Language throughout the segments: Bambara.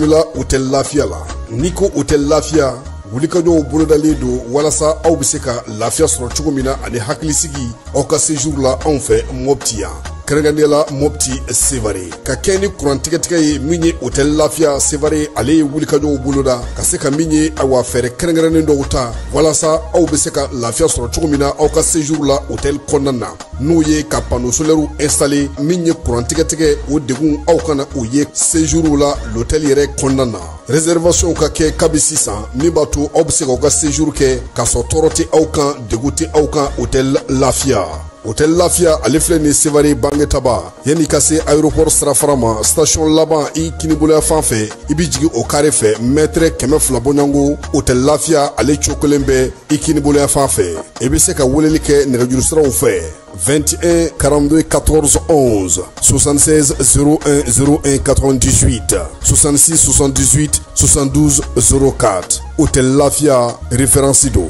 bisimila Hôtel Lafiya la. N'i ko Hôtel Lafiya, wulikajɔw bolodalen don walasa aw bɛ se ka lafiya sɔrɔ cogo min na ani hakilisigi aw ka séjour la anw fɛ Mopti yan, kɛrɛnkɛrɛnnenya la Mopti Sevare. Ka kɛ ni kuran tigɛtigɛ ye min ye, Hôtel Lafiya Sevare ale ye wulikajɔw boloda ka se ka min ye, awa, fɛɛrɛ kɛrɛnkɛrɛnnen dɔw ta walasa aw bɛ se ka lafiya sɔrɔ cogo min na aw ka séjour la hôtel kɔnɔna na, n'o ye ka panneau solaire installé. Min ye kuran tigɛtigɛ, o degun aw kana o ye séjour la l'hôtel yɛrɛ kɔnɔna na. Réservation ka kɛ kabi sisan, min b'a to aw bɛ se k'aw ka séjour kɛ k'a sɔrɔ tɔɔrɔ tɛ aw kan, degun tɛ aw kan. Hôtel Lafiya, Hôtel Lafiya ale filɛ nin Sevare Bangetaba, yanni ka se aéroport sirafara ma, station laban i kiniboloya fan fɛ, i bɛ jigin o carré fɛ, mètre 200 bɔɲɔgɔnko, Hôtel Lafiya ale cogo kelen bɛ i kiniboloya fan fɛ. I bɛ se ka weleli kɛ nɛgɛjuru siraw fɛ: 21 42 14 11, 76 01 01 98, 66 78 72 04. Hôtel Lafia, référence do.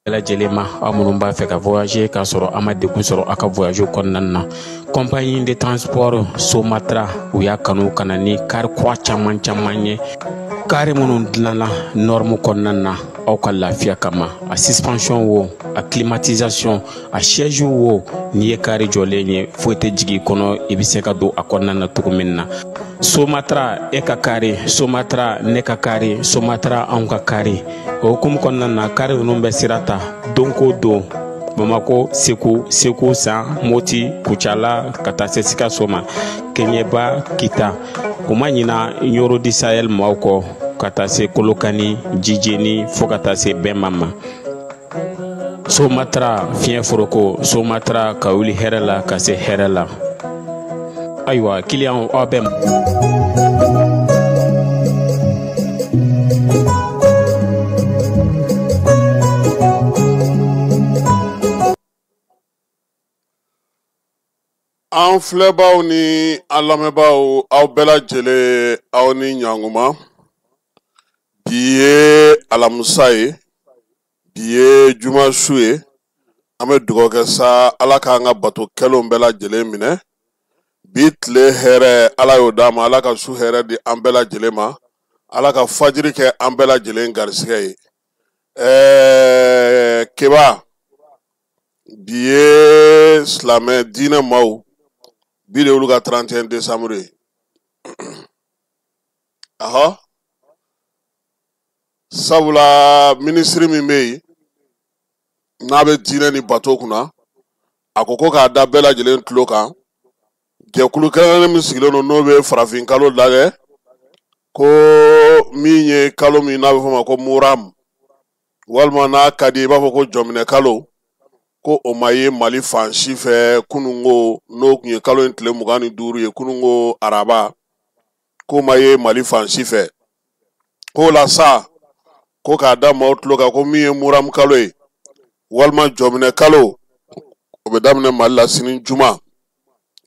Bɛɛ lajɛlen ma, aw minnu b'a fɛ ka voyager k'a sɔrɔ a ma degun sɔrɔ aw ka voyage kɔnɔna na, compagnie de transport Somatra u y'a kanu ka na ni car kura caman caman ye, car minnu dilanna norme kɔnɔna na aw ka lafiya kama. A suspension wo, a climatisation, a siège wo, n'i ye car jɔlen ye, foyi tɛ jigin i kɔnɔ, i bɛ se ka don a kɔnɔna na cogo min na. Somatra e ka car, Somatra ne ka car, Somatra anw ka car. O hukumu kɔnɔna na, car ninnu bɛ sira ta don ko don Bamako, Segu, Segu San, Moti, Kucala, ka taa se Sikaso ma, Kɛɲɛba, Kita. U ma ɲina Ɲoro du Sahel maaw kɔ, ka taa se Kolokani, Jijeni, fo ka taa se Bɛnma ma. Somatra fiɲɛ foroko, Somatra ka wuli hɛrɛ la ka se hɛrɛ la. Ayiwa, kiliyanw, aw bɛ An filɛbaw ni an lamɛnbaaw, aw bɛɛ lajɛlen, aw ni ɲankuma. Bi ye alamisa ye, bi ye juma su ye. An bɛ dugawu kɛ sa, Ala k'an ka bato kɛlenw bɛɛ lajɛlen minɛ. Bi tile hɛrɛ, Ala y'o d'an ma. Ala ka su hɛrɛ di an bɛɛ lajɛlen ma. Ala ka fajiri kɛ an bɛɛ lajɛlen garisɛgɛ ye. Keba, bi ye silamɛ diinɛ maaw, bi de y'olu ka 31 décembre ye. Ahɔ, sabula minisiri min bɛ yen n'a bɛ diinɛ ni bato kunna, a ko ko k'a da bɛɛ lajɛlen tulo kan, jɛkulu kɛrɛnkɛrɛnnen min sigilen don, n'o bɛ farafin kalo lajɛ, ko min ye kalo min n'a bɛ fɔ o ma ko muram, walima n'a ka di i b'a fɔ ko jɔminɛ kalo, ko o ma ye Mali fan si fɛ kununko, n'o tun ye kalo in tile 25 ye, kununko araba, k'o ma ye Mali fan si fɛ. K'o la sa, ko k'a da maaw tulo kan ko min ye muram kalo ye walima jɔminɛ kalo, o bɛ daminɛ Mali la sini juma,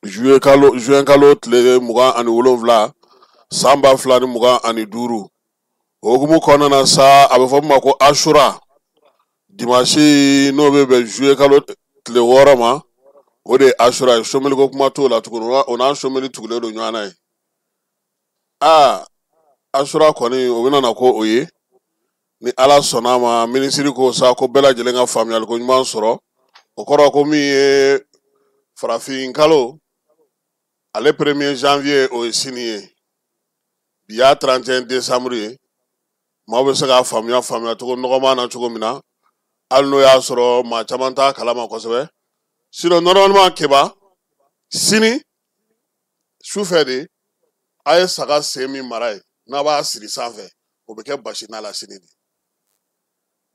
juillet kalo, juin kalo tile 27, san 2025. O hukumu kɔnɔna na sa, a bɛ fɔ min ma ko asura, dimanche n'o bɛ bɛn juillet kalo tile 6 ma, o de ye asura ye. Someliko kuma t'o la tuguni, o n'a someli tugulen don ɲɔgɔn na ye. Aa, asura kɔni, o bɛna na ko o ye ni Ala sɔnna a ma. Minisiri ko sa ko bɛɛ lajɛlen ka faamuyali ko ɲuman sɔrɔ. O kɔrɔ ko min ye farafin kalo, ale premier janvier, o ye sini ye. Bi y'a 31 décembre ye. Maaw bɛ se k'a faamuya faamuya cogo nɔgɔman na cogo min na, hali n'o y'a sɔrɔ maa caman t'a kalama kosɛbɛ. Sinon normalement, Keba, sini sufɛ de a ye saga sen min mara ye, n'a b'a siri sanfɛ, o bɛ kɛ basi na la sini de.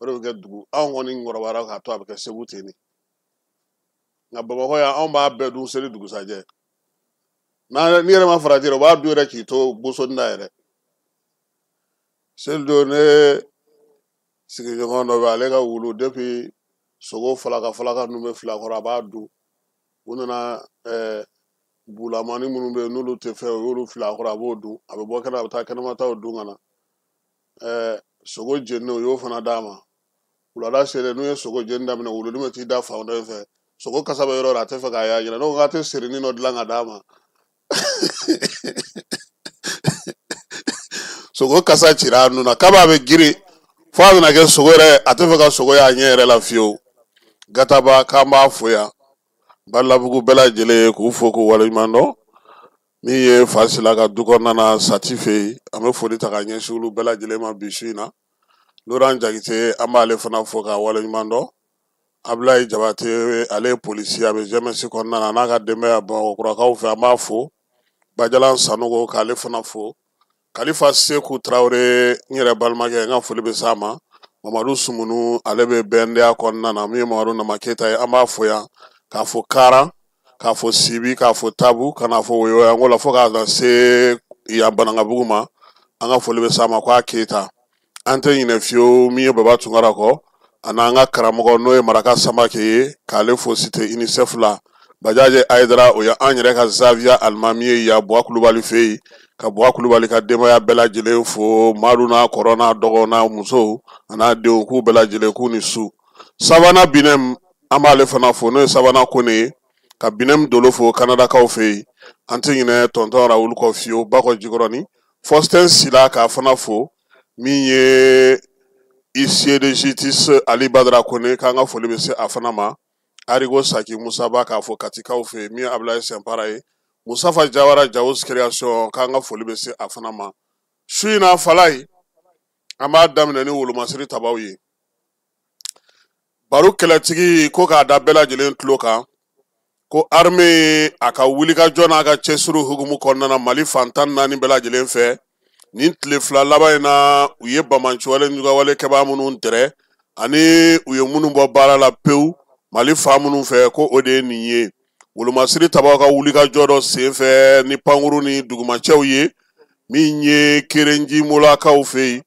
O de bɛ kɛ dugu. Anw kɔni kɔrɔbayara k'a to a bɛ kɛ Segu ten de, nka Bamakɔ yan, anw b'a bɛɛ dun seli dugusajɛ. N'a n'i yɛrɛ ma farati yɛrɛ, o b'a dun yɛrɛ k'i to bosoni na yɛrɛ. Seli don, ne sigiɲɔgɔn dɔ bɛ, ale ka wulu, depuis sogo falaka falaka ninnu bɛ fili a kɔrɔ, a b'a dun. U nana bulamani minnu bɛ yen n'olu tɛ fɛ, u y'olu fili a kɔrɔ, a b'o dun. A bɛ bɔ kɛnɛ, a bɛ taa kɛnɛmataw dun ka na. Sogo jeninen, u y'o fana d'a ma. Wulada selen, n'u ye sogo jeni daminɛ, wulunin bɛ t'i da fan dɔ in fɛ, Sogo kasa bɛ yɔrɔ o yɔrɔ, a tɛ fɛ k'a y'a ɲɛna. Ne ko k'a tɛ sirinin dɔ dilan ka d'a ma. Sogo kasa cira a nun na, k'a bɛ girin fo a bɛna kɛ sogo yɛrɛ, a tɛ fɛ ka sogo y'a ɲɛ yɛrɛ la fiyewu. Gataba, k'an b'a fo yan, Balabugu bɛɛ lajɛlen k'u fo k'u waleɲuman dɔn. Min ye Fasila ka du kɔnɔna na Sati fɛ yen, an bɛ foli ta ka ɲɛsin olu bɛɛ lajɛlen ma bi su in na. Laurent Jakite, an b'ale fana fo k'a waleɲuman dɔn. Abulayi Jabate, ale ye polisi, a bɛ GMS kɔnɔna na, n'a ka denbaya Bamakɔ kurakaw fɛ, an b'a fo. Bajalan Sanogo, k'ale fana fo. Kalifa Seku Tarawele, n yɛrɛ balimakɛ, n ka foli bɛ s'a ma. Mamadu Sumunu, ale bɛ BNDA kɔnɔna na, min ye Mamadu Nama Keyita ye, an b'a fo yan, k'a fo Karan, k'a fo Sibi, k'a fo Tabu, ka n'a fo Woyowayanko la, fo k'a na se yan Banankabugu ma. An ka foli bɛ s'a ma k'a Keyita. An tɛ ɲinɛ fiyewu min ye Baba Tunkara kɔ, a n'an ka karamɔgɔ n'o ye Maraka Samake ye, k'ale fo cité UNICEF la. Bajaje Ayidara, o ye an yɛrɛ ka Zaviya alimami ye yan Buwa Kulubali fɛ yen, ka Buwa Kulubali ka denbaya bɛɛ lajɛlen fo, Madu n'a kɔrɔ n'a dɔgɔ n'a musow a n'a denw, k'u bɛɛ lajɛlen k'u ni su. Savana Binem, an b'ale fana fo, n'o ye Savana Kone ye, ka Binem Dolo fo Kanadakaw fɛ yen. An tɛ ɲinɛ tɔntɔn Rawulu kɔ fiyewu, Bakɔ Jikɔrɔni. Faustin Sila, k'a fana fo. Min ye huissier de justice Ali Badara Kone, k'an ka foli bɛ se a fana ma. Arigo Saki Musaba, k'a fɔ Katikaw fɛ yen, min ye Abulayi Sɛnpara ye. Musafa Jawara Jawos Création, k'an ka foli bɛ se a fana ma. Su in na Falayi, an b'a daminɛ ni wolomasiri tabaw ye. Baro kɛlɛtigi ko k'a da bɛɛ lajɛlen tulo kan ko armée a ka wulikajɔ n'a ka cɛsiri hukumu kɔnɔna na Mali fan 14 bɛɛ lajɛlen fɛ, nin tile fila laban in na, u ye banbaanciwale jugawale kɛbaa minnu dɛrɛ ani u ye minnu bɔ baara la pewu Mali fan minnu fɛ, ko o de ye nin ye. Wolomasiri tabaw ka wulikajɔ dɔ senfɛ ni pankuru ni dugumacɛw ye, min ye Kerenji Molakaw fɛ yen.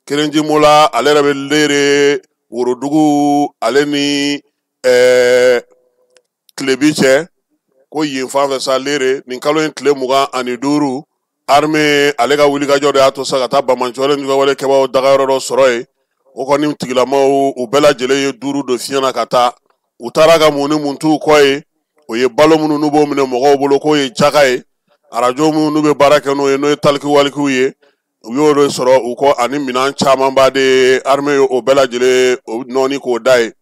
Kerenji Mola, ale yɛrɛ bɛ Lere worodugu ale ni tilebi cɛ, ko yen fan fɛ sa Lere, nin kalo in tile 25, armée ale ka wulikajɔ de y'a to sa ka taa banbaanciwale jugawale kɛbaaw dagayɔrɔ dɔ sɔrɔ yen. O kɔni tigilamaw, u bɛɛ lajɛlen ye 5 don fiɲɛ na ka taa. U taara ka mun ni mun t'u kɔ ye? O ye balo minnu n'u b'o minɛ mɔgɔw bolo k'o ye jaka ye, arajo minnu n'u bɛ baara kɛ n'o ye, n'o ye taliki walikiw ye, u y'o de sɔrɔ u kɔ, ani minɛn camanba de ye. Armée ye o bɛɛ lajɛlen o nɔɔni k'o da ye.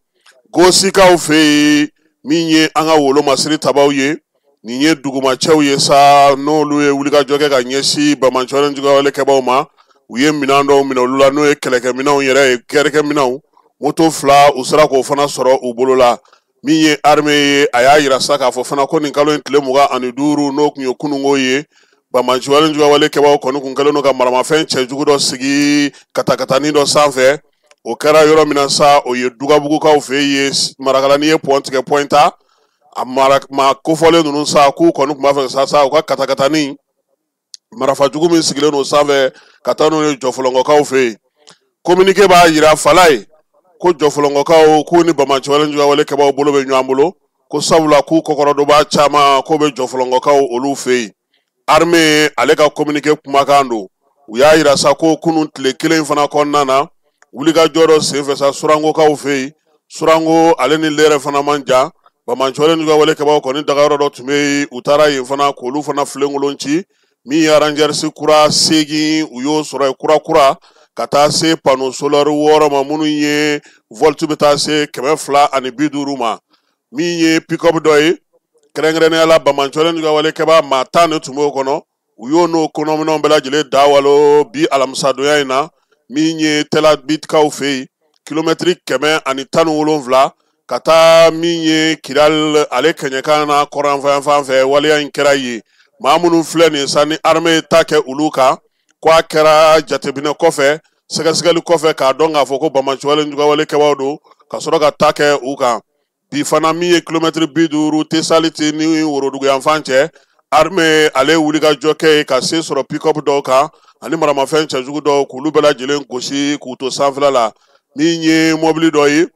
Gosikaw fɛ yen, min ye an ka wolomasiri tabaw ye, nin ye dugumacɛw ye sa, n'olu ye wulikajɔ kɛ ka ɲɛsin banbaanciwale jugawale kɛbaaw ma. U ye minɛn dɔw minɛ olu la, n'o ye kɛlɛkɛminɛnw yɛrɛ ye, gɛrɛkɛminɛnw, moto 2, u sera k'o fana sɔrɔ u bolo la. Min ye armée ye, a y'a yira sa k'a fɔ fana ko nin kalo in tile 25, n'o tun ye kununko ye, banbaanciwale jugawale kɛbaaw kɔni kun kɛlen don ka maramafɛn cɛjugu dɔ sigi katakatanin dɔ sanfɛ. O kɛra yɔrɔ min na sa, o ye Dugabugukaw fɛ yen, Marakala. N'i ye pɔn tigɛ pɔn ta, a mara maa kofɔlen ninnu sa, k'u kɔni tun b'a fɛ sa u ka katakatanin marafajugu min sigilen don sanfɛ ka taa n'o ye Jɔfɔlɔngɔkaw fɛ yen. Communiqué b'a yira Falaye ko Jɔfɔlɔngɔkaw k'u ni banbaanciwale jugawale kɛbaaw bolo bɛ ɲɔgɔn bolo, ko sabula k'u kɔkɔrɔdonbaa caman k'o bɛ Jɔfɔlɔngɔkaw olu fɛ yen. Armée ale ka communiqué kumakan don. U y'a yira sa ko kunun tile kelen fana kɔnɔna na, wulikajɔ dɔ senfɛ sa Surangokaw fɛ yen, Surango ale ni Lɛrɛ fana man jan, banbaanciwale jugawale kɛbaaw kɔni dagayɔrɔ dɔ tun bɛ yen, u taara yen fana k'olu fana filenkolon ci. Min ye Rangers kura 8, u y'o sɔrɔ yen kura kura, ka taa se panneau solaire 6 ma, minnu ye volt bɛ taa se 250 ma. Min ye pick-up dɔ ye, kɛrɛnkɛrɛnnenya la banbaanciwale jugawale kɛbaa maa 10 de tun b'o kɔnɔ, u y'o n'o kɔnɔminɛnw bɛɛ lajɛlen da walo bi alamisadonya in na. Min ye Tɛlabitikaw fɛ yen, kilomɛtiri 117 ka taa min ye Kidal ale kɛɲɛkan na kɔrɔnfan fan fɛ, waleya in kɛra yen. Maa minnu filɛ nin sa ni armée ye ta kɛ olu kan, ko a kɛra jateminɛ kɔfɛ, sɛgɛsɛgɛli kɔfɛ, k'a dɔn k'a fɔ ko banbaanciwale jugawale kɛbaaw don, ka sɔrɔ ka ta kɛ u kan. Bi fana, min ye kilomɛtiri 50 Tesaliti ni woroduguyanfan cɛ, armée ale wulikajɔ kɛ yen ka se sɔrɔ pick-up dɔw kan ani maramafɛn cɛjugu dɔw, k'olu bɛɛ lajɛlen gosi k'u to sanfɛla la. Min ye mɔbili dɔ ye,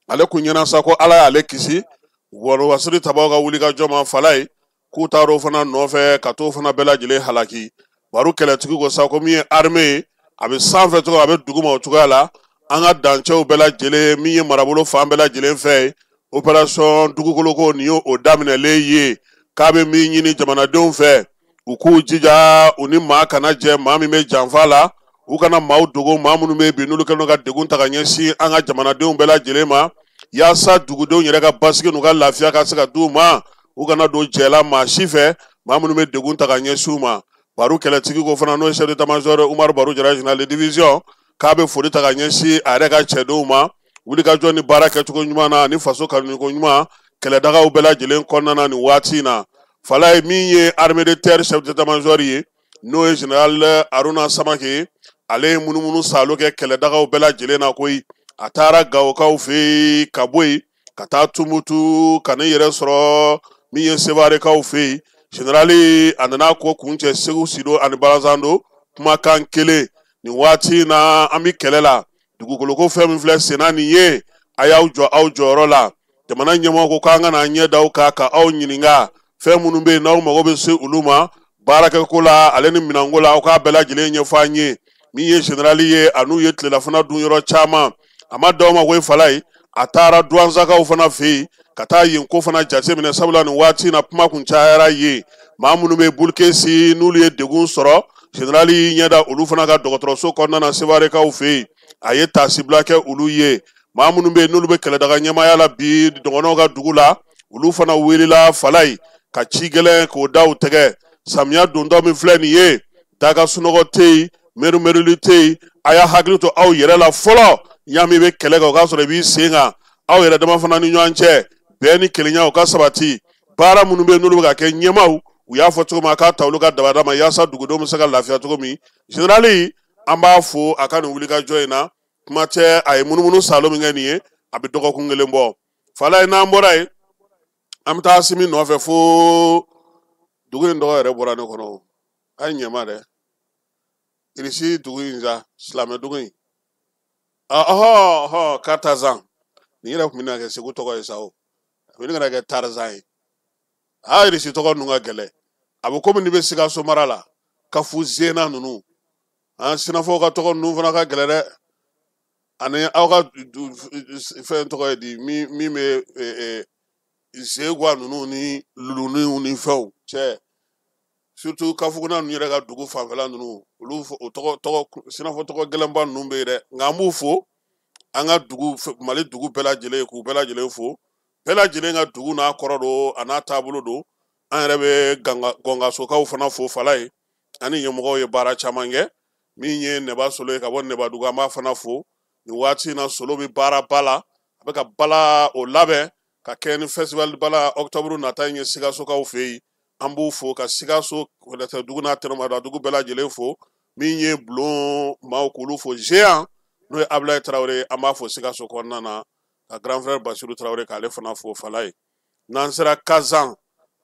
ale kun ɲɛna sa ko Ala y'ale kisi wolomasiri tabaw ka wulikajɔ ma Falaye, k'u taar'o fana nɔfɛ ka t'o fana bɛɛ lajɛlen halaki. Baro kɛlɛtigi ko sa ko min ye armée ye, a bɛ sanfɛ cogo, a bɛ duguma o cogoya la, an ka dancɛw bɛɛ lajɛlen, min ye marabolo fan bɛɛ lajɛlen fɛ ye. Opération dugukoloko nin ye o daminɛlen ye, k'a bɛ min ɲini jamanadenw fɛ, u k'u jija u ni maa kana jɛ maa min bɛ janfa la, u kana maaw dogo maa minnu bɛ bi n'olu kɛlen don ka degun ta ka ɲɛsin an ka jamanadenw bɛɛ lajɛlen ma, yaasa dugudenw yɛrɛ ka basigi n'u ka lafiya ka se ka d'u ma, u kana don jɛ la maa si fɛ maa minnu bɛ degun ta ka ɲɛsin u ma. Baru kɛlɛtigi ko fana, n'o ye chef d'état-major Umaru Baru Jara, général de division, k'a bɛ foli ta ka ɲɛsin a yɛrɛ ka cɛdenw ma wulikajɔ ni baara kɛcogo ɲuman na ani faso kanuniko ɲuman kɛlɛdagaw bɛɛ lajɛlen kɔnɔna na nin waati in na. Falaye min ye armée de terre chef d'état-major ye, n'o ye général Haruna Samake ye, ale ye munumunu salo kɛ kɛlɛdagaw bɛɛ lajɛlen na koyi. A taara Gawokaw fɛ yen, ka bɔ yen ka taa Tumutu, ka ne yɛrɛ sɔrɔ min ye Sevarekaw fɛ yen. Général a nana ko kuncɛ Segu Sido ani Barazando, kumakan kelen nin waati in na, an bɛ kɛlɛ la dugukoloko fɛn min filɛ senna nin ye, a y'aw jɔ aw jɔyɔrɔ la. Jamana ɲɛmɔgɔ ko k'an kana ɲɛ da aw kan ka aw ɲininka fɛn minnu bɛ yen n'aw mago bɛ se olu ma baarakɛko la ale ni minɛnko la, aw k'a bɛɛ lajɛlen ɲɛfɔ an ye. Min ye général ye, a n'u ye tilelafana dun yɔrɔ caman, a ma d'aw ma koyi. Falaye a taara Duwansakaw fana fɛ yen ka taa yen ko fana jateminɛ, sabula nin waati in na kuma kun cayara yen, maa minnu bɛ Bulukesi n'olu ye degun sɔrɔ, général y'i ɲɛ da olu fana ka dɔgɔtɔrɔso kɔnɔna na Sevarekaw fɛ yen, a ye taasibila kɛ olu ye. Maa minnu bɛ yen n'olu bɛ kɛlɛdaga ɲɛmaaya la bi dɔgɔnɔw ka dugu la, olu fana welela Falaye ka ci gɛlɛn k'o da u tɛgɛ. Samiya dontɔ min filɛ nin ye, daga sunɔgɔ tɛ yen, merumeruli tɛ yen, a y'a hakili to aw yɛrɛ la fɔlɔ. Ɲa min bɛ kɛlɛ kɛ, o k'a sɔrɔ i b'i sen kan, aw yɛrɛ dama fana ni ɲɔgɔn cɛ, bɛn ni kelenya o ka sabati. Baara minnu bɛ yen n'olu bɛ ka kɛ, ɲɛmaaw u y'a fɔ cogo min, a k'a ta olu ka dabada ma yaasa dugudenw bɛ se ka lafiya cogo min. Général an b'a fo a ka nin wulikajɔ in na. Kuma tɛ, a ye munumunu salo min kɛ nin ye, a bɛ dɔgɔkun kelen bɔ. Falaye n'an bɔra yen, an bɛ taa Asimi nɔfɛ fo dugu in tɔgɔ yɛrɛ bɔra ne kɔnɔ, a ye ɲɛma dɛ, Irisi dugu in sa, silamɛ dugu in, ɔhɔ ɔhɔ, Kartazan. Nin yɛrɛ tun bɛna kɛ Segu tɔgɔ ye sa, o a bɛ kana kɛ Tarzan ye. A Irisi tɔgɔ ninnu ka gɛlɛn, a bɛ komi n'i bɛ Sikaso mara la, Kafu Zena ninnu, an sinafɔw ka tɔgɔ ninnu fana ka gɛlɛn dɛ. Ani aw ka fɛn tɔgɔ ye di, min bɛ Zegwa ninnu ni Luluniw ni fɛnw cɛ, surtout Kafuguna ninnu yɛrɛ ka dugu fanfɛla ninnu, olu o tɔgɔ tɔgɔ sinafɔ tɔgɔ gɛlɛnba ninnu bɛ yen dɛ. Nka an b'u fo, an ka dugu, Mali dugu bɛɛ lajɛlen, k'u bɛɛ lajɛlen fo, bɛɛ lajɛlen ka dugu n'a kɔrɔ don a n'a taabolo don. An yɛrɛ bɛ Gɔngasokaw fana fo. Falaye ani ɲɛmɔgɔw ye baara caman kɛ. Min ye Nɛba Solo ye ka bɔ Nɛbadugu, an b'a fana fo nin waati in na. Solo bɛ baaraba la, a bɛ ka bala o labɛn ka kɛ ni festival bala octobre nata in ye Sikasokaw fɛ yen. An b'u fo ka Sikaso dugu n'a tɛnɛmada dugu bɛɛ lajɛlen fo. Min ye bulon maaw, k'olu fo. Géant n'o ye Abulaye Tarawele, an b'a fo Sikaso kɔnɔna na, ka grand frère Basiru Tarawele k'ale fana fo. Falaye n'an sera Kazan,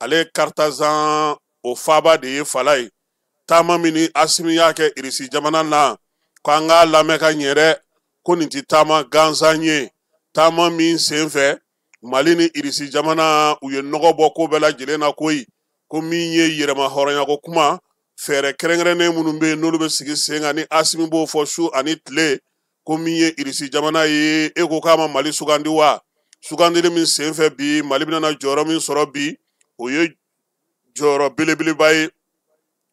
ale ye Kartazan o faaba de ye. Falaye taama min ni Asimi y'a kɛ Irisi jamana na, ko an k'a lamɛn ka ɲɛ dɛ, ko nin ti taama gansan ye. Taama min sen fɛ, Mali ni Irisi jamana u ye nɔgɔ bɔ ko bɛɛ lajɛlen na koyi, ko min ye yɛrɛma hɔrɔnya ko kuma, fɛɛrɛ kɛrɛnkɛrɛnnen minnu bɛ yen n'olu bɛ sigi sen kan, ni Asimi b'o fɔ su ani tile, ko min ye Irisi jamana ye, e ko k'a ma Mali sugandi wa? Sugandili min sen fɛ bi, Mali bɛna jɔyɔrɔ min sɔrɔ bi, o ye jɔyɔrɔ belebeleba ye.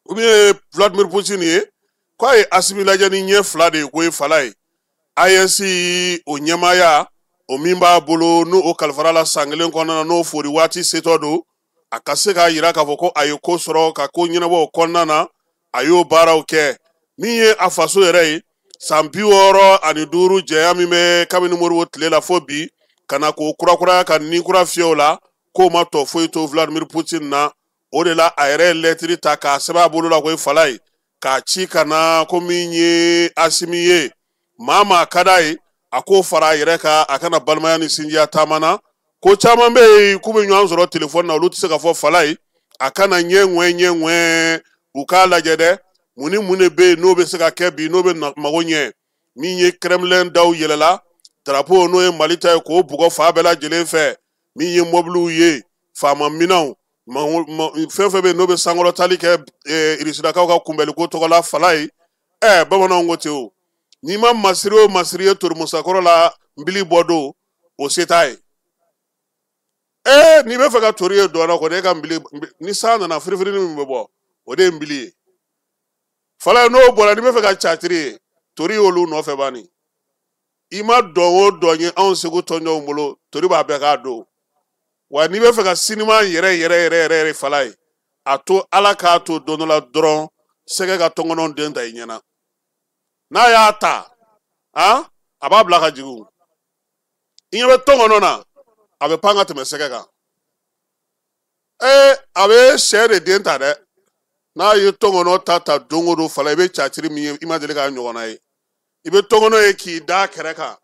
O min ye Vladimir Poutine ye, k'a ye Asimi lajɛ ni ɲɛ fila de ye ko ye. Falaye AES o ɲɛmaaya o min b'a bolo, n'o o kalifara la san kelen kɔnɔna na, n'o fori waati setɔ don, a ka se k'a yira k'a fɔ ko a ye ko sɔrɔ ka ko ɲɛnabɔ o kɔnɔna na, a y'o baaraw kɛ. Min ye a faso yɛrɛ ye, san 65 jɛya min bɛ kabini Modibo tile la fo bi, ka na k'o kurakuraya ka ni kura fiyɛ o la, k'o ma tɔ foyi to Vladimir Poutine na. O de la a yɛrɛ ye lɛtiri ta k'a sɛbɛn a bolo la ko ye Falaye k'a ci ka na, ko min ye Asimi ye, maa maa ka d'a ye, a k'o fara a yɛrɛ kan, a kana balimaya ni sinjiya taama na. Ko caman bɛ yen k'u bɛ ɲɔgɔn sɔrɔ telefɔni na, olu tɛ se ka fɔ. Falaye a kana ɲɛ ŋwɛ ɲɛ ŋwɛ, u k'a lajɛ dɛ, mun ni mun de bɛ yen n'o bɛ se ka kɛ bi, n'o bɛ mago ɲɛ. Min ye Kremlin daw yɛlɛla, drapeau n'o ye Mali ta ye, k'o bugɔ fan bɛɛ lajɛlen fɛ. Min ye mɔbiliw ye, faama minɛnw, fɛn fɛn bɛ yen n'o bɛ sankɔrɔtali kɛ irisilakaw ka kunbɛnliko tɔgɔ la. Falaye bamananw ko ten, o n'i ma masiri o masiri ye torimusakɔrɔ la, nbili bɔ don o se t'a ye. Ee, n'i bɛ fɛ ka tori ye dɔn na kɔni, e ka nbili, ni san nana firifirinin min bɛ bɔ, o de ye nbili ye. Falaye, n'o bɔra, n'i bɛ fɛ ka catiri ye, tori y'olu nɔfɛ bani. I ma dɔn o dɔn ye anw Segu tɔnjɔnw bolo, tori b'a bɛɛ k'a don. Wa n'i bɛ fɛ ka sinima yɛrɛ yɛrɛ yɛrɛ yɛrɛ yɛrɛ, Falaye, a to Ala k'a to don dɔ la dɔrɔn, sɛgɛ ka tɔnkɔnɔ den ta i ɲɛna. N'a y'a ta, a b'a bila ka jigin. I ɲɛ bɛ tɔnkɔnɔ na, a bɛ pan ka tɛmɛ sɛgɛ kan. Ee, a bɛ sɛ de den ta dɛ. N'a ye tɔnkɔnɔ ta ta don o don, Falaye, i bɛ catiri min ye, i ma deli k'a ɲɔgɔnna ye. I bɛ tɔnkɔnɔ ye k'i da kɛrɛ kan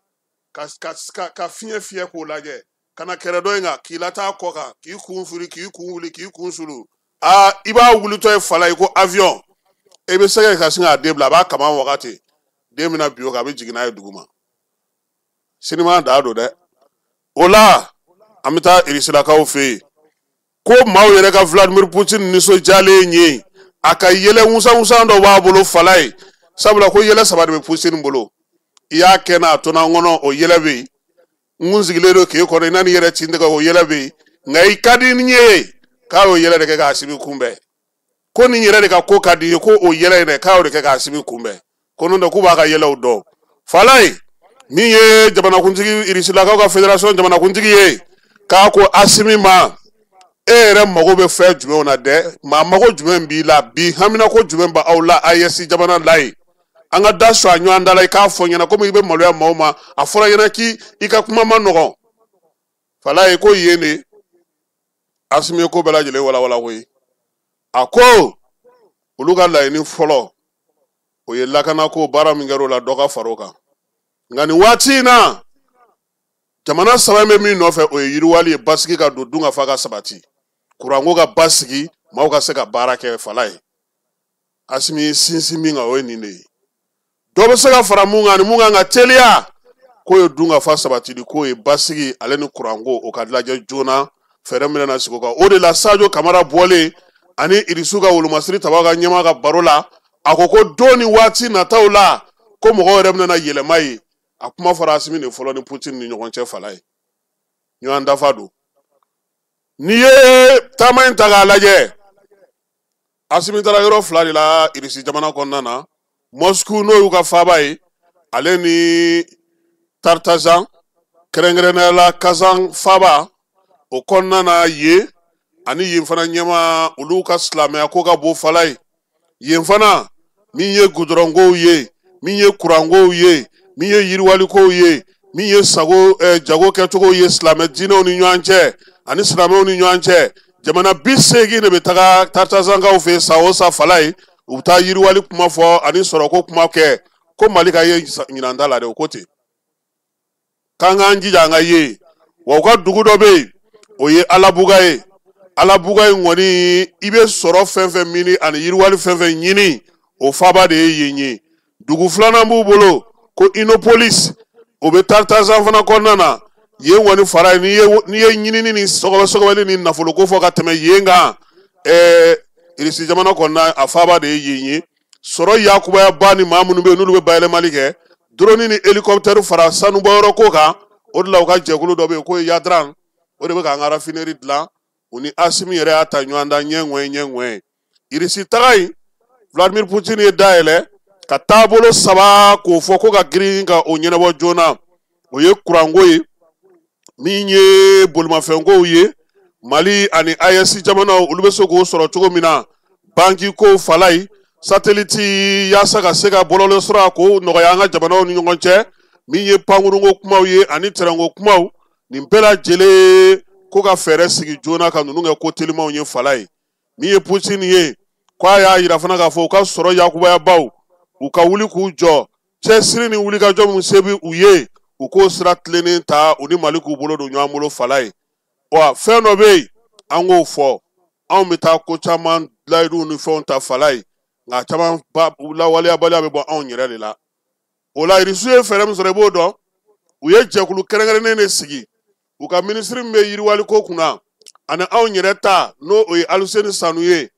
ka fiɲɛ fiyɛ k'o lajɛ, ka na kɛrɛ dɔ in kan, k'i lataa kɔ kan, k'i kun firi, k'i kun wuli, k'i kun sulu. Aa, i b'a wulitɔ ye, Falaye, ko avion. E bɛ sɛgɛ ka sin k'a den bila, a b'a kaman wagati, den bɛna bin o kan, a bɛ jigin n'a ye dugu ma. Sinima da don dɛ. O la, an bɛ taa Irisilakaw fɛ yen, ko maaw yɛrɛ ka Vladimir Putin nisɔndiyalen ye. A ka yɛlɛ wusanwusan dɔ b'a bolo, Falaye, sabula ko yɛlɛ saba de bɛ Putin bolo. I y'a kɛ n'a tonna n kɔnɔ, o yɛlɛ bɛ yen. N kun sigilen don k'e kɔnɔ, i na n'i yɛrɛ tin tigɛ, o yɛlɛ bɛ yen. Nka i ka di n ye k'a y'o yɛlɛ de kɛ k'Asimi kunbɛn, ko nin yɛrɛ de ka ko ka di ye, ko o yɛlɛ in dɛ, k'a y'o de kɛ k'Asimi kunbɛn, ko n'o tɛ k'u b'a ka yɛlɛw dɔn. Falaye, min ye jamanakuntigi, Irisilakaw ka fédération jamanakuntigi ye, k'a ko Asimi ma, e yɛrɛ mago bɛ fɛn jumɛnw na dɛ? Maa mago jumɛn b'i la bi? Haminako jumɛn b'aw la AES jamana la yen? An ka da su a ɲɔgɔn da la, i k'a fɔ n ɲɛna, komi i bɛ maloya maaw ma. A fɔra ɲɛna k'i i ka kuma ma nɔgɔn. Falaye, ko yen de Asimi ye ko bɛɛ lajɛlen walawala koyi. A ko olu ka laɲini fɔlɔ, o ye lakanako baara min kɛra o la, dɔ ka fara o kan. Nka nin waati in na, jamana saba in bɛ min nɔfɛ, o ye yiriwali ye, basigi ka don, dun ka fa ka sabati, kuranko ka basigi, maaw ka se ka baara kɛ. Falaye, Asimi ye sinsin min kan, o ye nin de ye. Dɔ bɛ se ka fara mun kan, ani mun kan ka teliya, k'o ye dun ka fa sabatili k'o ye basigi, ale ni kuranko, o ka lajɛ joona, fɛɛrɛ min na sigi o kan. O de la, Sadio Kamara bɔlen ani Irisiw ka wolomasiri tabaw ka ɲɛmaa ka baro la, a ko ko don ni waati nataw la, ko mɔgɔw yɛrɛ bɛna yɛlɛma ye. A kuma fɔra Asimi de fɔlɔ ni Putin ni ɲɔgɔn cɛ. Falaye, ɲɔgɔn dafa don. N'i ye taama in ta k'a lajɛ, Asimi taara yɔrɔ fila de la Irisi jamana kɔnɔna na: Moscou, n'o y'u ka faaba ye, ale ni Tartazan, kɛrɛnkɛrɛnnenya la Kazan faaba o kɔnɔna na yen. Ani yen fana ɲɛma, olu ka silamɛya ko ka bon, Falaye. Yen fana, min ye gudɔrɔnkow ye, min ye kurankow ye, min ye yiriwalikow ye, min ye sago jago kɛcogo ye silamɛ diinɛw ni ɲɔgɔn cɛ ani silamɛw ni ɲɔgɔn cɛ. Jamana 80 de bɛ taga Tartazankaw fɛ san o san, Falaye. U bɛ taa yiriwali kuma fɔ ani sɔrɔko kuma kɛ. Ko Mali ka ye ɲinan ta la dɛ, o ko ten k'an k'an jija an ka ye. Wa u ka dugu dɔ bɛ yen, o ye Alabuga ye. Alabuga in kɔni, i bɛ sɔrɔ fɛn fɛn ɲini ani yiriwali fɛn fɛn ɲini, o faaba de ye yen ye. Dugu filanan b'u bolo ko Inopolis, o bɛ Tartazan fana kɔnɔna na. Yen kɔni fara ye, n'i ye ɲinini ni sɔgɔbɛ sɔgɔbɛli ni nafoloko fɔ ka tɛmɛ yen kan, Irisi jamana kɔnɔna, a faaba de ye yen ye. Sɔrɔ yakubayaba ni maa minnu bɛ yen, n'olu bɛ bayɛlɛmali kɛ, drone ni hélicoptère fara sanubɔyɔrɔ ko kan. O de la, u ka jɛkulu dɔ bɛ yen k'o ye Yadran, o de bɛ k'an ka raffinerie dilan. U ni Asimi yɛrɛ y'a ta ɲɔgɔn da ɲɛ ŋɔɛ ɲɛ ŋɔɛ. Irisi taga in, Vladimir Putin ye dayɛlɛ ka taabolo saba k'o fɔ ko ka girin ka o ɲɛnabɔ joona. O ye kuranko ye, min ye bolimafɛnkow ye, Mali ani AES jamanaw, olu bɛ se k'o sɔrɔ cogo min na, banki ko, Falaye, satellite, yaasa ka se ka bɔlɔlɔ sɔrɔ k'o nɔgɔya an ka jamanaw ni ɲɔgɔn cɛ, min ye pankurunko kumaw ye ani tɛrɛnko kumaw. Nin bɛɛ lajɛlen ko ka fɛɛrɛ sigi joona ka ninnu kɛ ko telimanw ye. Falaye, min ye Putin ye, ko a y'a yira fana k'a fɔ u ka sɔrɔ yakubayabaw, u ka wuli k'u jɔ, cɛsiri ni wulikajɔ min se bɛ u ye, u k'o sira tilennen ta, u ni Mali k'u bolo don ɲɔgɔn bolo. Falaye, wa fɛn dɔ bɛ yen, an k'o fɔ, anw bɛ taa ko caman layiduw ni fɛnw ta, Falaye, nka caman lawaleyabaliya bɛ bɔ anw yɛrɛ de la. O la, Irisiw ye fɛɛrɛ min sɔrɔ, i b'o dɔn. U ye jɛkulu kɛrɛnkɛrɛnnen de sigi, u ka minisiri min bɛ yiriwaliko kunna ani anw yɛrɛ ta, n'o o ye Aluseni Sanu ye,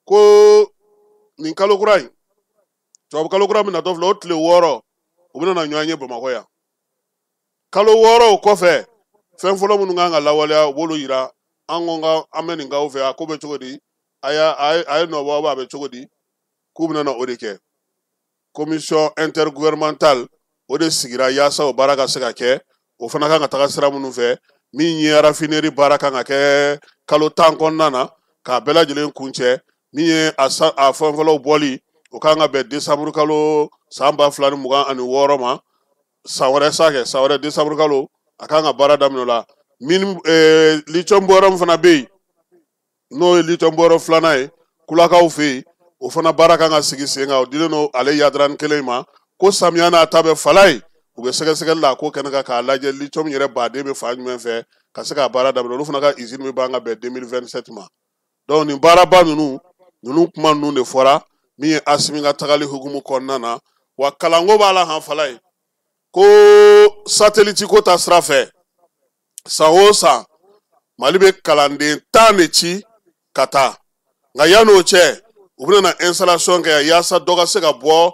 ko nin kalo kura in, tubabu kalo kura min natɔ filɛ, o tile 6, u bɛna na ɲɔgɔn ye Bamakɔ yan. Kalo 6 o kɔfɛ, Fɛn fɔlɔ minnu kan ka lawaleya, u b'olu yira. An ko ka an bɛ nin k'aw fɛ, a ko bɛ cogo di? A y'a a ye nɔ bɔ, a bɛ cogo di? K'u bɛna na o de kɛ. Commission intergouvernementale, o de sigira yaasa o baara ka se ka kɛ. O fana kan ka taga sira minnu fɛ, min ye raffinerie baara kan ka kɛ kalo 10 kɔnɔna na k'a bɛɛ lajɛlen kuncɛ. Min ye a fɛn fɔlɔw bɔli, o kan ka bɛn décembre kalo san 2026 ma, san wɛrɛ sa kɛ, san wɛrɛ décembre kalo a kan ka baara daminɛ o la. Min lithium bɔyɔrɔ min fana bɛ yen, n'o ye lithium bɔyɔrɔ filanan ye Kulakaw fɛ yen, o fana baara kan ka sigi sen kan. O dilen don ale yadarani kelen in ma ko samiya n'a ta bɛ fala ye, u bɛ sɛgɛsɛgɛli la a ko kɛnɛ kan k'a lajɛ lithium yɛrɛ baden bɛ fan jumɛn fɛ ka se k'a baara daminɛ. Olu fana ka usine bɛ ban ka bɛn 2027 ma. Donc nin baaraba ninnu kuma ninnu de fɔra min ye Asimi ka tagali hukumu kɔnɔna na. Wa kalanko b'a la han fala ye, ko satellite ko ta sira fɛ, san o san Mali bɛ kalanden 10 de ci ka taa, nka yan'o cɛ u bɛna na installation kɛ yaasa dɔ ka se ka bɔ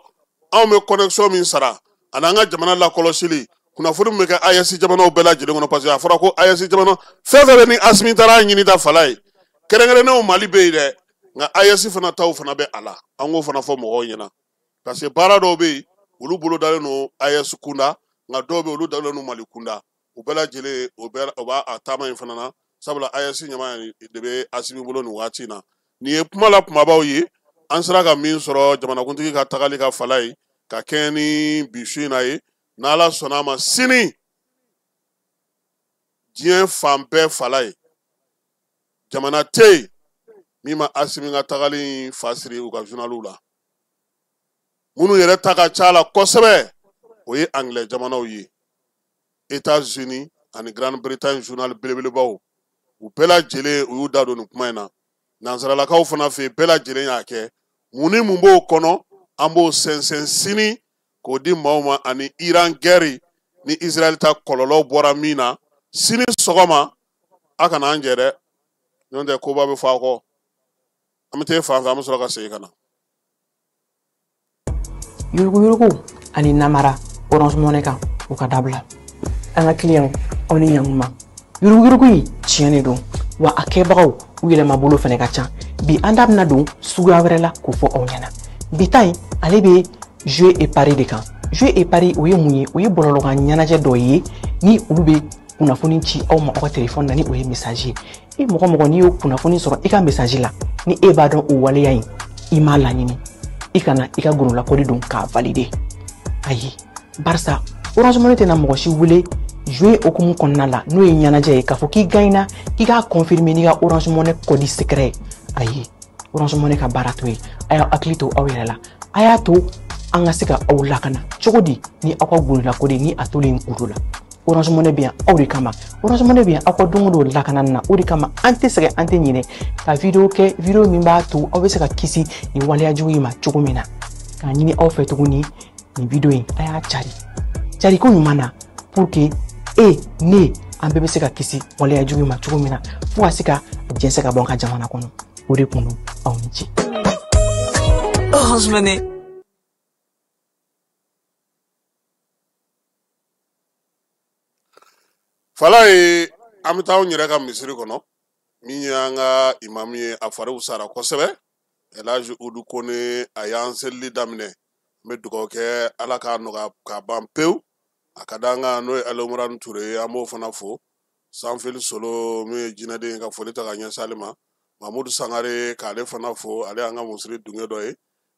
anw bɛ connexion min sara ani an ka jamana lakɔlɔsili kunnafoni min bɛ kɛ AES jamanaw bɛɛ lajɛlen kɔnɔ. Parce que a fɔra ko AES jamana fɛn fɛn bɛ ni Asimi taara ɲini ta fala ye, kɛrɛnkɛrɛnnenw Mali bɛ yen dɛ, nka AES fana taw fana bɛ a la. An k'o fana fɔ mɔgɔw ɲɛna parce que baara dɔw bɛ yen olu bolo dalen don AES kunda, nka dɔw bɛ yen olu dalen don Mali kunda. U bɛɛ lajɛlen o b'a a taama in fana na, sabula AES ɲɛmaa de bɛ Asimi bolo nin waati in na. Nin ye kuma la kumabaw ye an sera ka min sɔrɔ jamanakuntigi ka tagali ka fala ye ka kɛɲɛ ni bi su in na ye. N'Ala sɔnna a ma, sini diɲɛ fan bɛɛ fala ye, jamana tɛ yen min ma Asimi ka tagali in fa siri u ka journaliw la. Minnu yɛrɛ ta ka ca la kosɛbɛ, o ye anglais jamanaw ye, États-Unis ani Grande-Bretagne journal belebelebaw, u bɛɛ lajɛlen u y'u da don nin kuma in na. Nansaralakaw fana fɛ yen, bɛɛ lajɛlen y'a kɛ. Mun ni mun b'o kɔnɔ, an b'o sɛnsɛn sini k'o di maaw ma, ani Iran guerre ni Israël ta kɔlɔlɔ bɔra min na sini sɔgɔma. A kana an jɛ dɛ, n'o tɛ koba bɛ fɔ a kɔ. An bɛ taa fan fɛ, an bɛ sɔrɔ ka segin ka na. Yuruguyurugu ani namara Orange Money kan, u ka dabila. An ka client, aw ni ɲankuma. Yuruguyurugu in tiɲɛ de don, wa a kɛbagaw u yɛlɛmabolo fana ka ca. Bi an da bɛna don suguya wɛrɛ la k'o fɔ aw ɲɛna. Bi ta in ale bɛ jeu et pari de kan. Jeu et pari, o ye mun ye? O ye bɔlɔlɔkan ɲɛnajɛ dɔ ye ni olu bɛ kunnafoni ci aw ma aw ka telefɔni na, ni o ye message ye. E mɔgɔ n'i y'o kunnafoni sɔrɔ i ka message la, ni e b'a dɔn o waleya in i m'a laɲini, i kana i ka golola kɔdi don k'a valider. Ayi, barisa Orange Money tɛna mɔgɔ si wele jouer hokumu kɔnɔna la, n'o ye ɲɛnajɛ ye, k'a fɔ k'i gagnera k'i k'a confirmer n'i ka Orange Money code secret ye. Ayi, Orange Money ka baara t'o ye. A y'aw hakili to aw yɛrɛ la, a y'a to an ka se ka aw lakana cogo di ni aw ka golola kɔdi ni a tolen kudo la. Orange Money bɛ yan aw de kama. Orange Money bɛ yan aw ka don o don lakanani na. O de kama an tɛ sɛgɛn, an tɛ ɲinɛ ka vidéo kɛ, vidéo min b'a to aw bɛ se ka kisi nin waleya jugu in ma cogo min na. K'a ɲini aw fɛ tuguni, nin vidéo in a y'a cari cari ko ɲuman na, pour que e ne an bɛɛ bɛ se ka kisi waleya jugu in ma cogo min na, fo ka se ka jɛnsɛn ka bɔ an ka jamana kɔnɔ. O de kun don. Aw ni ce. Orange Money. Fala ye, an bɛ taa anw yɛrɛ ka misiri kɔnɔ, min ye an ka imamu ye, a fari sara kosɛbɛ, Elhaji Udu Kone, a y'an selili daminɛ. N bɛ dugawu kɛ Ala k'a nɔgɔya k'a ban pewu. A ka d'an kan n'o ye Alomurani Ture ye, an b'o fana fo. Sanfili Solo min ye jinɛden ye, ka foli ta ka ɲɛsin ale ma. Mamudu Sangare k'ale fana fo, ale y'an ka misiri dunge dɔ ye.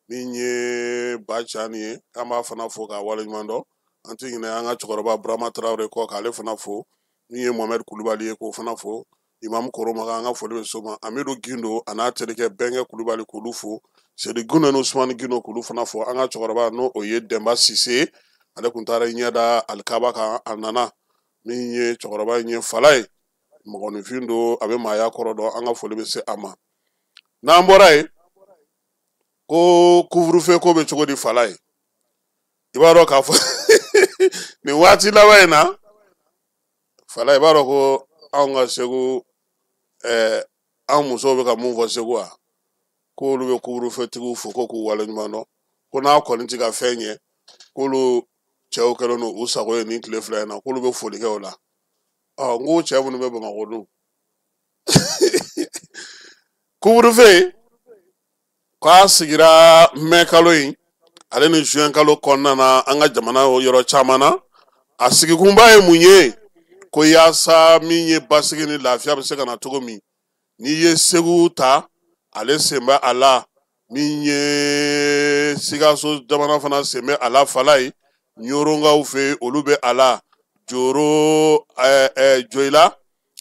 Min ye Ba Cani ye, an b'a fana fo k'a waleɲuman dɔn. An tɛ ɲinɛ an ka cɛkɔrɔba Burama Tarawele kɔ, k'ale fana fo. Min ye Mohamɛdi Kulubali ye, k'o fana fo. Imam Koromaga, an ka foli bɛ so ma. Amidu Gindo a n'a terikɛ Bɛnkɛ Kulubali, k'olu fo. Sedi Gundo ni Usumani Gindo, k'olu fana fo. An ka cɛkɔrɔba n'o o ye Dɛnba Sise, ale tun taara ɲɛ da alikaba kan, a nana. Min ye cɛkɔrɔba in ye fala ye, mɔgɔninfin don, a bɛ maaya kɔrɔ dɔn, an ka foli bɛ se a ma. N'an bɔra yen, ko couvre-feu ko bɛ cogo di fala ye? I b'a dɔn k'a fɔ nin waati laban in na fala, i b'a dɔn ko anw ka Segu, anw musow bɛ ka mun fɔ Segu wa, k'olu bɛ couvre-feu tigiw fo ko k'u waleɲuman dɔn, ko n'a kɔni ti ka fɛn ɲɛ, k'olu cɛw kɛlen don u sago ye nin tile 2 in na, k'olu bɛ foli kɛ o la. Ɔ, n ko cɛ minnu bɛ Bamakɔ dun, couvre-feu k'a sigira mɛ kalo in ale ni juin kalo kɔnɔna na an ka jamana yɔrɔ caman na. A sigikunba ye mun ye? Ko yaasa min ye basigi ni lafiya bɛ se ka na cogo min. N'i ye Segu ta, ale sen bɛ a la. Min ye Sikaso jamana fana sen bɛ a la. Falaye, Ɲoronkaw fɛ yen, olu bɛ a la. Joro, Joyila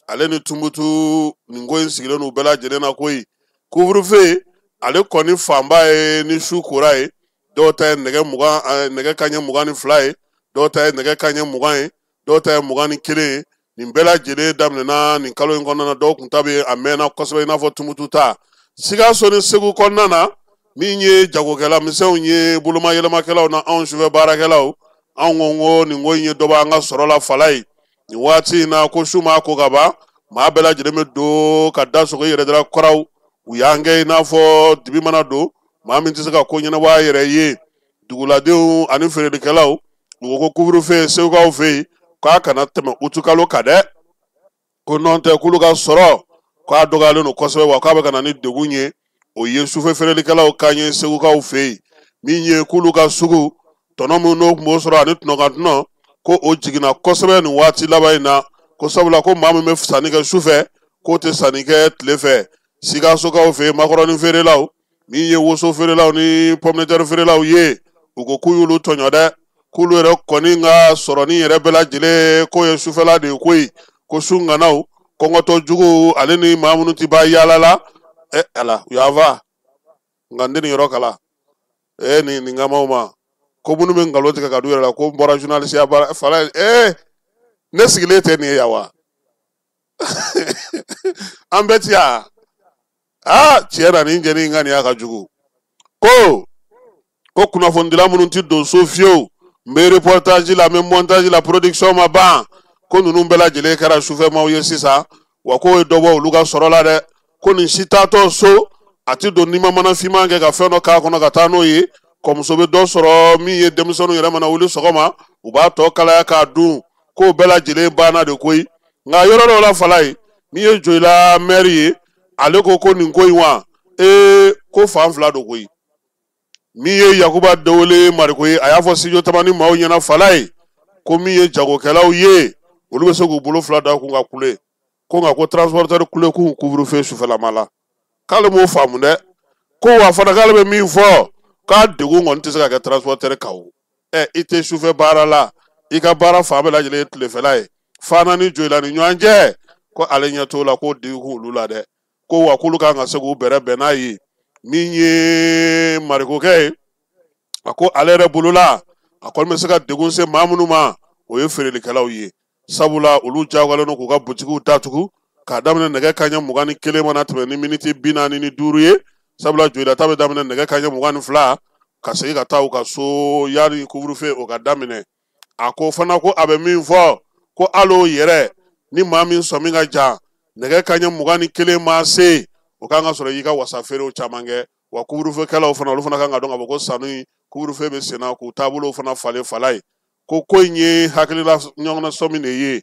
ale ni Tumutu, nin ko in sigilen don bɛɛ lajɛlen na koyi. Couvre-feu ale kɔni fanba ye ni su kora ye. Dɔw ta ye nɛgɛ 20, nɛgɛ kanɲɛ 22 ye, dɔw ta ye nɛgɛ kanɲɛ 20 ye, dɔw ta ye 21 ye. Nin bɛɛ lajɛlen daminɛna nin kalo in kɔnɔna na. Dɔw kun ta bɛ a mɛnna kosɛbɛ, i n'a fɔ Tumutu ta. Sikaso ni Segu kɔnɔna na, min ye jagokɛla misɛnw ye, boloma yɛlɛmakɛlaw na anw sufɛ baarakɛlaw, anw ko nin ko in ye dɔ b'an ka sɔrɔ la. Falaye, nin waati in na, ko su maa ko ka ban, maa bɛɛ lajɛlen bɛ don ka da sogo i yɛrɛ dara kɔrɔw. U y'an kɛ i n'a fɔ dibi mana don, maa min tɛ se ka ko ɲɛnabɔ a yɛrɛ ye. Duguladenw ani feerelikɛlaw, u ko ko couvre-feu Segukaw fɛ yen, k'a kana tɛmɛ utukalo kan dɛ, ko nɔntɛ k'olu ka sɔrɔ k'a dɔgɔyalen don kosɛbɛ, wa k'a bɛ ka na ni degun ye. O ye sufɛ feerelikɛlaw kan ye Segukaw fɛ yen. Min ye k'olu ka sugu tɔnɔ min n'o tun b'o sɔrɔ ani tɔnɔkantɔnɔ, ko o jiginna kosɛbɛ nin waati laban in na, ko sabula ko maa min bɛ sanni kɛ sufɛ, k'o tɛ sanni kɛ tile fɛ. Sikasokaw fɛ yen, makɔrɔni feerelaw, min ye woso feerelaw ni pomme de terre feerelaw ye, u ko k'u y'olu tɔɲɔ dɛ, k'olu yɛrɛ kɔni ka sɔrɔni yɛrɛ bɛɛ lajɛlen k'o ye sufɛla de ye koyi, ko su ŋanaw, kɔngɔtɔ juguw ale ni maa minnu ti ba yaala la. Ɛ ala, u y'an fa, nka n tɛ nin yɔrɔ kala. Nin kamaw ma ko minnu bɛ nkalon tigɛ ka d'u yɛrɛ la ko n bɔra journaliste baara fala. Ne sigilen tɛ nin ye yan wa? An bɛɛ ti yan. Aa, tiɲɛ na, nin jɛni in ŋaniya ka jugu. Ko kunnafonidila minnu ti don so fiyewu, n bɛ reportage la, n bɛ montage la, production ma ban, ko ninnu bɛɛ lajɛlen kɛra sufɛmaw ye sisan, wa k'o ye dɔ bɔ olu ka sɔrɔ la dɛ. Ko nin si taatɔ so, a ti don n'i ma mana finman kɛ ka fɛn dɔ k'a kɔnɔ ka taa n'o ye. Kɔmuso bɛ dɔ sɔrɔ min ye denmisɛnninw yɛrɛ mana wuli sɔgɔma, u b'a tɔ kalaya k'a dun, k'o bɛɛ lajɛlen banna de koyi. Nka yɔrɔ dɔw la, Falaye, min ye Joyila mɛri ye, ale ko ko nin ko in wa, ko fan fila don koyi. Min ye Yakuba Dewele Mariko ye, a y'a fɔ studio Tamani maaw ɲɛna, Falaye, ko min ye jagokɛlaw ye, olu bɛ se k'u bolo fila da kun ka kule, ko nka ko transporteur kule kun couvre-feu sufɛlama la, k'ale m'o faamu dɛ. Ko wa fana k'ale bɛ min fɔ, k'a degun kɔni tɛ se ka kɛ transporteur kan o. I tɛ sufɛ baara la, i ka baara fan bɛɛ lajɛlen ye tilefɛla ye, Fana ni Joyila ni ɲɔgɔn cɛ, ko ale ɲɛ t'o la k'o degun olu la dɛ. Ko wa k'olu kan ka se k'u bɛrɛ bɛn n'a ye. Min ye Marikokɛ ye, a ko ale yɛrɛ bolola, a kɔni bɛ se ka degun se maa minnu ma, o ye feerelikɛlaw ye, sabula olu jagoyalen don k'u ka butigiw datugu k'a daminɛ nɛgɛ kanɲɛ 21 mana tɛmɛ ni miniti 45 ye, sabula Joyila ta bɛ daminɛ nɛgɛ kanɲɛ 22 ka segin ka taa u ka so yanni couvre-feu o ka daminɛ. A ko fana ko a bɛ min fɔ, ko hali o yɛrɛ ni maa min sɔmi ka jan, nɛgɛ kanɲɛ 21 ma se, o kan ka sɔrɔ i ka wasa feerew caman kɛ. Wa couvre-feu kɛlaw fana, olu fana kan ka dɔn k'a fɔ ko sanu couvre-feu bɛ senna, k'u taabolow fana falen. Falaye ko in ye hakilila ɲɔgɔnna sɔmi de ye.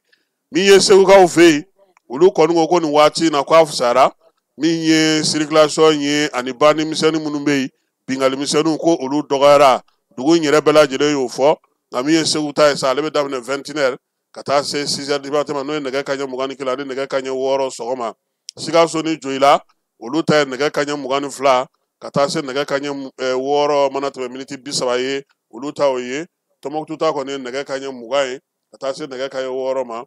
Min ye Segukaw fɛ yen, olu kɔni ko ko nin waati in na, k'a fisayara. Min ye circulation ye ani bandi misɛnnin minnu bɛ yen, binkanni misɛnninw, ko olu dɔgɔyara. Dugu in yɛrɛ bɛɛ lajɛlen y'o fɔ. Nka min ye Segu ta ye sa, ale bɛ daminɛ 21 heures ka taa se 6 heures du matin ma, n'o ye nɛgɛ kanɲɛ 21 ani nɛgɛ kanɲɛ 6 sɔgɔma. Sikaso ni Joyila, olu ta ye nɛgɛ kanɲɛ 22 ka taa se nɛgɛ kanɲɛ 6 mana tɛmɛ miniti 30 ye, olu ta o ye. Tɔnbɔkutu ta kɔni ye nɛgɛ kanɲɛ 20 ye ka taa se nɛgɛ kanɲɛ 6 ma,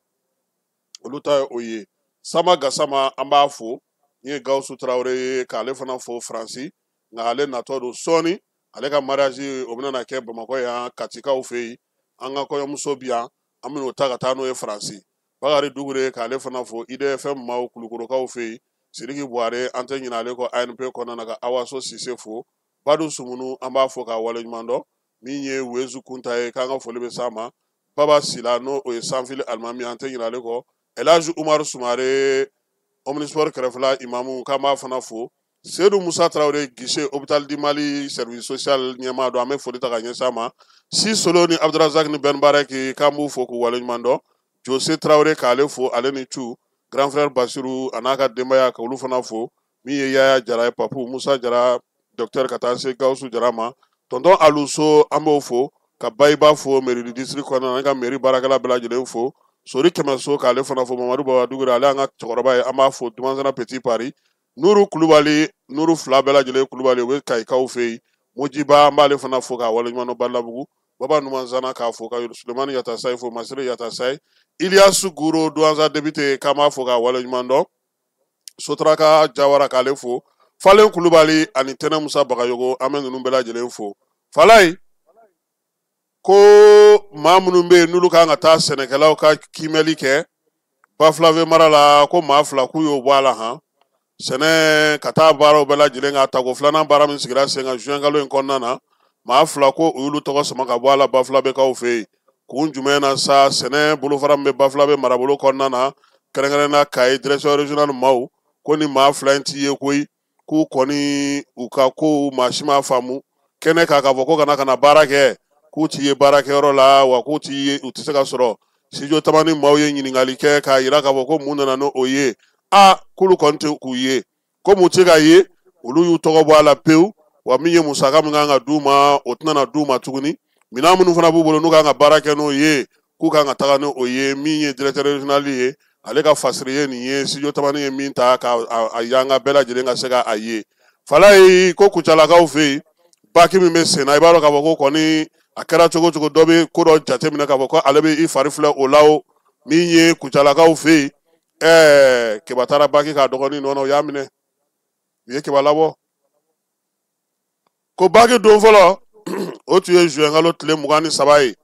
olu ta ye o ye. Sama Gasama, an b'a fo. Ni ye Gawusu Tarawele ye, k'ale fana fo Faransi, nka ale natɔ don sɔɔni. Ale ka mariage o bɛna kɛ Bamakɔ yan, Katikaw fɛ yen. An ka kɔɲɔmuso bi yan, an bɛn'o ta ka taa n'o ye Faransi. Bakari Dugure, k'ale fana fo IDFM maaw Kulukorokaw fɛ yen. Sidiki Buware, an tɛ ɲinɛ ale kɔ ANP kɔnɔna na, ka Awaso Sise fo. Badu Sumunu, an b'a fo k'a waleɲuman dɔn. Min ye Wezu Kunta ye, k'an ka foli bɛ s'a ma. Baba Sila, n'o o ye Sanfili alimami, an tɛ ɲinɛ ale kɔ. Elhaji Umaru Sumare, Omnisport kɛrɛfɛla imamu, k'an b'a fana fo. Seydou Musa Traoré, guichet hôpital du Mali service social ɲɛmaa don, an bɛ foli ta ka ɲɛsin a ma. Si Solo ni Abdurazak ni Ben Barek, k'an b'u fo k'u waleɲuman dɔn. Jose Tarawele k'ale fo, ale ni cu grand frère Basiru a n'a ka denbaya ka olu fana fo. Min ye Yaya Jara ye, Papu Musa Jara docteur, ka taa se Gawusu Jara ma, tonton Aluso, an b'o fo, ka Bayiba fo mairie du district kɔnɔna na, an ka mairie baarakɛla bɛɛ lajɛlen fo. Sori Kɛmɛso k'ale fana fo. Mamadu Baba Dugure, ale y'an ka cɛkɔrɔba ye, an b'a fo. Dumansana Petit Paris, Nuru Kulubali, Nuru fila bɛɛ lajɛlen Kulubali, u bɛ Kayikaw fɛ yen. Mojiba, an b'ale fana fo k'a waleɲuman dɔn. Balabugu Baba Numanzana k'a fo, ka Sulemani Yatasayi fo, Masire Yatasayi, Iliyasu Guro Duwanza député, k'an b'a fo k'a waleɲuman dɔn. Sotaraka Jawara k'ale fo, Falen Kulubali ani Tɛnɛ Musa Bagayogo, an bɛ ninnu bɛɛ lajɛlen fo. Falayi ko maa minnu bɛ yen n'olu kan ka taa sɛnɛkɛlaw ka kiimɛli kɛ Bafulave mara la, ko maa 2 k'u y'o bɔ a la han. Sɛnɛ ka taa baaraw bɛɛ lajɛlen ka tako filanan baara min sigira sen kan juin kalo in kɔnɔna na, maa 2 ko u y'olu tɔgɔ sama ka bɔ a la Bafulabekaw fɛ yen. Kun jumɛn na sa? Sɛnɛ bolofara min bɛ Bafulabe marabolo kɔnɔna na, kɛrɛnkɛrɛnnenya Kayi direction régionale maaw ko ni maa 2 in ti ye koyi, k'u kɔni u ka kow maa si m'a faamu kɛnɛ kan k'a fɔ ko kana ka na baara kɛ, k'u ti ye baarakɛyɔrɔ la, wa k'u ti ye, u tɛ se ka sɔrɔ. Studio Tamani maaw ye ɲininkali kɛ k'a yira k'a fɔ ko mun nana n'o ye. A k'olu kɔni tɛ k'u ye, komi u tɛ ka ye, olu y'u tɔgɔ bɔ a la pewu. Wa min ye musaka min kan ka d'u ma, o tɛna na d'u ma tuguni. Minɛn minnu fana b'u bolo n'u kan ka baara kɛ n'o ye, k'u kan ka taga n'o ye. Min ye directeur régional ye, ale ka fasiri ye nin ye, Studio Tamani ye min ta ka a yanga bɛɛ lajɛlen ka se ka a ye. Falayi ko Kucalakaw fɛ yen, baki min bɛ sen na, i b'a dɔn k'a fɔ ko kɔni a kɛra cogo cogo, dɔ bɛ ko dɔ jateminɛ k'a fɔ ko ale bɛ i fari filɛ o la. O min ye Kucalakaw fɛ yen, Keba taara baki k'a dɔgɔnin nɔ na, u y'a minɛ, u ye Keba labɔ. Ko baki don fɔlɔ, o tun ye juin kalo tile 23 ye.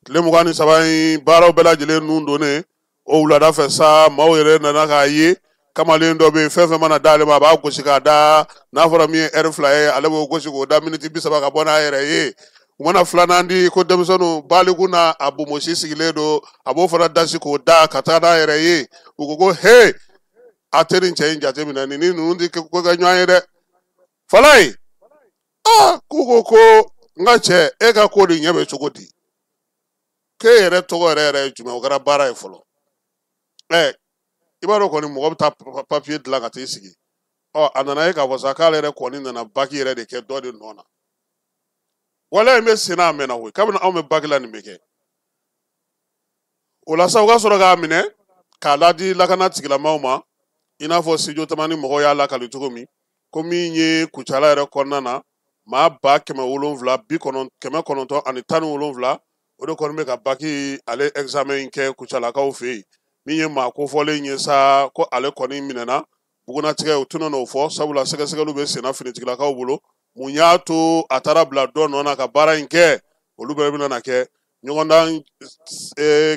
Tile 23 in baaraw bɛɛ lajɛlen nun donnen o wulada fɛ sa, maaw yɛrɛ nana k'a ye kamalen dɔ bɛ yen, fɛn fɛn mana d'ale ma, a b'a gosi k'a da. N'a fɔra min ye ɛri 2 ye, ale b'o gosi k'o da miniti 30 ka bɔ n'a yɛrɛ ye. U mana filanan di, ko denmisɛnninw baliku n'a a bonbosi sigilen don, a b'o fana dasi k'o da ka taa n'a yɛrɛ ye. U ko ko he, a tɛ nin cɛ in jateminɛ, nin ni ninnu tɛ ko kɛ ɲɔgɔn ye dɛ. Falayi aa, k'u ko ko n ka cɛ, e ka ko de ɲɛ bɛ cogo di? K'e yɛrɛ tɔgɔ yɛrɛ yɛrɛ ye jumɛn? O kɛra baara ye fɔlɔ. I b'a dɔn kɔni mɔgɔ bɛ taa papiye dilan ka t'i sigi. Ɔ a nana ye k'a fɔ sa k'ale yɛrɛ kɔni nana baki yɛrɛ de kɛ dɔ de nɔ na. Waleya in bɛ sen na, a mɛnna koyi, kabini anw bɛ baki la nin bɛ kɛ. O la sa, u ka sɔrɔ k'a minɛ k'a ladi lakana tigilamaw ma, i n'a fɔ Studio Tamani mɔgɔw y'a lakali cogo min, ko min ye Kucala yɛrɛ kɔnɔna na, maa 7917, o de kɔni bɛ ka baki ale examen in kɛ Kucalakaw fɛ yen. Min ye maa kofɔlen ye sa, ko ale kɔni minɛna bugunatigɛ, u tɛna n'o fɔ, sabula sɛgɛsɛgɛliw bɛ senna finitigilakaw bolo. Mun y'a to a taara bila dɔ nɔ na ka baara in kɛ? Olu bɛɛ bɛna na kɛ ɲɔgɔndan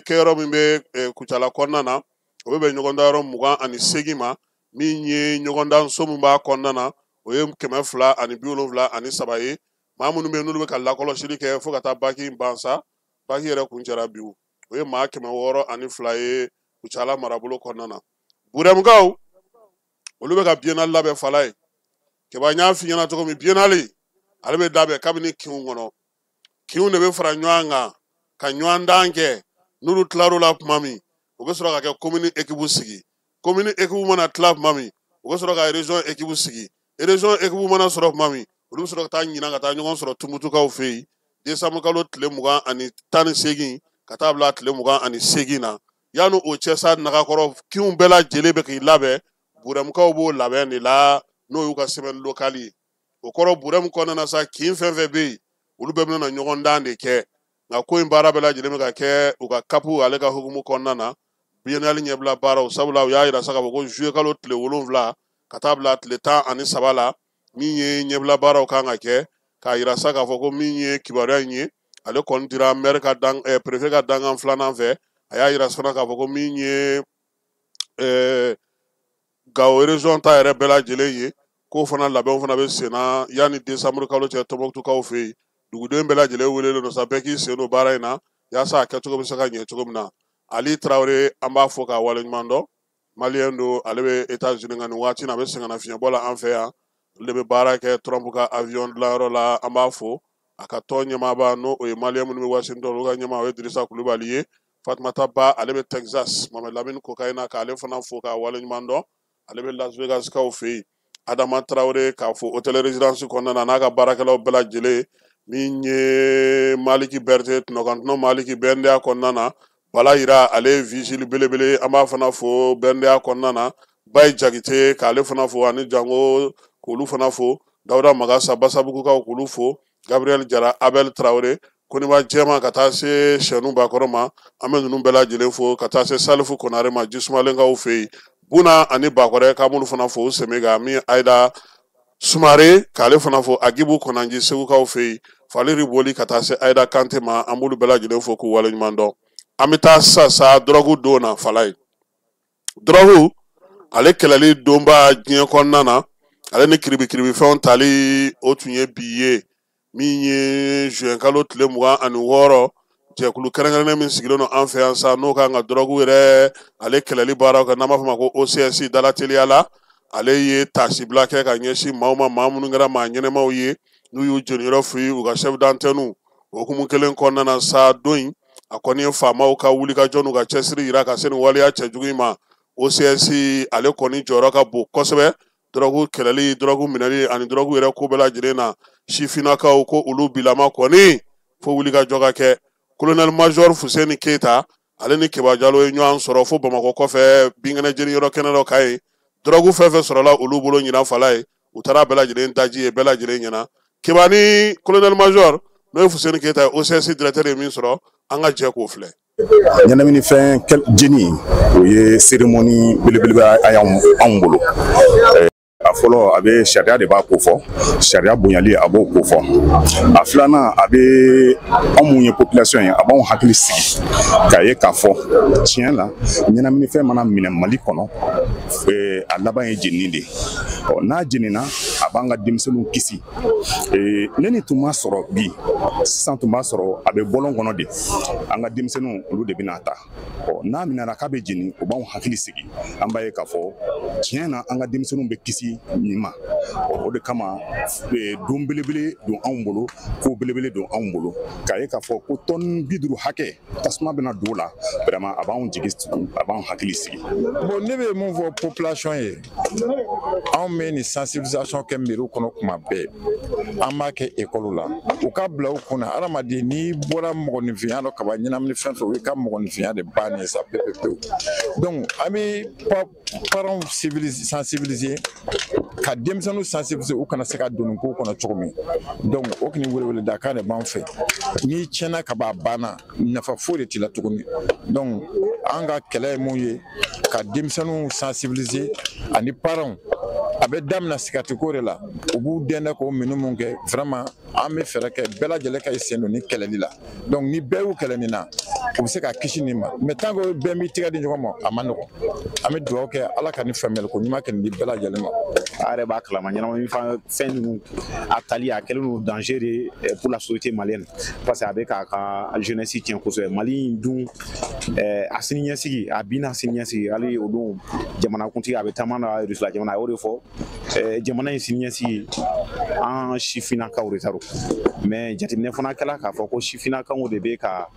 kɛyɔrɔ min bɛ Kucala kɔnɔna na, o bɛ bɛn ɲɔgɔndan yɔrɔ 28 ma. Min ye ɲɔgɔndan so min b'a kɔnɔna na, o ye 273 ye. Maa minnu bɛ yen n'olu bɛ ka lakɔlɔsili kɛ fo ka taa baki in ban sa, baki yɛrɛ kuncɛra bi, o ye maa 602 ye Kucala marabolo kɔnɔna na. Burɛmukaw, olu bɛ ka biennale labɛn. Fala ye Keba, n y'a f'i ɲɛna cogo min, biennale ale bɛ labɛn kabini kinw kɔnɔ. Kinw de bɛ fara ɲɔgɔn kan ka ɲɔgɔn dan kɛ. N'olu tilar'o la tuma min, u bɛ sɔrɔ ka kɛ commune équipe sigi. Commune équipe mana tila tuma min, u bɛ sɔrɔ ka région équipe sigi. Région équipe mana sɔrɔ tuma min, olu bɛ sɔrɔ ka taa ɲinan ka taa ɲɔgɔn sɔrɔ Tumutukaw fɛ yen décembre kalo tile 18 ka taa bila tile 28 na. Yanni o cɛ sa, nagakɔrɔ kinw bɛɛ lajɛlen bɛ k'i labɛn. Burɛmukaw b'o labɛn de la, n'o y'u ka semaine locale ye. O kɔrɔ, Burɛmu kɔnɔna na sa, kin fɛn fɛn bɛ yen, olu bɛɛ bɛna ɲɔgɔn dan de kɛ. Nka ko in baara bɛɛ lajɛlen bɛ ka kɛ u ka kapu ale ka hukumu kɔnɔna na, biennale ɲɛbila baaraw. Sabula u y'a yira sa k'a fɔ ko juillet kalo tile 7 ka taa bila tile 13 la, min ye ɲɛbila baaraw kan ka kɛ. K'a yira sa k'a fɔ ko min ye kibaruya in ye, ale kɔni dira maire ka dan préfet ka dankan filanan fɛ. A y'a yira fana k'a fɔ ko min ye Gawo région ta yɛrɛ bɛɛ lajɛlen ye, k'o fana labɛnw fana bɛ sen na yanni décembre kalo cɛ Tɔnbukutukaw fɛ yen. Duguden bɛɛ lajɛlen welelen don sa, bɛɛ k'i sen don baara in na yaasa a kɛcogo bɛ se ka ɲɛ cogo min na. Ali Tarawele, an b'a fɔ k'a waleɲuman dɔn. Maliyɛn don, ale bɛ États-Unis, nka nin waati in na a bɛ sɛgɛnnafiɲɛbɔ la an fɛ yan. Ale de bɛ baara kɛ Trump ka avion dilanyɔrɔ la. An b'a fo, a ka tɔn ɲɛmaaba, n'o o ye maliyɛn minnu bɛ Washington, olu ka ɲɛmaa, o ye Dirisa Kulubali ye. Fatumata Ba, ale bɛ Texas. Mohamed Lamine Kokayina, k'ale fana fo k'a waleɲuman dɔn, ale bɛ Las Vegas kaw fɛ yen. Adama Traoré, k'a fo hôtel résidence kɔnɔna na, n'a ka baarakɛlaw bɛɛ lajɛlen. Min ye Maliki Berete, tɔnɔkantɔnɔ Maliki BNDA kɔnɔna na. Bala Yira, ale ye vigile belebele, an b'a fana fo BNDA kɔnɔna na. Bayi Jakite, k'ale fana fo, ani Jango, k'olu fana fo. Dawuda Magasa, Basabugukaw, k'olu fo. Gabriel Jara, Abel Traoré, Koniba Jɛma, ka taa se Sɛnu Bakɔrɔ ma, an bɛ ninnu bɛɛ lajɛlen fo, ka taa se Salifu Konare ma, Jisumalenkaw fɛ yen. Buna ani Bakɔrɛ, k'an b'olu fana fo. Semega min, Ayida Sumare, k'ale fana fo. Agibu Kɔnanji, Segukaw fɛ yen. Faliri Boli, ka taa se Ayida Kante ma, an b'olu bɛɛ lajɛlen fo k'u waleɲuman dɔn. An bɛ taa sisan sa dɔrɔgu don na. Fala ye dɔrɔgu ale kɛlɛli donba diɲɛ kɔnɔna na, ale ni kiribikiribifɛnw tali, o tun ye bi ye, min ye juin kalo tile 26. Jɛkulu kɛrɛnkɛrɛnnen min sigilen don an fɛ yan sa, n'o kan ka dɔrɔgu yɛrɛ ale kɛlɛli baaraw kɛ, n'an b'a fɔ ma ko OCS dalateliya la, ale ye taasibila kɛ ka ɲɛsin maaw ma, maa minnu kɛra maa ɲɛnɛmaw ye, n'u y'u jeniyɔrɔ f'i u ka chef d'antenne. O hukumu kelen kɔnɔna na sa, don in a kɔni ye faamaw ka wulikajɔ n'u ka cɛsiri yira ka se nin waleya cɛjugu in ma. OCS ale kɔni jɔyɔrɔ ka bon kosɛbɛ dɔrɔgu kɛlɛli, dɔrɔgu minɛli ani dɔrɔgu yɛrɛ ko bɛɛ lajɛlen na. Sifinnakaw ko olu bilama kɔni fo wulikajɔ ka kɛ. Colonel major Fuseni Keyita, ale ni Keba Jalo ye ɲɔgɔn sɔrɔ fo Bamakɔ kɔfɛ, binkɛnɛ jeni yɔrɔ kɛnɛ dɔ kan yen. Dɔrɔgu fɛn fɛn sɔrɔla olu bolo ɲinan, fala ye, u taara bɛɛ lajɛlen daji ye bɛɛ lajɛlen ɲɛna. Keba ni colonel major, n'o ye Fuseni Keyita ye, OCS directeur ye min sɔrɔ, an ka jɛ k'o filɛ. Ɲɛnaminifɛn jeni, o ye cérémonie belebeleba anw bolo. A fɔlɔ, a bɛ sariya de b'a ko fɔ, sariya bonyali a b'o ko fɔ. A filanan, a bɛ anw mun ye population ye, a b'anw hakili sigi k'a ye k'a fɔ tiɲɛ la, ɲɛnaminifɛn mana minɛ Mali kɔnɔ, a laban ye jenini de ye. Ɔ, n'a jenina, a b'an ka denmisɛnninw kisi. Ne ni tun b'a sɔrɔ bi sisan, tun b'a sɔrɔ a bɛ bɔlɔn kɔnɔ de, an ka denmisɛnninw olu de bɛna ta. Ɔ, n'a minɛra k'a bɛ jeni, o b'anw hakili sigi, an b'a ye k'a fɔ tiɲɛ na, an ka denmisɛnninw bɛ kisi nin ma. O de kama don belebele don anw bolo, ko belebele don anw bolo, k'a ye k'a fɔ ko tɔni 50 hakɛ tasuma bɛna don o la. Vraiment, a b'anw jigi, a b'anw hakili sigi. Bon, ne bɛ mun fɔ population ye? Anw bɛ nin sensibilisation kɛ mairie kɔnɔ kuma bɛɛ, an b'a kɛ école la. U ka bila u kunna, hadamaden n'i bɔra mɔgɔninfinya dɔ kaban, ɲɛnamini fɛn fɛn, o y'i ka mɔgɔninfinya de bannen ye sa pewu pewu. Donc an bɛ parents sensibiliser, ka denmisɛnninw sensibiliser, u kana se ka don nin ko kɔnɔ cogo min. Donc o kɔni, weleweledakan de b'an fɛ. N'i tiɲɛna ka ban, a banna, nafa foyi de t'i la tuguni. Donc an ka kɛlɛ ye mun ye? Ka denmisɛnninw sensibiliser ani parents. A bɛ daminɛ sigarɛtiko de la, u b'u dɛn k'o minnu mun kɛ. Vraiment, an bɛ fɛɛrɛ kɛ bɛɛ lajɛlen ka i sen don ni kɛlɛli la. Donc ni bɛɛ y'u kɛlɛ nin na, u bɛ se ka kisi nin ma. Mais tant que bɛɛ m'i tɛgɛ di ɲɔgɔn ma, a ma nɔgɔn. An bɛ dugawu kɛ, Ala ka nin faamuyali ko ɲuman kɛ nin di bɛɛ lajɛlen ma. A yɛrɛ b'a kalama, ɲɛnamini fɛn ninnu a tali, a kɛlen don danger de pour la société malienne, parce que a bɛ k'a ka jeunesse tiɲɛ kosɛbɛ. Mali in dun, a sini ɲɛsigi, a bin n'a sini ɲɛsigi. Hali o don, jamanakuntigi a bɛ taama na Rusila jamana, a y'o de fɔ, jamana in sini ɲɛsigi, an sifinnakaw de ta don. Mais jateminɛ fana kɛla k'a fɔ ko sifinnakaw de bɛ ka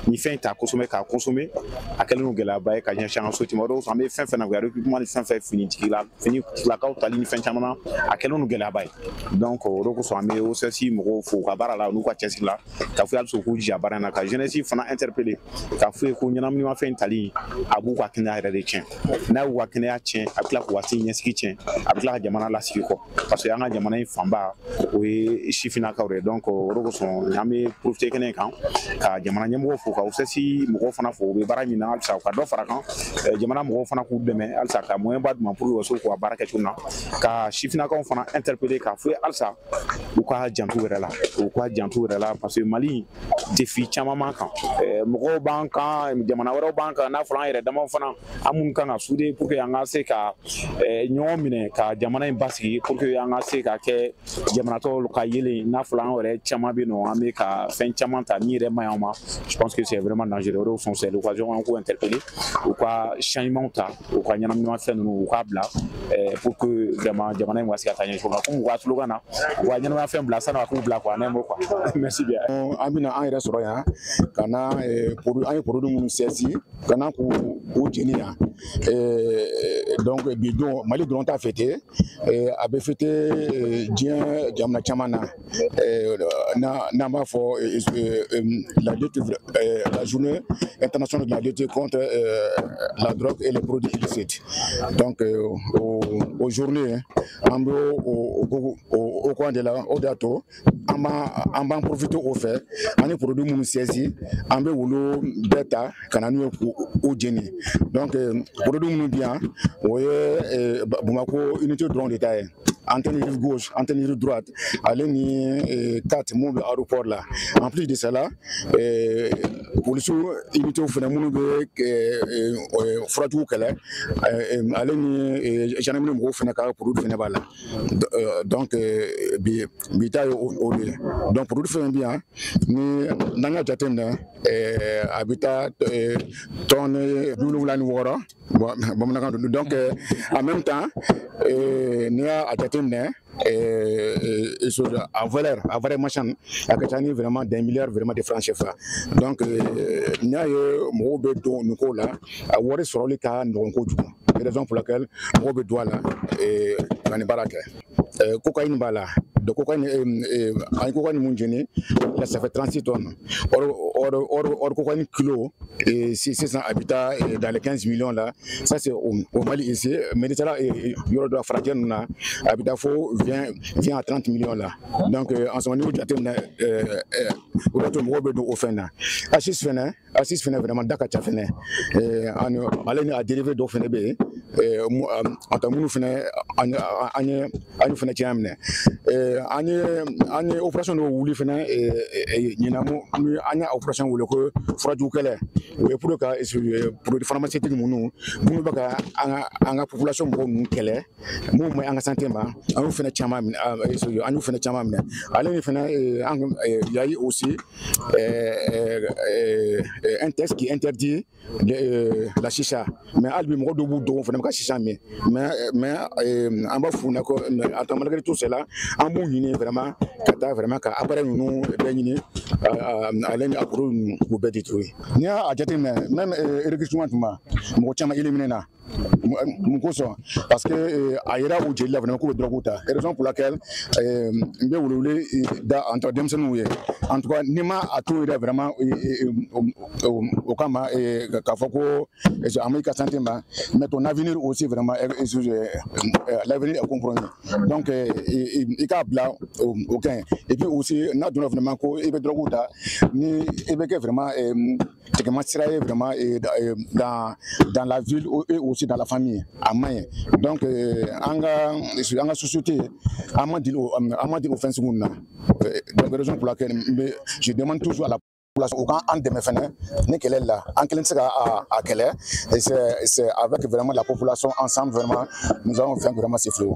nin fɛn ta kosɛbɛ k'a consommer. A kɛlen don gɛlɛyaba ye ka ɲɛsin an ka société ma. O de kosɔn an bɛ fɛn fɛn na, recrutement ni fɛn fɛn, finitigila, finitigilakaw tali ni fɛn caman na, a kɛlen don gɛlɛyaba ye. Donc o de kosɔn an bɛ OCS mɔgɔw fo u ka baara la n'u ka cɛsiri la, k'a fɔ halisa u k'u jija baara in na, ka jeunesse fana interpeller, k'a f'u ye ko ɲɛnaminimafɛn tali, a b'u ka kɛnɛya yɛrɛ de tiɲɛ. N'a y'u ka kɛnɛya tiɲɛ, a bɛ tila k'u ka sini ɲɛsigi tiɲɛ, a bɛ tila ka jamana lasigi kɔ, parce que an ka jamana in fanba, o ye sifinnakaw de ye. Donc o de kosɔn an bɛ profiter kɛnɛ kan ka jamana ɲɛmɔgɔw fo, ka OCS mɔgɔw fana fo, u bɛ baara min na. Halisa u ka dɔ fara kan, jamana mɔgɔw fana k'u dɛmɛ halisa ka moyen ba d'u ma pour que u ka se k'u ka baara kɛ cogo min na, ka sifinnakaw fana interpeller, k'a fɔ halisa u ka janto yɛrɛ la, u ka janto yɛrɛ la, parce que Mali, défi caman b'an kan, mɔgɔw b'an kan, jamana wɛrɛw b'an kan. N'a fɔra an yɛrɛ damaw fana, an minnu kan ka souder pour que an ka se ka ɲɔgɔn minɛ ka jamana in basigi, pour que an ka se ka kɛ jamana tɔw ka yelen, n'a fɔra an yɛrɛ. Yɛrɛ caman bɛ yen nɔ, an bɛ ka fɛn caman ta min yɛrɛ man ɲi an ma. Je pense que c'est vraiment dangereux. O de kosɔn, c'est l'occasion an k'u interpeller, u ka changement ta, u ka ɲɛnaminimafɛn ninnu u k'a bila, pour que vraiment jamana in ka se ka taa ɲɛ cogo min na, komi u ka slogan na, u ka ɲɛnamaya bila sani a k'u bila quoi, en un mot quoi. Merci bien. An bɛna an yɛrɛ sɔrɔ yan ka na an ye produit minnu saisi ka na k'u jeni yan. Donc bi don, Mali dɔrɔn t'a fêté, a bɛ fêté diɲɛ jamana caman na. N'an b'a fɔ la lutte, la journée internationale de la lutte contre la drogue et les produits illicites. Donc o journée, an bɛ o coin de la. O de y'a to an b'an profiter o fɛ, an ye produit minnu saisi, an bɛ olu bɛɛ ta ka na n'u ye k'u jeni. Donc produit minnu bi yan, o ye Bamakɔ unité dɔrɔn de ta ye: antenne rive gauche, antenne rive droite, ale ni 4 mun bɛ aéroport la. En plus de cela, polisiw unité fɛnɛ minnu bɛ furajugu kɛlɛ, ale ni gendarmerie mɔgɔw fɛnɛ ka produit fɛnɛ b'a la. Donc bi ta ye o de ye. Donc produit fɛn bi yan ni n'an y'a jateminɛ, a bɛ taa tonne 76 bamanankan don. Donc en même temps, n'i y'a jateminɛ en valeur marchande, a ka ca ni vraiment des milliards vraiment de francs CFA. Donc n'i y'a ye mɔgɔw bɛ don nin ko la, a wari sɔrɔli ka nɔgɔn kojugu, raison pour laquelle mɔgɔw bɛ don a la ka nin baara kɛ. Cocaïne b'a la. De cocaïne, an ye cocaïne mun jeni là, ça fait 36 tonnes. Or cocaïne kilo et sisan a bɛ taa dans les 15 millions là. Ça, c'est au Mali ici. Mais n'i taara yɔrɔ dɔ farajɛ ninnu na, a bɛ taa fo 20 à 30 millions là. Donc en ce moment, n'i y'o jateminɛ, o de y'a to mɔgɔw bɛ don o fɛn na. Haschich fɛnɛ, haschich fɛnɛ vraiment da ka ca fɛnɛ. Ani ale ni a dérivé dɔw fɛnɛ bɛ yen en tant minnu fɛnɛ an ye fɛnɛ cɛya minɛ. An ye opération dɔw wuli fɛnɛ ɲinan, mu an ye opération wele ko furajugu kɛlɛ. O ye pour ka produit pharmaceutique minnu bɛ ka an ka population mɔgɔw ninnu kɛlɛ, mun ma ɲi an ka santé ma, an y'o fɛnɛ caman minɛ, an y'o fɛnɛ caman minɛ. Ale ni fɛnɛ an y a eu aussi un texte qui interdit la chicha, mais hali bi mɔgɔ dɔw b'u dogo fɛnɛ bɛ ka chicha min. Mais an b'a f'u ɲɛna ko attends, malgré tout cela, an b'u ɲini vraiment ka taa vraiment ka appareil ninnu bɛɛ ɲini, ale ni appareil ninnu, k'u bɛɛ détruire. N'i y'a jateminɛ, même recrutement tuma, mɔgɔ caman éliminé na. Mun kosɔn? Parce que a yera u jeli la vraiment k'u bɛ drogue ta, raison pour laquelle n bɛ welewele da en tout cas denmisɛnninw ye. En tout cas, n'i ma a to yɛrɛ vraiment o kama k'a fɔ ko a ma i ka santé ma, mais ton avenir aussi, vraiment l'avenir est compromis. Donc i k'a bila o ka ɲi. Et puis aussi, n'a donna vraiment ko i bɛ drogue ta, ni i bɛ kɛ vraiment tigɛma sira ye vraiment dans la ville et aussi dans la famille, a man ɲi. Donc an ka société, an ma deli o fɛn sugu ninnu na. Donc raison pour laquelle je demande toujours à la population u k'an dɛmɛ fɛnɛ ni kɛlɛ la. An kelen tɛ se ka a kɛlɛ, et c'est avec vraiment la population, ensemble vraiment, nous allons vaincre vraiment ce fléau.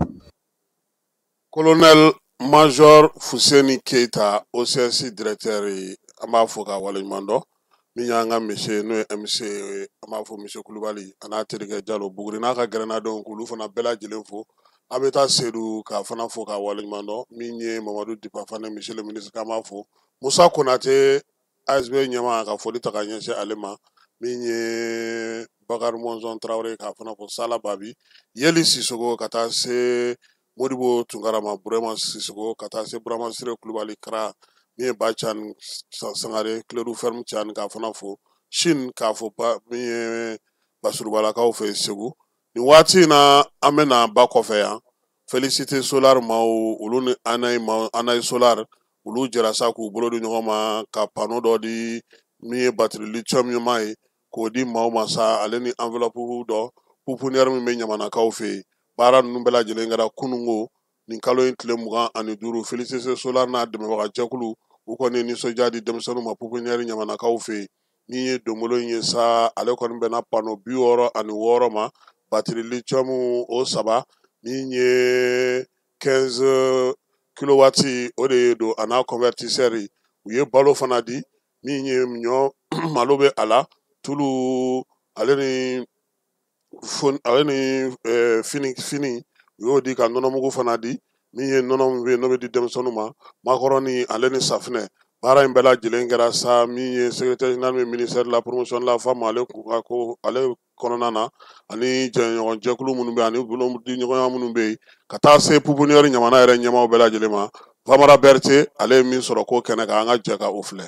Colonel Major Fuseni Keita, OCS directeur ye, an b'a fɔ k'a waleɲuman dɔn. Min y'an ka monsieur n'o ye MC ye, an b'a fɔ monsieur Kulubali a n'a terikɛ Jalo Buguri n'a ka gɛrɛnnadenw, k'olu fana bɛɛ lajɛlen fo. An bɛ taa Sedu k'a fana fo k'a waleɲuman dɔn. Min ye Mamadu Dipa fana, monsieur le ministre, k'an b'a fo. Musa Konate, ASB ɲɛmaa, ka foli ta ka ɲɛsin ale ma. Min ye Bakari Mɔnzɔn Tarawele, k'a fana fo. Sala Babi Yeli Sisogo, ka taa se Modibo Tunkara ma, Burema Sisogo, ka taa se Burama Sire Kulubali Kara. Min ye Ba Can Sangare, Kiledu Ferme Can, k'a fana fo. Sini k'a fɔ ba min ye Basurubalakaw fɛ Segu nin waati in na, an bɛna ba kɔfɛ yan. Félicité Solar maaw, olu ni Anayi maaw, Anayi Solar, olu jɛra sa k'u bolo di ɲɔgɔn ma ka panneau dɔ di, min ye batterie lithium ɲuman ye, k'o di maaw ma sa, ale ni enveloppe dɔ, pouponnière min bɛ Ɲamanakaw fɛ yen. Baara ninnu bɛɛ lajɛlen kɛra kununko nin kalo in tile 25. Félicité Solar n'a dɛmɛbaga jɛkulu, u kɔni ye nisɔndiya di denmisɛnninw ma pouponnière Ɲamanakaw fɛ yen. Min ye donbolo in ye sa, ale kɔni bɛnna panneau 66 ma, batterie lithium o saba, min ye 15 kilowati o de ye don a n'a convertisseur. U ye balo fana di, min ye ɲɔ malo bɛ a la, tulu ale ni fini u y'o di, ka nɔnɔmugu fana di, min ye nɔnɔ min bɛ yen n'o bɛ di denmisɛnninw ma, makɔrɔni ale ni safinɛ. Baara in bɛɛ lajɛlen kɛra sa, min ye secrétaire général min ministère de la promotion de la femme ale ka ko ale kɔnɔna na, ani jɛɲɔgɔn jɛkulu minnu bɛ yen, ani bolodiɲɔgɔnya minnu bɛ yen, ka taa se pouponnière ɲamana yɛrɛ ɲɛmaaw bɛɛ lajɛlen ma. Famara Berete ale ye min sɔrɔ ko kɛnɛ kan, an ka jɛ ka o filɛ.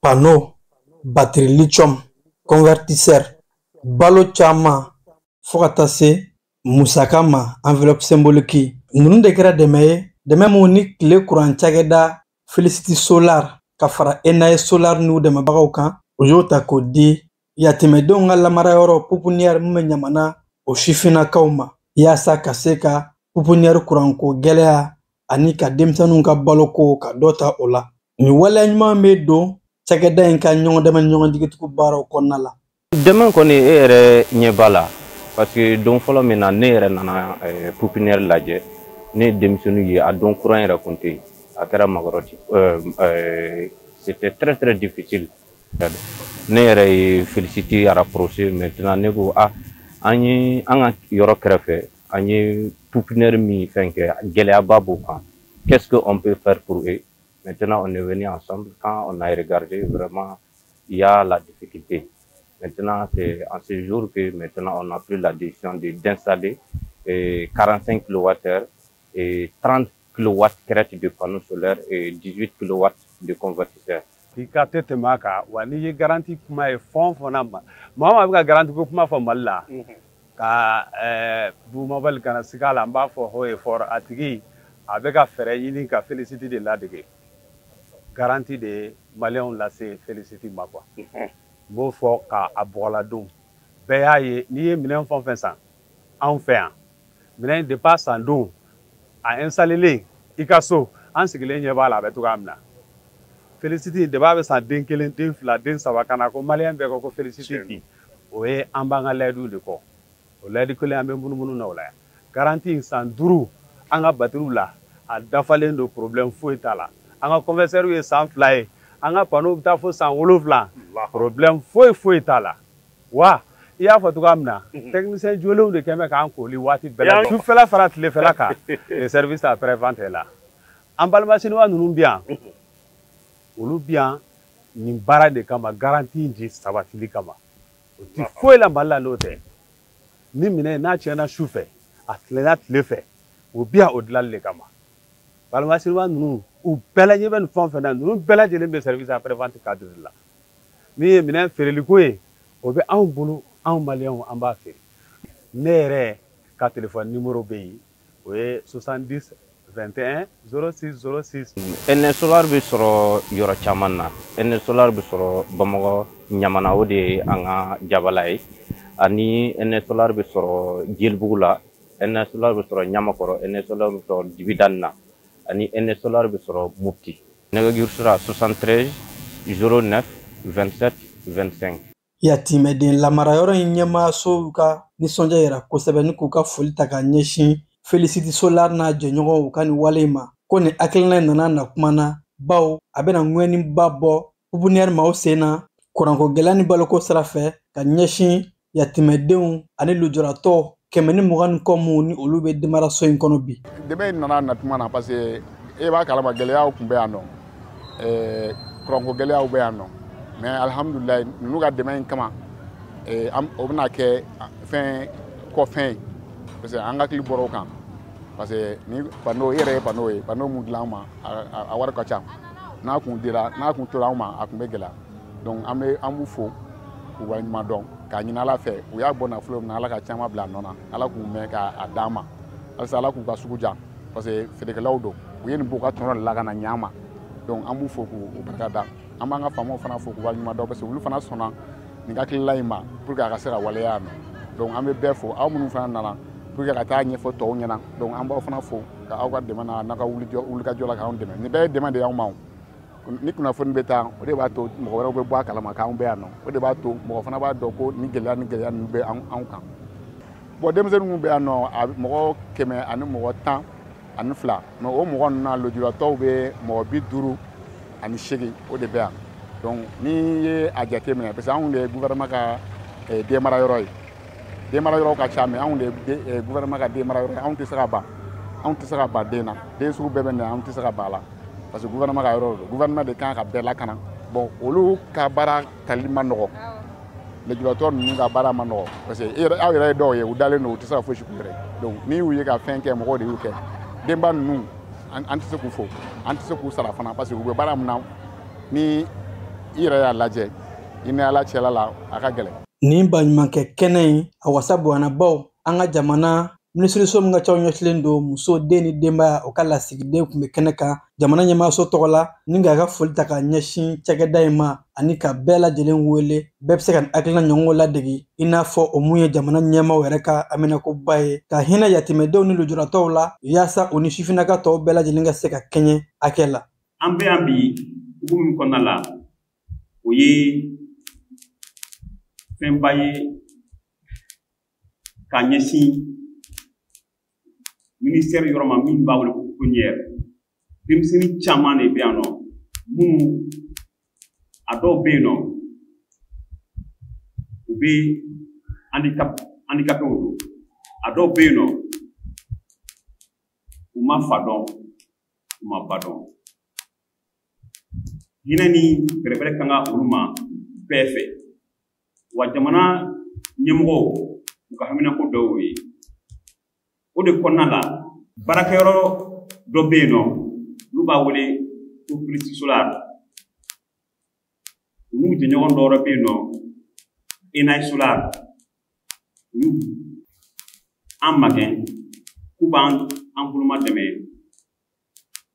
Panneau, batterie lithium, convertisseur, balo caman, fo ka taa se musaka ma, enveloppe symbolique ninnu de kɛra dɛmɛ ye, dɛmɛ mun ni tile kuran cakɛda Felicity Solar ka fara Enae Solar n'u dɛmɛbagaw kan, o y'o ta k'o di yatimɛdenw ka lamarayɔrɔ pouponnière min bɛ Ɲamana, o sifinnakaw ma, yaasa ka se ka pouponnière kuranko gɛlɛya ani ka denmisɛnninw ka baloko ka dɔ ta o la. Nin waleya ɲuman bɛ don cakɛda in ka ɲɔgɔn dɛmɛ ni ɲɔgɔn jigitugu baaraw kɔnɔna la. Dɛmɛ kɔni, e yɛrɛ ɲɛ b'a la, parce que don fɔlɔ min na ne yɛrɛ nana pouponnière lajɛ, ne ye denmisɛnninw ye, a don courant yɛrɛ kun tɛ yen, a kɛra magɔrɔti, c'était très très difficile. Ne yɛrɛ ye Felicity rapproché. Maintenant ne ko ah, an ye an ka yɔrɔ kɛrɛfɛ, an ye pouponnière min fɛn kɛ, gɛlɛyaba b'o kan, qu'est-ce qu'on peut faire pour eux? Maintenant on est venu ensemble, quand on a regardé, vraiment il y a la difficulté. Maintenant, c'est en ce jour que maintenant on a pris la décision d'installer 45 kWh et 30 kW crête de panneaux solaires et 18 kW de convertisseurs. I ka tɛ tɛmɛ a kan wa. N'i ye garantie kuma ye, fɛn o fɛn na, ma maa o maa bɛ ka garantie ko kuma fɔ Mali la, ka Bumabali kana siga a la, n b'a fɔ haut et fort, a tigi a bɛ ka fɛɛrɛ ɲini ka Felicity de ladege. Garantie de ye maliyɛnw lase Felicity ma quoi. N b'o fɔ k'a bɔgɔladon bɛɛ y'a ye. N'i ye minɛn fɛn o fɛn san anw fɛ yan, minɛn depuis a san don, a installé i ka so, an sigilen ɲɛ b'a la, a bɛ cogoya min na. Felicity de b'a bɛ san den kelen, den fila, den saba, ka na ko maliyɛn bɛɛ ko ko Felicity di, o ye an b'an ka layidu de kɔ. O layidu kelen, an bɛ munumunu na o la yan. Garantie san 5 an ka batiriw la, a dafalen don, problème foyi t'a la. An ka convertisseur ye san 2 ye, an ka panneau bɛ taa fo san 7, problème foyi foyi t'a la. Wa i y'a fɔ cogoya min na, technicien jolenw de kɛn bɛ k'an koli waati bɛɛ la, sufɛla fara tilefɛla kan. Service après vente la, an balima siniwa ninnu bɛ yan, olu bɛ yan nin baara de kama, garantie di sabatili kama. O ti foyi la Mali la n'o tɛ. Ni minɛn n'a tiɲɛna su fɛ, a tilenna tile fɛ, o bɛ yan o dilanli de kama. Balima siniwa ninnu, u bɛɛ la ɲɛ bɛ nin fɛn o fɛn na, ninnu bɛɛ lajɛlen bɛ service après vente cadre la. Min ye minɛn feereliko ye, o bɛ anw bolo, anw maliyɛnw, an b'a feere. Ne yɛrɛ ka téléphone numéro bɛ yen, o ye 70 21 06 06. Enae Solar bɛ sɔrɔ yɔrɔ caman na. Enae Solar bɛ sɔrɔ Bamakɔ Ɲamana, o de ye an ka jabala ye, ani Enae Solar bɛ sɔrɔ Jelibugu la, Enae Solar bɛ sɔrɔ Ɲamakɔrɔ, Enae Solar bɛ sɔrɔ Dibidani na, ani Enae Solar bɛ sɔrɔ Mopti. Nɛgɛjuru sira 73 09 27 25. Yatimɛden lamarayɔrɔ in ɲɛmaasow ka nisɔndiya yira kosɛbɛ ni k'u ka foli ta ka ɲɛsin Felicity Solar n'a jɛɲɔgɔnw ka nin wale in ma, ko nin hakilina in nana na kuma na, bawo a bɛna ŋɛniba bɔ pouponnière maaw sen na kuranko gɛlɛya ni baloko sira fɛ, ka ɲɛsin yatimɛdenw ani lujuratɔ 120 ni kɔ mun ni olu bɛ denmaraso in kɔnɔ bi. Dɛmɛ in nana na tuma na, parce que e b'a kalama, gɛlɛyaw tun bɛ yan nɔ, kuranko gɛlɛyaw bɛ yan nɔ, mais alihamudulilayi, ninnu ka dɛmɛ in kama, o bɛna kɛ fɛn kɔfɛn ye, parce que an hakili bɔra o kan, parce que ni panneau, i yɛrɛ ye panneau ye, panneau mun dilan an ma, a wari ka ca. N'a kun dira, n'a kun tora anw ma, a kun bɛ gɛlɛya. Donc an bɛ an b'u fo k'u waleɲuman dɔn, k'a ɲini Ala fɛ, u y'a bɔ nafolo min na, Ala ka caman bila a nɔ na, Ala k'u mɛn k'a d'an ma halisa, Ala k'u ka sugu diya, parce que feerekɛlaw don, u ye nin bɔ u ka tɔnɔ de la ka na ɲɛ an ma. Donc an b'u fo k'u barika da. An b'an ka faamaw fana fo k'u waleɲuman dɔn, parce que olu fana sɔnna nin hakilila in ma pour que a ka se ka waleya yan nɔ. Donc an bɛ bɛɛ fo, aw minnu fana nana pour que ka taa ɲɛfɔ tɔw ɲɛna. Donc an b'aw fana fo ka aw ka dɛmɛ na, n'aw ka wulikajɔ la k'anw dɛmɛ. Nin bɛɛ ye dɛmɛ de y'anw ma. O ni kunnafoni bɛ taa, o de b'a to mɔgɔ wɛrɛw bɛ bɔ a kalama k'anw bɛ yan nɔ, o de b'a to mɔgɔ fana b'a dɔn ko ni gɛlɛya ni gɛlɛya ninnu bɛ anw kan. Bon, denmisɛnnin minnu bɛ yan nɔ, a mɔgɔ 110. 52, mais o mɔgɔ ninnu na, lujuratɔw bɛ mɔgɔ 58, o de bɛ yan. Donc n'i ye a jateminɛ, parce que anw de ye gouvernement ka denmara yɔrɔ ye, denmara yɔrɔ ka ca, mais anw de ye gouvernement ka denmara yɔrɔ ye. Anw tɛ se ka ban, anw tɛ se ka ban den na, den sugu bɛɛ bɛ na, anw tɛ se ka ban a la, parce que gouvernement ka yɔrɔ don, gouvernement de kan ka bɛɛ lakana. Bon, olu ka baara tali ma nɔgɔ, lujuratɔ ninnu ka baara ma nɔgɔ, parce que aw yɛrɛ ye dɔw ye, u dalen don, u tɛ se ka fosi k'u yɛrɛ. Donc n'i y'u ye ka fɛn kɛ, mɔgɔw de y'u kɛ. Denba ninnu, an tɛ se k'u fo, an tɛ se k'u sara fana, parce que u bɛ baara min na, ni i yɛrɛ y'a lajɛ, i ni Ala cɛla la, a ka gɛlɛn. Nin baɲumankɛ kɛnɛ in, a wasa bonyana baw an ka jamana minisiriso min ka ca ɲɛsilen don muso, den ni denbaya, o ka lasigiden tun bɛ kɛnɛ kan jamana ɲɛmaaso tɔgɔ la, ni k'a ka foli ta ka ɲɛsin cakɛda in ma, ani ka bɛɛ lajɛlen wele, bɛɛ bɛ se ka hakilina ɲɔgɔnw ladege, i n'a fɔ o mun ye jamana ɲɛmaaw yɛrɛ ka haminakoba ye, ka hinɛ yatimɛdenw ni lujuratɔw la, yaasa u ni sifinnaka tɔw bɛɛ lajɛlen ka se ka kɛɲɛ hakɛ la. An bɛ yan bi hukumu min kɔnɔna la, o ye fɛnba ye ka ɲɛsin ministère yɔrɔ ma min b'a wele ko pouponnière. Denmisɛnnin caman de bɛ yan nɔ, minnu a dɔw bɛ yen nɔ, u bɛ handicapéw don, a dɔw bɛ yen nɔ, u ma fa dɔn, u ma ba dɔn. Hinɛ ni bɛrɛbɛrɛ kan ka olu ma bɛɛ fɛ, wa jamana ɲɛmɔgɔw, u ka haminako dɔw ye. O de kɔnɔna la, baarakɛyɔrɔ dɔ bɛ yen nɔ, olu b'a wele ko Felicity Solar. U n'u jɛɲɔgɔn dɔ wɛrɛ bɛ yen nɔ, Enai Solar. Olu an magɛn k'u b'an boloma dɛmɛ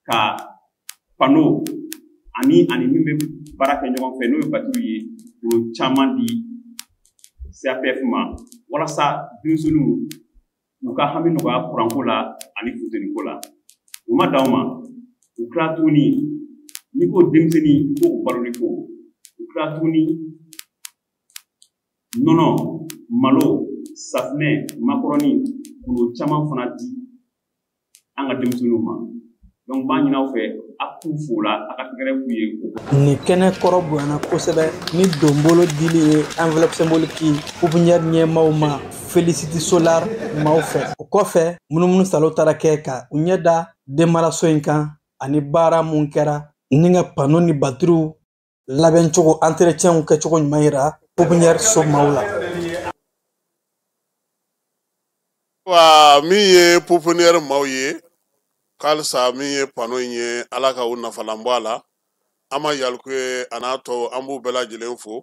ka panneau ani min bɛ baara kɛ ɲɔgɔn fɛ, n'o ye batiri ye, k'o caman di CAPF ma, walasa denmisɛnninw u ka hami nɔgɔya kuranko la ani funteniko la. U ma dan o ma, u tila tuguni, n'i ko denmisɛnnin ko u baloli ko, u tila tuguni nɔnɔ, malo, safunɛ, makɔrɔni, k'o caman fana di an ka denmisɛnninw ma. Donc n b'a ɲini aw fɛ, a k'u fo la, a ka tɛgɛrɛ f'u ye. Nin kɛnɛ kɔrɔ bonyana kosɛbɛ ni donbolo dili ye enveloppe symbolique pouponnière ɲɛmaaw ma Felicity Solar maaw fɛ. O kɔfɛ, munumunu salo taara kɛ ka u ɲɛ da denmaraso in kan, ani baara mun kɛra ni ka panneau ni batiriw labɛncogo, entretien kɛcogo ɲuman yira pouponnière so maaw la. Wa min ye pouponnière maaw ye, k'alisa min ye panneau in ye, Ala ka u nafalan bɔ a la. An ma yaliku ye a n'a tɔ, an b'u bɛɛ lajɛlen fo.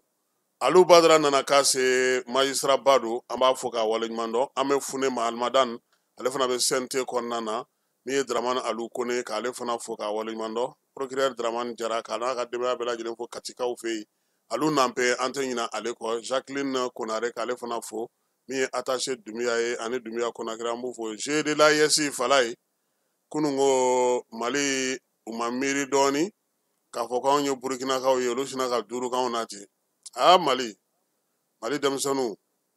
Alu Badara nana k'a se magistrat ba don, an b'a fo k'a waleɲuman dɔn. An bɛ Fune ma Alimadan, ale fana bɛ CNT kɔnɔna na, min ye Dramane Alu Kone, k'ale fana fo k'a waleɲuman dɔn. Procureur Dramane Jara, k'a n'a ka denbaya bɛɛ lajɛlen fo Katikaw fɛ yen. Alu Nanpe, an tɛ ɲinɛ ale kɔ. Jacqueline Konare, k'ale fana fo, min ye attaché Dunbiya ye, ani Dunbiya Konakiri, an b'u fo. G de la IS Falaye, kunun ko Mali u ma miiri dɔɔni k'a fɔ k'anw ye Burukinakaw ye, olu sinna ka 5 k'anw na ten. Aa, Mali denmisɛnninw,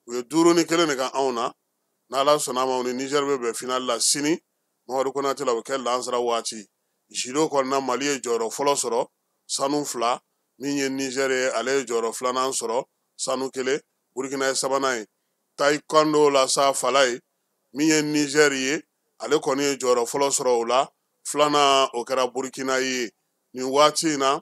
u ye 5-1 de ka anw na. N'Ala sɔnna a ma, u ni Niger bɛ bɛn finale la sini Mamadu Konate la, o bɛ kɛ lansara waati. Judo kɔnɔna, Mali ye jɔyɔrɔ fɔlɔ sɔrɔ, sanu 2. Min ye Niger ye, ale ye jɔyɔrɔ filanan sɔrɔ, sanu 1. Burukina ye sabanan ye. Taekwondo la sa, Falaye, min ye Niger ye, ale kɔni ye jɔyɔrɔ fɔlɔ sɔrɔ o la, filanan o kɛra Burukina ye. Nin waati in na,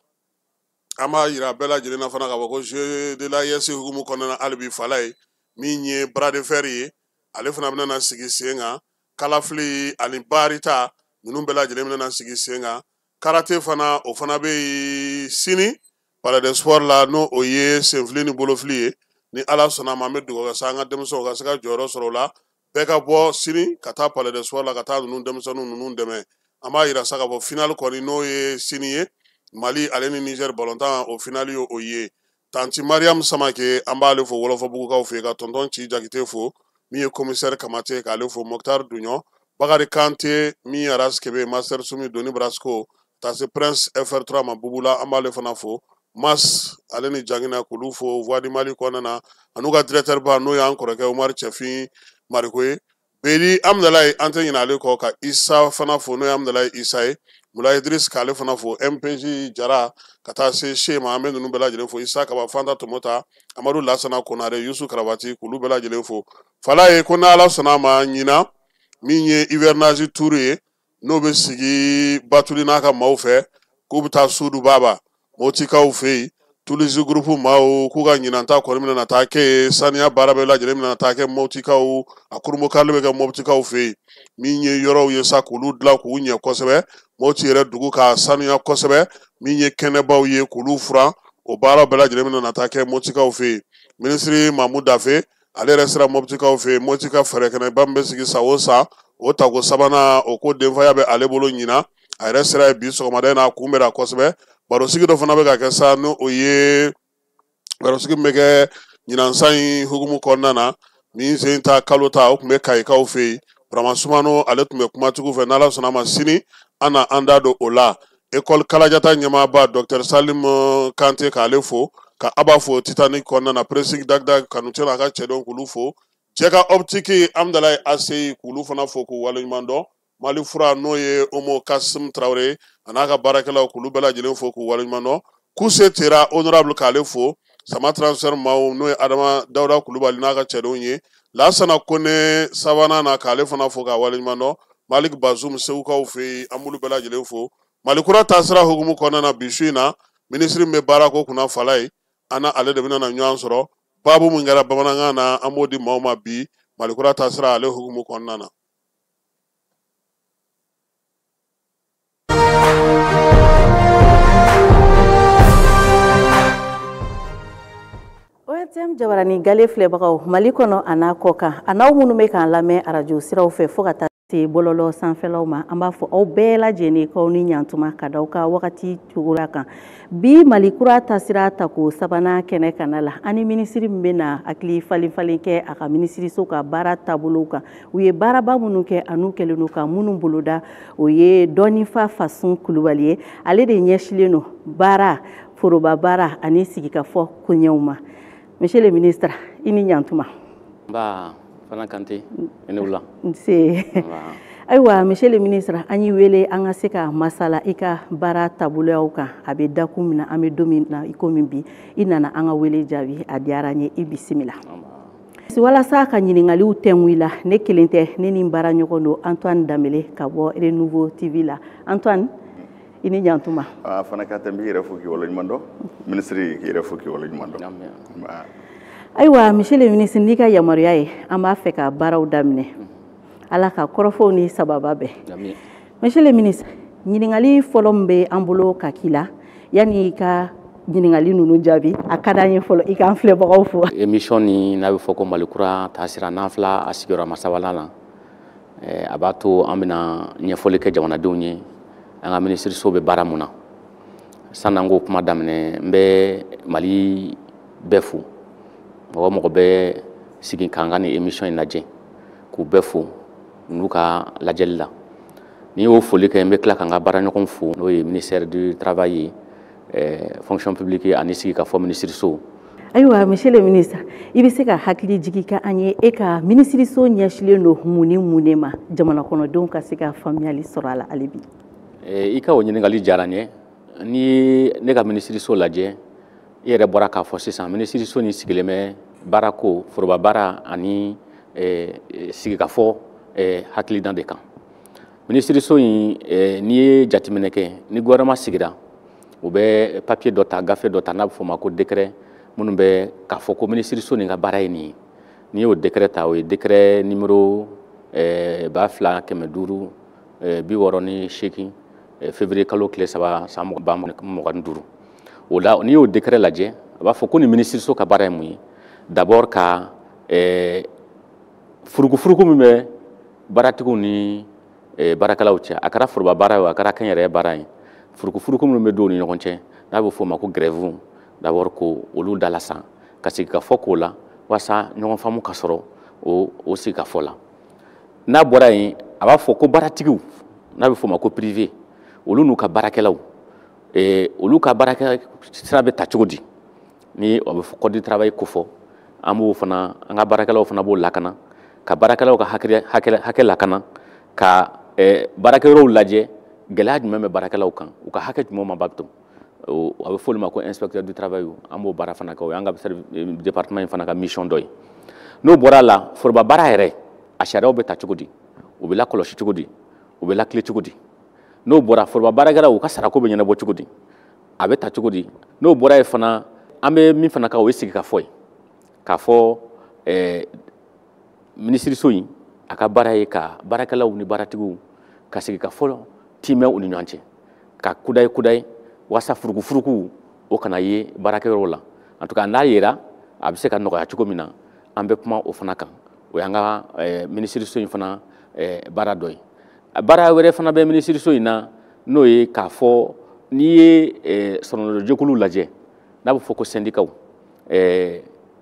an b'a yira bɛɛ lajɛlen na fana k'a fɔ ko Jeux de la IS hukumu kɔnɔna na, hali bi Falaye, min ye bras de fer ye, ale fana bɛna sigi sen kan. Kalafili ani barita ninnu bɛɛ lajɛlen bɛna sigi sen kan. Karate fana, o fana bɛ yen sini Palais des Sports la, n'o o ye senfili ni bolofili ye. Ni Ala sɔnna a ma, an bɛ dugawu kɛ sa an ka denmisɛnw ka se ka jɔyɔrɔ sɔrɔ o la. Bɛɛ ka bɔ sini ka taa Palais des Sports la, ka taa ninnu denmisɛnninw ninnu dɛmɛ. An b'a yira sa k'a fɔ finale kɔni, n'o ye sini ye, Mali ale ni Niger balontan, o finale ye o ye. Tanti Mariam Samake, an b'ale fo Wɔlɔfɔbugukaw fɛ yen, ka tonton Ci Jakite fo, min ye commissaire Kamate, k'ale fo, Mokhtar Duɲɔ, Bakari Kante, min ye Aras Kebe, Master Sumi, Doni Brasco, taa se Prince FR3 ma Bubula, an b'ale fana fo. Mas ale ni Jangina, k'olu fo Voix du Mali kɔnɔna na, an'u ka directeur ba, n'o y'an kɔrɔkɛ Umar Cɛfin Mariko ye. Beri Amdalayi, an tɛ ɲinɛ ale kɔ, ka Isa fana fo, n'o ye Amdalayi Isa ye, Mulayi Idris k'ale fana fo, MPJ Jara ka taa se Sema, an bɛ ninnu bɛɛ lajɛlen fo, Isa Kaba, Fanta Tomota, Amadu Lasana Konare, Yusu Karabati, k'olu bɛɛ lajɛlen fo. Falaye ko n'Ala sɔnna a ma, ɲinan min ye hivernage tour ye, n'o bɛ sigi Batuli n'a ka maaw fɛ, k'u bɛ taa Sudu Baba Motikaw fɛ yen, Toulouse groupe maaw k'u ka ɲinan ta kɔni bɛna taa kɛ yen, saniya baara bɛɛ lajɛlen bɛna taa kɛ Motikaw, a kurunbokarili bɛ kɛ Motikaw fɛ yen, min ye yɔrɔw ye sa k'olu dilan k'u ɲɛ kosɛbɛ, Moti yɛrɛ dugu k'a sanuya kosɛbɛ, min ye kɛnɛbaw ye k'olu furan, o baara bɛɛ lajɛlen bɛna taa kɛ Motikaw fɛ yen. Minisiri Mamu Dafe ale yɛrɛ sera Moptikaw fɛ yen, Moti ka fɛɛrɛkɛnɛba min bɛ sigi san o san, o tako sabanan o ko denfaya bɛ ale bolo ɲinan, a yɛrɛ sera yen bi sɔgɔmada in na, a kun bɛra kosɛbɛ. Barosigi dɔ fana bɛ ka kɛ sa, n'o ye barosigi min bɛ kɛ ɲinan san in hukumu kɔnɔna na, min sen ta kalo ta, o tun bɛ Kayikaw fɛ yen, Burama Sumano ale tun bɛ kumatigiw fɛ, n'Ala sɔnna a ma sini an na an da don o la. École Kalajata ɲɛmaaba Docteur Salim Kante k'ale fo, ka Aba fo Titanic kɔnɔna na, Presig Dagdag Kanute n'a ka cɛdenw k'olu fo, Cɛ ka optique Amdalayi ACI k'olu fana fo k'u waleɲuman dɔn, Mali fura n'o ye Omo Kasim Traoré a n'a ka baarakɛlaw k'olu bɛɛ lajɛlen fo k'u waleɲuman dɔn, Kuse Tera honorable k'ale fo, Sama transfert maaw n'o ye Adama Dawuda Kulubali n'a ka cɛdenw ye, Lasana Kone sabanan na k'ale fana fo k'a waleɲuman dɔn, Malik Bazum Segukaw fɛ yen, an b'olu bɛɛ lajɛlen fo. Mali kura taasira hukumu kɔnɔna na bi su in na, minisiri min bɛ baarako kunna Falaye, an n'ale de bɛna na ɲɔgɔn sɔrɔ. Baabu min kɛra bamanankan na, an b'o di maaw ma bi Mali kura taasira ale hukumu kɔnɔna na. ORTM jabarani gale filɛbagaw Mali kɔnɔ a n'a kɔ kan, a n'aw minnu bɛ k'an lamɛn arajo siraw fɛ fo ka taa se bɔlɔlɔ sanfɛlaw ma, an b'a fɔ aw bɛɛ lajɛlen k'aw ni ɲantuma ka da aw ka wagati cogoya kan. Bi Mali kura taasira tako sabanan kɛnɛ kana la, an ni minisiri min bɛna hakili falen falen kɛ a ka minisiriso ka baara taabolow kan, u ye baaraba minnu kɛ an'u kɛlen don ka minnu boloda, o ye Dɔnnifa Fasun Kulubali ye. Ale de ɲɛsilen don baara, foroba baara ani sigikafɔ koɲɛw ma. Monsieur le ministre, i ni ɲantuma. Nba, Fana Kante, i ni wula. Nse. Ayiwa, monsieur le ministre, an y'i wele an ka se ka masala i ka baara taaboloyaw kan. A bɛ dakun min na, an bɛ don min na i komi bi, i nana an ka wele jaabi, a diyara n ye, i bisimila. Walasa ka ɲininkaliw tɛngu i la, ne kelen tɛ, ne ni n baara ɲɔgɔn don Antoine Danbele ka bɔ Renouveau TV la. Antoine, i ni ɲantuma. Fana Kante, n b'i yɛrɛ fo k'i waleɲuman dɔn. Minisiri, k'i yɛrɛ fo k'i waleɲuman dɔn. Ayiwa, monsieur le ministre, n'i ka yamaruya ye, an b'a fɛ ka baaraw daminɛ. Ala ka kɔrɔfɔw ni sababa bɛn. Monsieur le ministre, ɲininkali fɔlɔ min bɛ an bolo ka k'i la, yanni i ka ɲininkali ninnu jaabi, a ka d'an ye fɔlɔ i k'an filɛbagaw fo. Émission ni n'a bɛ fɔ ko Mali kura taasira, n'an fila a sigiyɔrɔma sabanan la, a b'a to an bɛna ɲɛfɔli kɛ jamanadenw ye an ka minisiriso bɛ baara mun na. Sanni an k'o kuma daminɛ, n bɛ Mali bɛɛ fo. Mɔgɔ o mɔgɔ bɛ sigi k'an ka nin émission in lajɛ, k'u bɛɛ fo n'u ka lajɛli la. N'i y'o foli kɛ, n bɛ tila k'an ka baaraɲɔgɔn fo, n'o ye ministère du travail ye, fonction publique ani sigikafɔ minisiriso. Ayiwa, monsieur le ministre, i bɛ se ka hakili jigi kɛ an ye, e ka minisiriso ɲɛsilen don mun ni mun de ma, jamana kɔnɔdenw ka se ka faamuyali sɔrɔ a la hali bi? I ka o ɲininkali diyara n ye. N'i ye ne ka minisiriso lajɛ, i yɛrɛ bɔra k'a fɔ sisan, minisiriso nin sigilen bɛ baarako, foroba baara ani sigikafɔ hakilina de kan. Minisiriso in, n'i ye jateminɛ kɛ, ni gouvernement sigira, u bɛ papier dɔ ta, gafe dɔ ta, n'a bɛ f'o ma ko décret, minnu bɛ k'a fɔ ko minisiriso nin ka baara ye nin ye. N'i y'o décret ta, o ye décret numéro 2568, février kalo tile 3 san 2025. O la, n'i y'o décret lajɛ, a b'a fɔ ko nin minisiriso ka baara ye mun ye. D'abord ka furukufuruku min bɛ baaratigiw ni baarakɛlaw cɛ, a kɛra foroba baara ye o, a kɛra kɛnyɛrɛye baara ye, furukufuruku minnu bɛ don u ni ɲɔgɔn cɛ, n'a bɛ f'o ma ko grève, d'abord ko olu dalasan, ka sigikafɔ k'o la walasa ɲɔgɔn faamu ka sɔrɔ o sigikafɔ la. N'a bɔra yen, a b'a fɔ ko baaratigiw, n'a bɛ f'o ma ko privé, olu n'u ka baarakɛlaw, olu ka baarakɛ sira bɛ ta cogo di, ni o bɛ fɔ code du travail ko fɔ, an b'o fana, an ka baarakɛlaw fana b'o lakana. Ka baarakɛlaw ka hakɛ lakana, ka baarakɛyɔrɔw lajɛ, gɛlɛya jumɛn bɛ baarakɛlaw kan, u ka hakɛ jumɛn ma bato. A bɛ fɔ olu ma ko inspecteur du travail. An b'o baara fana kɛ, o y'an ka département in fana ka mission dɔ ye. N'o bɔra a la, foroba baara yɛrɛ, a sariyaw bɛ ta cogo di, u bɛ lakɔlɔsi cogo di, u bɛ lakile cogo di? N'o bɔra, foroba baarakɛlaw, u ka sarako bɛ ɲɛnabɔ cogo di, a bɛ ta cogo di? N'o bɔra yen fana, an bɛ min fana kɛ, o ye sigikafɔ ye, k'a fɔ minisiriso in a ka baara ye ka baarakɛlaw ni baaratigiw ka sigikafɔ timɛ u ni ɲɔgɔn cɛ, ka kudayi kudayi, walasa furukufuruku o kana ye baarakɛyɔrɔw la. En tout cas, n'a yera, a bɛ se ka nɔgɔya cogo min na, an bɛ kuma o fana kan. O y'an ka minisiriso in fana baara dɔ ye. Baara wɛrɛ fana bɛ minisiriso in na, n'o ye k'a fɔ n'i ye sɔrɔjɛkulu lajɛ, n'a bɛ fɔ ko syndicats,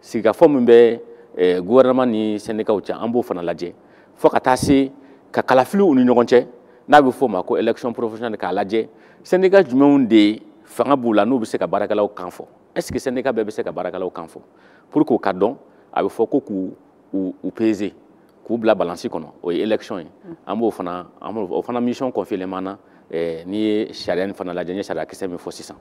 sigikafɔ min bɛ gouvernement ni syndicats cɛ, an b'o fana lajɛ, fo ka taa se ka kalafiliw u ni ɲɔgɔn cɛ, n'a bɛ fɔ o ma ko élection professionnelle, k'a lajɛ syndicat jumɛnw de fanga b'u la, n'u bɛ se ka baarakɛlaw kan fɔ. Est ce que syndicat bɛɛ bɛ se ka baarakɛlaw kan fɔ? Pour que o ka dɔn, a bɛ fɔ ko k'u u peser, k'u bila balance kɔnɔ, o ye élection ye. An b'o fana, o fana mission confiée m'an na. N'i ye sariya nin fana lajɛ, n ye sariya kisɛ min fɔ sisan,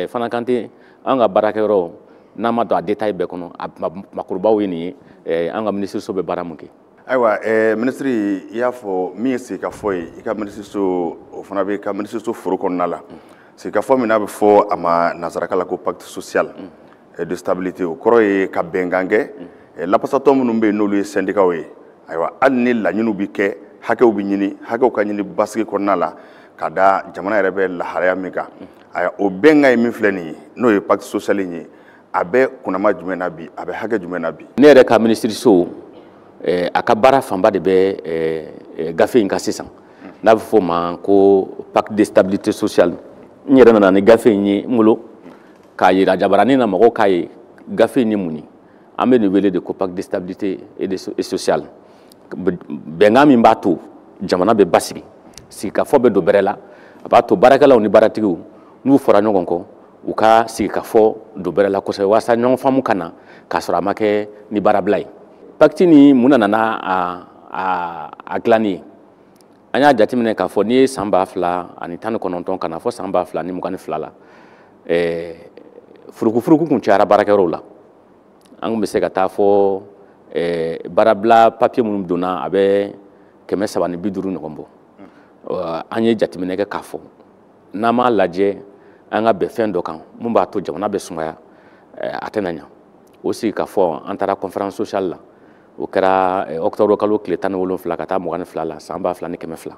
fana kan tɛ an ka baarakɛyɔrɔ, n'an ma don a détail bɛɛ kɔnɔ, a makurubaw ye nin ye, an ka minisiriso bɛ baara mun kɛ. Ayiwa, minisiri, i y'a fɔ min ye sigikafɔ ye i ka minisiriso, o fana bɛ i ka minisiriso foro kɔnɔna la. Sigikafɔ min n'a bɛ fɔ a ma nansarakan la ko pacte social de stabilité, o kɔrɔ ye ka bɛnkan kɛ lapasatɔ minnu bɛ yen, n'olu ye syndicats ye. Ayiwa, hali ni laɲiniw bɛ kɛ, hakɛw bɛ ɲini, hakɛw ka ɲini basigi kɔnɔna la, ka da jamana yɛrɛ bɛ lahalaya min kan. Ayiwa, o bɛnkan ye min filɛ nin ye, n'o ye pacte social in ye, a bɛ kunnama jumɛn na bi, a bɛ hakɛ jumɛn na bi? Ne yɛrɛ ka minisiriso, a ka baara fanba de bɛ gafe in kan sisan, n'a bɛ fɔ o ma ko pacte de stabilité sociale. N yɛrɛ nana ni gafe in ye n bolo k'a yira jabaranin na, mɔgɔw k'a ye gafe in ye mun ye. An bɛ nin wele de ko pacte de stabilité et sociale, bɛnkan min b'a to jamana bɛ basigi, sigikafɔ bɛ don bɛrɛ la, a b'a to baarakɛlaw ni baaratigiw, n'u fɔra ɲɔgɔn kɔ, u ka sigikafɔ don bɛrɛ la kosɛbɛ, walasa ɲɔgɔn faamu ka na k'a sɔrɔ a ma kɛ ni baarabila ye. Pacte ni mun nana n'a a dilanni ye? An y'a jateminɛ k'a fɔ n'i ye san 2019 ka na fɔ san 2022 la, furukufuruku kun cayara baarakɛyɔrɔw la. An kun bɛ se ka taa fɔ baarabila papiye minnu donna, a bɛ 350 ɲɔgɔn bɔ. An ye jateminɛ kɛ k'a fɔ n'an m'a lajɛ an ka bɛn fɛn dɔ kan mun b'a to jamana bɛ sumaya, a tɛna ɲa. O sigi k'a fɔ, an taara conférence sociale la, o kɛra octobre kalo tile 17 ka taa 22 la, san 2102.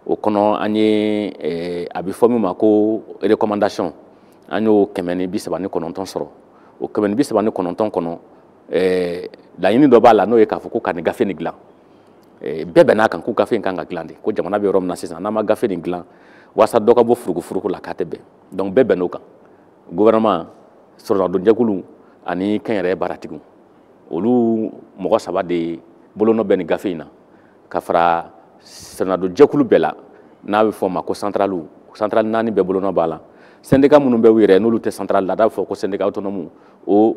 O kɔnɔ, an ye a bɛ fɔ min ma ko recommandation, an y'o 139 sɔrɔ. O 139 kɔnɔ, laɲini dɔ b'a la, n'o ye k'a fɔ ko ka nin gafe nin dilan. Bɛɛ bɛnn'a kan ko gafe in kan ka dilan de, ko jamana bɛ yɔrɔ min na sisan, n'an ma gafe nin dilan walasa dɔ ka bɔ furukufuruku la, k'a tɛ bɛn. Donc bɛɛ bɛnn'o kan, gouvernement, sɔrɔdonjɛkulu ani kɛnyɛrɛye baaratigiw, olu mɔgɔ saba de bolonɔ bɛ nin gafe in na, ka fara sɔrɔdonjɛkulu bɛɛ la, n'a bɛ fɔ o ma ko centrale, centrale 4 bɛɛ bolonɔ b'a la. Syndicat minnu bɛ u yɛrɛ, n'olu tɛ centrale la, n'a bɛ fɔ ko syndicat autonome, o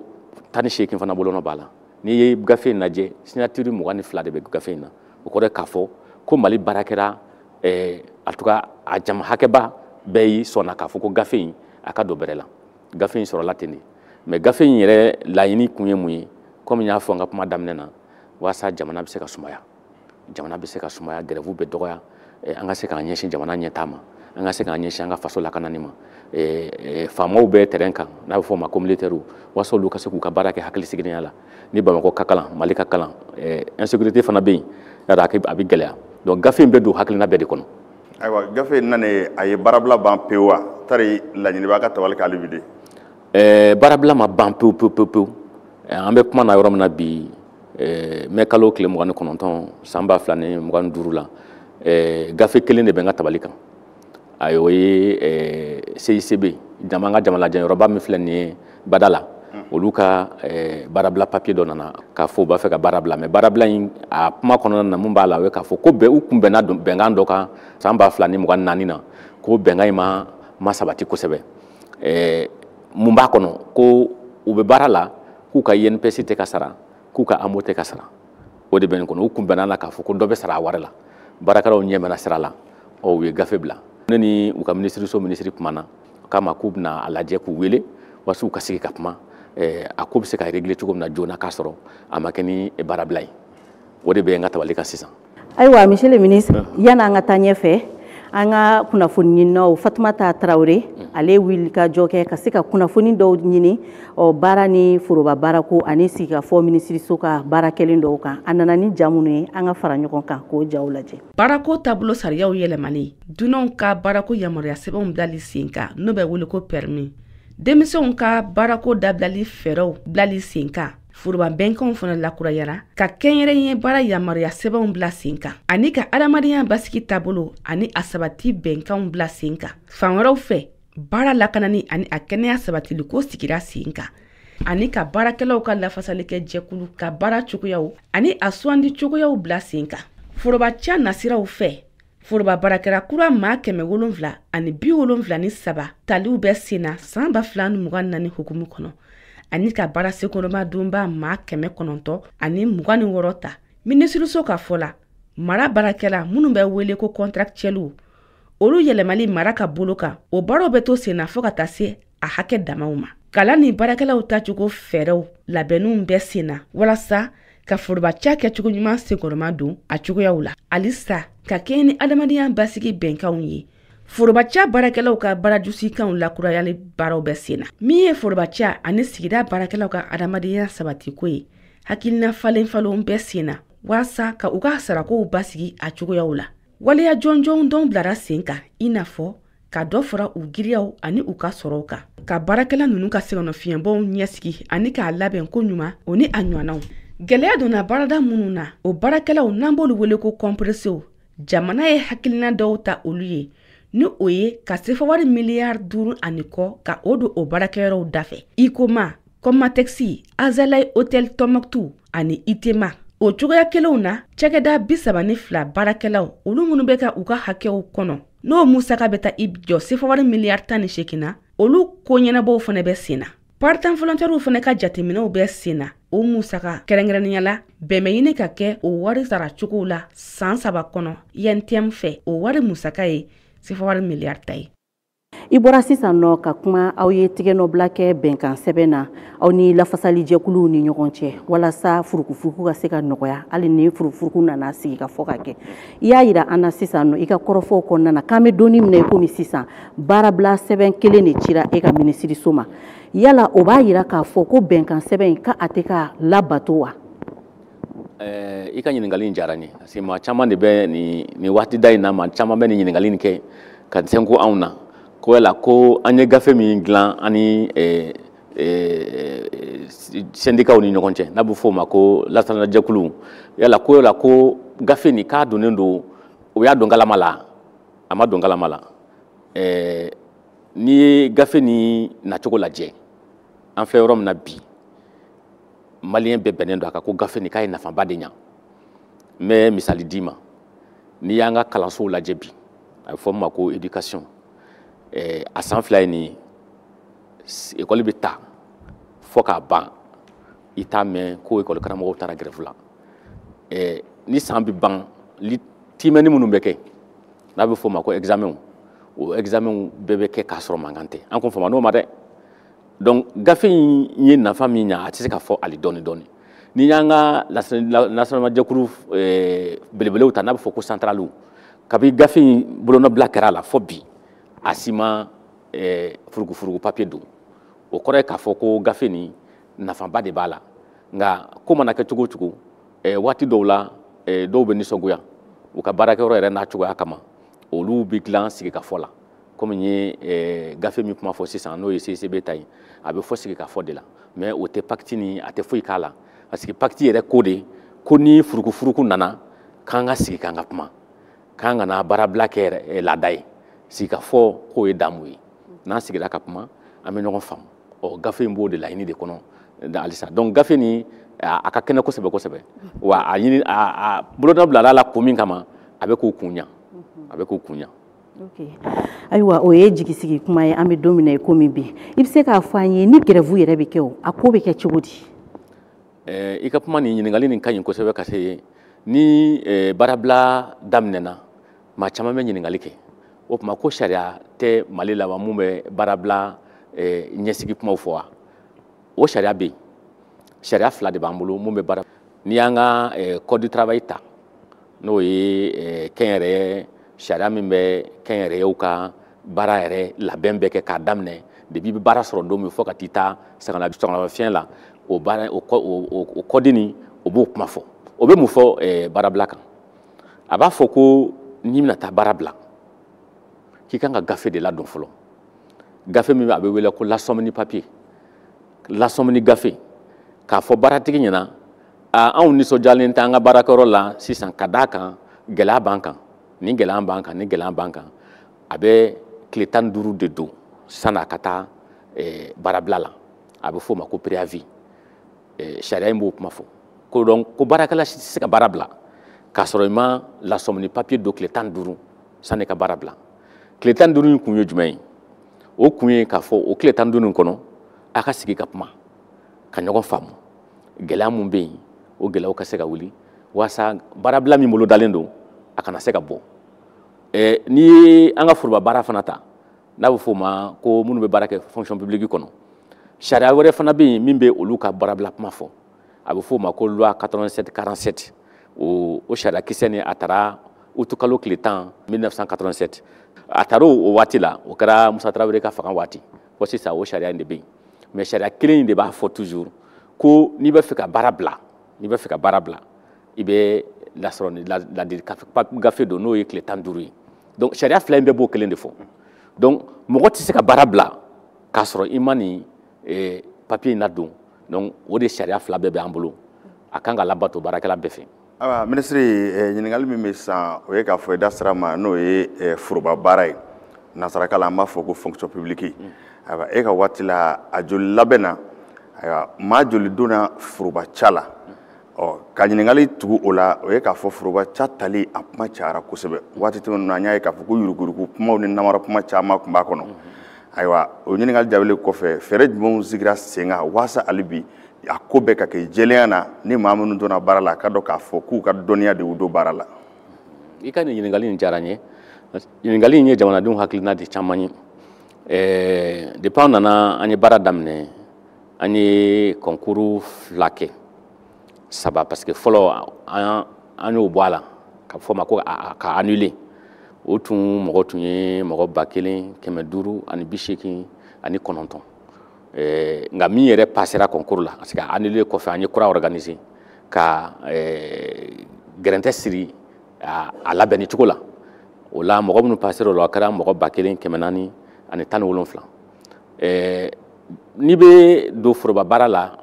18 fana bolonɔ b'a la. N'i ye gafe in lajɛ, signature 22 de bɛ gafe in na. O kɔrɔ ye k'a fɔ ko Mali baara kɛra, en tout cas a jama hakɛba bɛɛ y'i sɔnna k'a fɔ ko gafe in a ka don bɛrɛ la. Gafe in sɔrɔla ten de. Mais gafe in yɛrɛ laɲini kun ye mun ye? Komi n y'a fɔ n ka kuma daminɛ na, walasa jamana bɛ se ka sumaya, jamana bɛ se ka sumaya, grève bɛ dɔgɔya, an ka se k'an ɲɛsin jamana ɲɛtaa ma, an ka se k'an ɲɛsin an ka faso lakanani ma. Faamaw bɛ terrain kan, n'a bɛ fɔ o ma ko militaires, walasa olu ka se k'u ka baara kɛ hakilisigidenya la. Ni Bamakɔ ka kalan, Mali ka kalan, insécurité fana bɛ yen, yala a bɛ gɛlɛya. Donc gafe in bɛ don hakilina bɛɛ de kɔnɔ. Ayiwa, gafe in nanen, a ye baarabila ban pewu wa? Tari laɲini b'a ka tabali kan hali bi de? Baarabila ma ban pewu pewu pewu pewu. An bɛ kuma na yɔrɔ min na bi, mai kalo tile 29 san 2025 la, gafe kelen de bɛ n ka tabali kan. Ayi, o ye CICB, jama ka jamalajɛyɔrɔba min filɛ nin ye Bada la, olu ka baarabila papiye dɔ nana k'a fɔ u b'a fɛ ka baara bila. Mais baarabila in, a kuma kɔnɔna na, mun b'a la, o ye k'a fɔ ko bɛɛ u kun bɛnna bɛnkan dɔ kan san 2024 na, ko bɛnkan in ma sabati kosɛbɛ. Mun b'a kɔnɔ? Ko u bɛ baara la, k'u ka INPS tɛ ka sara, k'u ka AMO tɛ ka sara. O de bɛ nin kɔnɔ. U kun bɛnna la k'a fɔ ko dɔ bɛ sara a wari la. Baarakɛlaw ɲɛ mɛnna sira la, ɔ, u ye gafe bila. Ne ni u ka minisiriso minisiri kumana k'a ma k'u bɛna a lajɛ k'u wele walasa u ka sigi ka kuma, a ko bɛ se ka régler cogo min na joona, k'a sɔrɔ a ma kɛ ni baarabila ye. O de bɛ n ka tabali kan sisan. Ayiwa, monsieur le ministre, yan'an ka taa ɲɛfɛ, an ka kunnafoni ɲininaw Fatumata Tarawele, ale wuli ka jɔ kɛ ka se ka kunnafoni dɔw ɲini, ɔ, baara ni foroba baarako ani sigikafɔ minisiriso ka baara kɛlen dɔw kan. A nana ni ja minnu ye, an ka fara ɲɔgɔn kan k'o jaw lajɛ. Baarako taabolo sariyaw yɛlɛmani, dunanw ka baarako yamaruya sɛbɛnw bilali sen kan, n'o bɛ wele ko permis, denmisɛnw ka baarako dabilali fɛɛrɛw bilali sen kan, foroba bɛnkanw fana lakurayara, ka kɛnyɛrɛye baara yamaruya sɛbɛnw bila sen kan, ani ka adamadenya basigi taabolo ani a sabati bɛnkanw bila sen kan. Fan wɛrɛw fɛ, baara lakanani ani a kɛnɛya sabatiliko sigira sen kan, ani ka baarakɛlaw ka lafasalikɛ jɛkulu ka baara cogoyaw ani a sugandi cogoyaw bila sen kan. Forobaca nasiraw fɛ, foroba baarakɛla kura maa 773 taliw bɛ sen na san 2024 hukumu kɔnɔ, ani ka baara senkɔrɔma donba maa 926 ta. Minisiriso ka fɔ la, mara baarakɛla minnu bɛ wele ko contractuels, olu yɛlɛmali mara ka bolo kan, o baaraw bɛ to sen na fo ka taa se a hakɛ damaw ma. Kalan ni baarakɛlaw tacogo fɛɛrɛw labɛnninw bɛ sen na walasa ka forobaca kɛcogo ɲuman senkɔrɔma don a cogoyaw la, halisa ka kɛɲɛ ni adamadenya basigi bɛnkanw ye. Forobaca baarakɛlaw ka baarajusikanw lakurayali baaraw bɛ sen na. Min ye forobaca ani sigida baarakɛlaw ka adamadenya sabatiko ye, hakilina falen falenw bɛ sen na walasa ka u ka sarakow basigi a cogoyaw la. Waleya jɔnjɔn dɔw bilara sen kan, i n'a fɔ ka dɔ fara u giriyaw ani u ka sɔrɔw kan, ka baarakɛla ninnu ka sɛgɛnnafiɲɛbɔw ɲɛsigi ani k'a labɛn ko ɲuman, o ni a ɲɔgɔnnaw. Gɛlɛya donna baarada minnu na, o baarakɛlaw n'an b'olu wele ko kɔnperesew, jamana ye hakilina dɔw ta olu ye, ni o ye ka sefawari miliyari 5 ani kɔ ka o don o baarakɛyɔrɔw dafɛ, Ikoma, Kɔmatɛkisi, Azalayi Hôtel Tɔnbɔkutu ani Itema. O cogoya kelenw na, cakɛda 32 baarakɛlaw, olu minnu bɛ ka u ka hakɛw kɔnɔ, n'o musaka bɛ taa i jɔ sefawari miliyari 18 na, olu ko ɲɛnabɔw fana bɛ sen na. Partant volontaires fana ka jateminɛw bɛ sen na. O musaka kɛrɛnkɛrɛnnenya la, bɛn bɛ ɲini ka kɛ o wari sara cogow la san 3 kɔnɔ INTM fɛ. O wari musaka ye sefawari miliyari 10 ye. I bɔra sisan nɔ ka kuma, aw ye tigɛnɔbila kɛ bɛnkan sɛbɛn na aw ni lafasalijɛkuluw ni ɲɔgɔn cɛ walasa furukufuruku ka se ka nɔgɔya, hali ni furukufuruku nana sigi ka fɔ ka kɛ. I y'a yira an na sisan nɔ i ka kɔrɔfɔw kɔnɔna na k'an bɛ donni min na i komi sisan, baarabila sɛbɛn kelen de cira e ka minisiriso ma. Yala o b'a yira k'a fɔ ko bɛnkan sɛbɛn in ka a tɛ ka labato wa? I ka ɲininkali in diyara n ye, parce que maa caman de bɛ nin waati da in na, maa caman bɛ nin ɲininkali in kɛ ka sɛnko anw na ko yala ko an ye gafe min dilan ani syndicats ni ɲɔgɔn cɛ, n'a bɛ fɔ o ma ko lasanajɛkulu, yala ko gafe nin k'a donnen don, o y'a don kalama la, a ma don kalama la. N'i ye gafe nin nacogo lajɛ, an filɛ yɔrɔ min na bi, maliyɛn bɛɛ bɛnnen don a kan ko gafe nin k'a ye nafaba de ɲa. N bɛ misali d'i ma, n'i y'an ka kalansow lajɛ bi, a bɛ fɔ min ma ko éducation, a san 2 ye nin ye, ekɔli bɛ ta fo k'a ban, i t'a mɛn ko ekɔli karamɔgɔw taara grève la. Ni san bɛ ban, timɛni minnu bɛ kɛ, n'a bɛ fɔ o ma ko examen, o examen bɛɛ bɛ kɛ k'a sɔrɔ mankan tɛ. An ko fama n'o ma dɛ. Donc gafe in ye nafa min ɲa, a tɛ se ka fɔ hali dɔɔni dɔɔni. N'i y'an ka lasanajɛkulu belebelew ta, n'a bɛ fɔ ko centraliw, kabi gafe in bolonɔbila kɛra a la fo bi, a si ma furugufurugu papier don. O kɔrɔ ye k'a fɔ ko gafe nin nafaba de b'a la. Nka ko mana kɛ cogo o cogo, waati dɔw la, dɔw bɛ nisɔngoya u ka baarakɛyɔrɔ yɛrɛ n'a cogoya kama, olu bɛ dilan sigikafɔ la. Komi n ye gafe min kuma fɔ sisan, n'o ye CICB ta ye, a bɛ fɔ sigikafɔ de la, mais o tɛ pacte ni a tɛ foyi k'a la, parce que pacte yɛrɛ ko de ko ni furukufuruku nana k'an ka sigi k'an ka kuma, k'an kana baarabila kɛ laada ye. Sigikafɔ k'o ye damu ye, n'an sigira ka kuma an bɛ ɲɔgɔn faamu. Ɔ, gafe in b'o de laɲini de kɔnɔ halisa. Donc gafe nin a ka kɛnɛ kosɛbɛ kosɛbɛ, wa a ɲini a bolonɔ bilala la kun min kama, a bɛ k'o kun ɲa, a bɛ k'o kun ɲa. Ok, ayiwa, o ye jigisigi kuma ye. An bɛ don min na i komi bi, i bɛ se k'a fɔ an ye ni grève yɛrɛ bɛ kɛ, o a ko bɛ kɛ cogo di? I ka kuma nin ɲininkali nin ka ɲi kosɛbɛ ka se ni baarabila daminɛna, maa caman bɛ ɲininkali kɛ. O tuma ko sariya tɛ Mali la wa mun bɛ baarabila ɲɛsigi kumaw fɔ wa? O sariya bɛ yen. Sariya fila de b'an bolo mun bɛ baara. N'i y'an ka code du travail ta, n'o ye kɛnyɛrɛye sariya min bɛ kɛnyɛrɛyew ka baara yɛrɛ labɛn bɛɛ kɛ k'a daminɛ depuis i bɛ baara sɔrɔ don min fo ka t'i ta sɛgɛnnafiɲɛ la, o baara o code nin o b'o kuma fɔ. O bɛ mun fɔ baarabila kan? A b'a fɔ ko n'i bɛna taa baara bila, k'i kan ka gafe de ladon fɔlɔ. Gafe min a bɛ wele ko lasɔmini papier, lasɔmini gafe, k'a fɔ baaratigi ɲɛna anw nisɔndiyalen tɛ an ka baarakɛyɔrɔ la sisan ka d'a kan gɛlɛya b'an kan, nin gɛlɛya b'an kan, nin gɛlɛya b'an kan. A bɛ tile 15 de don san'a ka taa baarabila la. A bɛ f'o ma ko préavis. Sariya in b'o kuma fɔ. Ko donc ko baarakɛla si tɛ se ka baara bila k'a sɔrɔ i ma lasɔmini papier don tile 15 sanni ka baara bila. Tile 15 in kun ye jumɛn ye? O kun ye k'a fɔ o tile 15 in kɔnɔ a ka sigi ka kuma, ka ɲɔgɔn faamu, gɛlɛya mun bɛ yen o gɛlɛyaw ka se ka wuli walasa baarabila min bolo dalen don a kana se ka bɔ. N'i ye an ka foroba baara fana ta, n'a bɛ f'o ma ko minnu bɛ baara kɛ fonction publique kɔnɔ, sariya wɛrɛ fana bɛ yen min bɛ olu ka baarabila kuma fɔ. A bɛ f'o ma ko loi 87-47. O sariya kisɛ nin a taara utukalo tile 10 1987. A taara o waati la, o kɛra Musa Tarawele ka fanga waati. Fo sisan o sariya in de bɛ yen. Mais sariya kelen in de b'a fɔ toujours ko n'i bɛ fɛ ka baara bila, n'i bɛ fɛ ka baara bila, i bɛ lasɔrɔ ni ladili gafe don n'o ye tile 15 ye. Donc sariya fila in bɛɛ b'o kelen de fɔ. Donc mɔgɔ tɛ se ka baara bila k'a sɔrɔ i ma nin papier in ladon. Donc o de sariya fila bɛɛ bɛ an bolo, a kan ka labato baarakɛla bɛɛ fɛ. Ayiwa minisiri, ɲininkali min bɛ sisan o ye k'a fɔ i da sira ma, n'o ye foroba baara ye, nansarakan la an b'a fɔ ko fonction publique. Ayiwa e ka waati la a joli labɛn na, ayiwa maa joli donna foroba ca la? Ɔ ka ɲininkali tugu o la, o ye k'a fɔ foroba ca tali a kuma cayara kosɛbɛ waati tɛmɛnen na. An y'a ye k'a fɔ ko yuruguyurugu kumaw ni namara kuma caman tun b'a kɔnɔ. Ayiwa o ɲininkali jaabilen kɔfɛ, fɛɛrɛ jumɛnw sigira sen kan walasa hali bi a ko bɛɛ ka kɛ jɛlenya na, ni maa minnu donna baara la a ka dɔn k'a fɔ k'u ka dɔnniya de y'u don baara la? I ka nin ɲininkali in diyara n ye. Ɲininkali in ye jamanadenw hakilina di caman ye. Depuis an nana an ye baara daminɛ, an ye concours 2 kɛ, 3, parce que fɔlɔ an y'o bɔ a la ka fɔ ma ko ka annuler. O tun mɔgɔ tun ye mɔgɔ 1589. Nka min yɛrɛ passera concours la, parce que annulé kɔfɛ an ye kura organiser ka gɛrɛntɛ siri a labɛnni cogo la. O la mɔgɔ minnu passera o la, a kɛra mɔgɔ 1417. N'i bɛ don foroba baara la,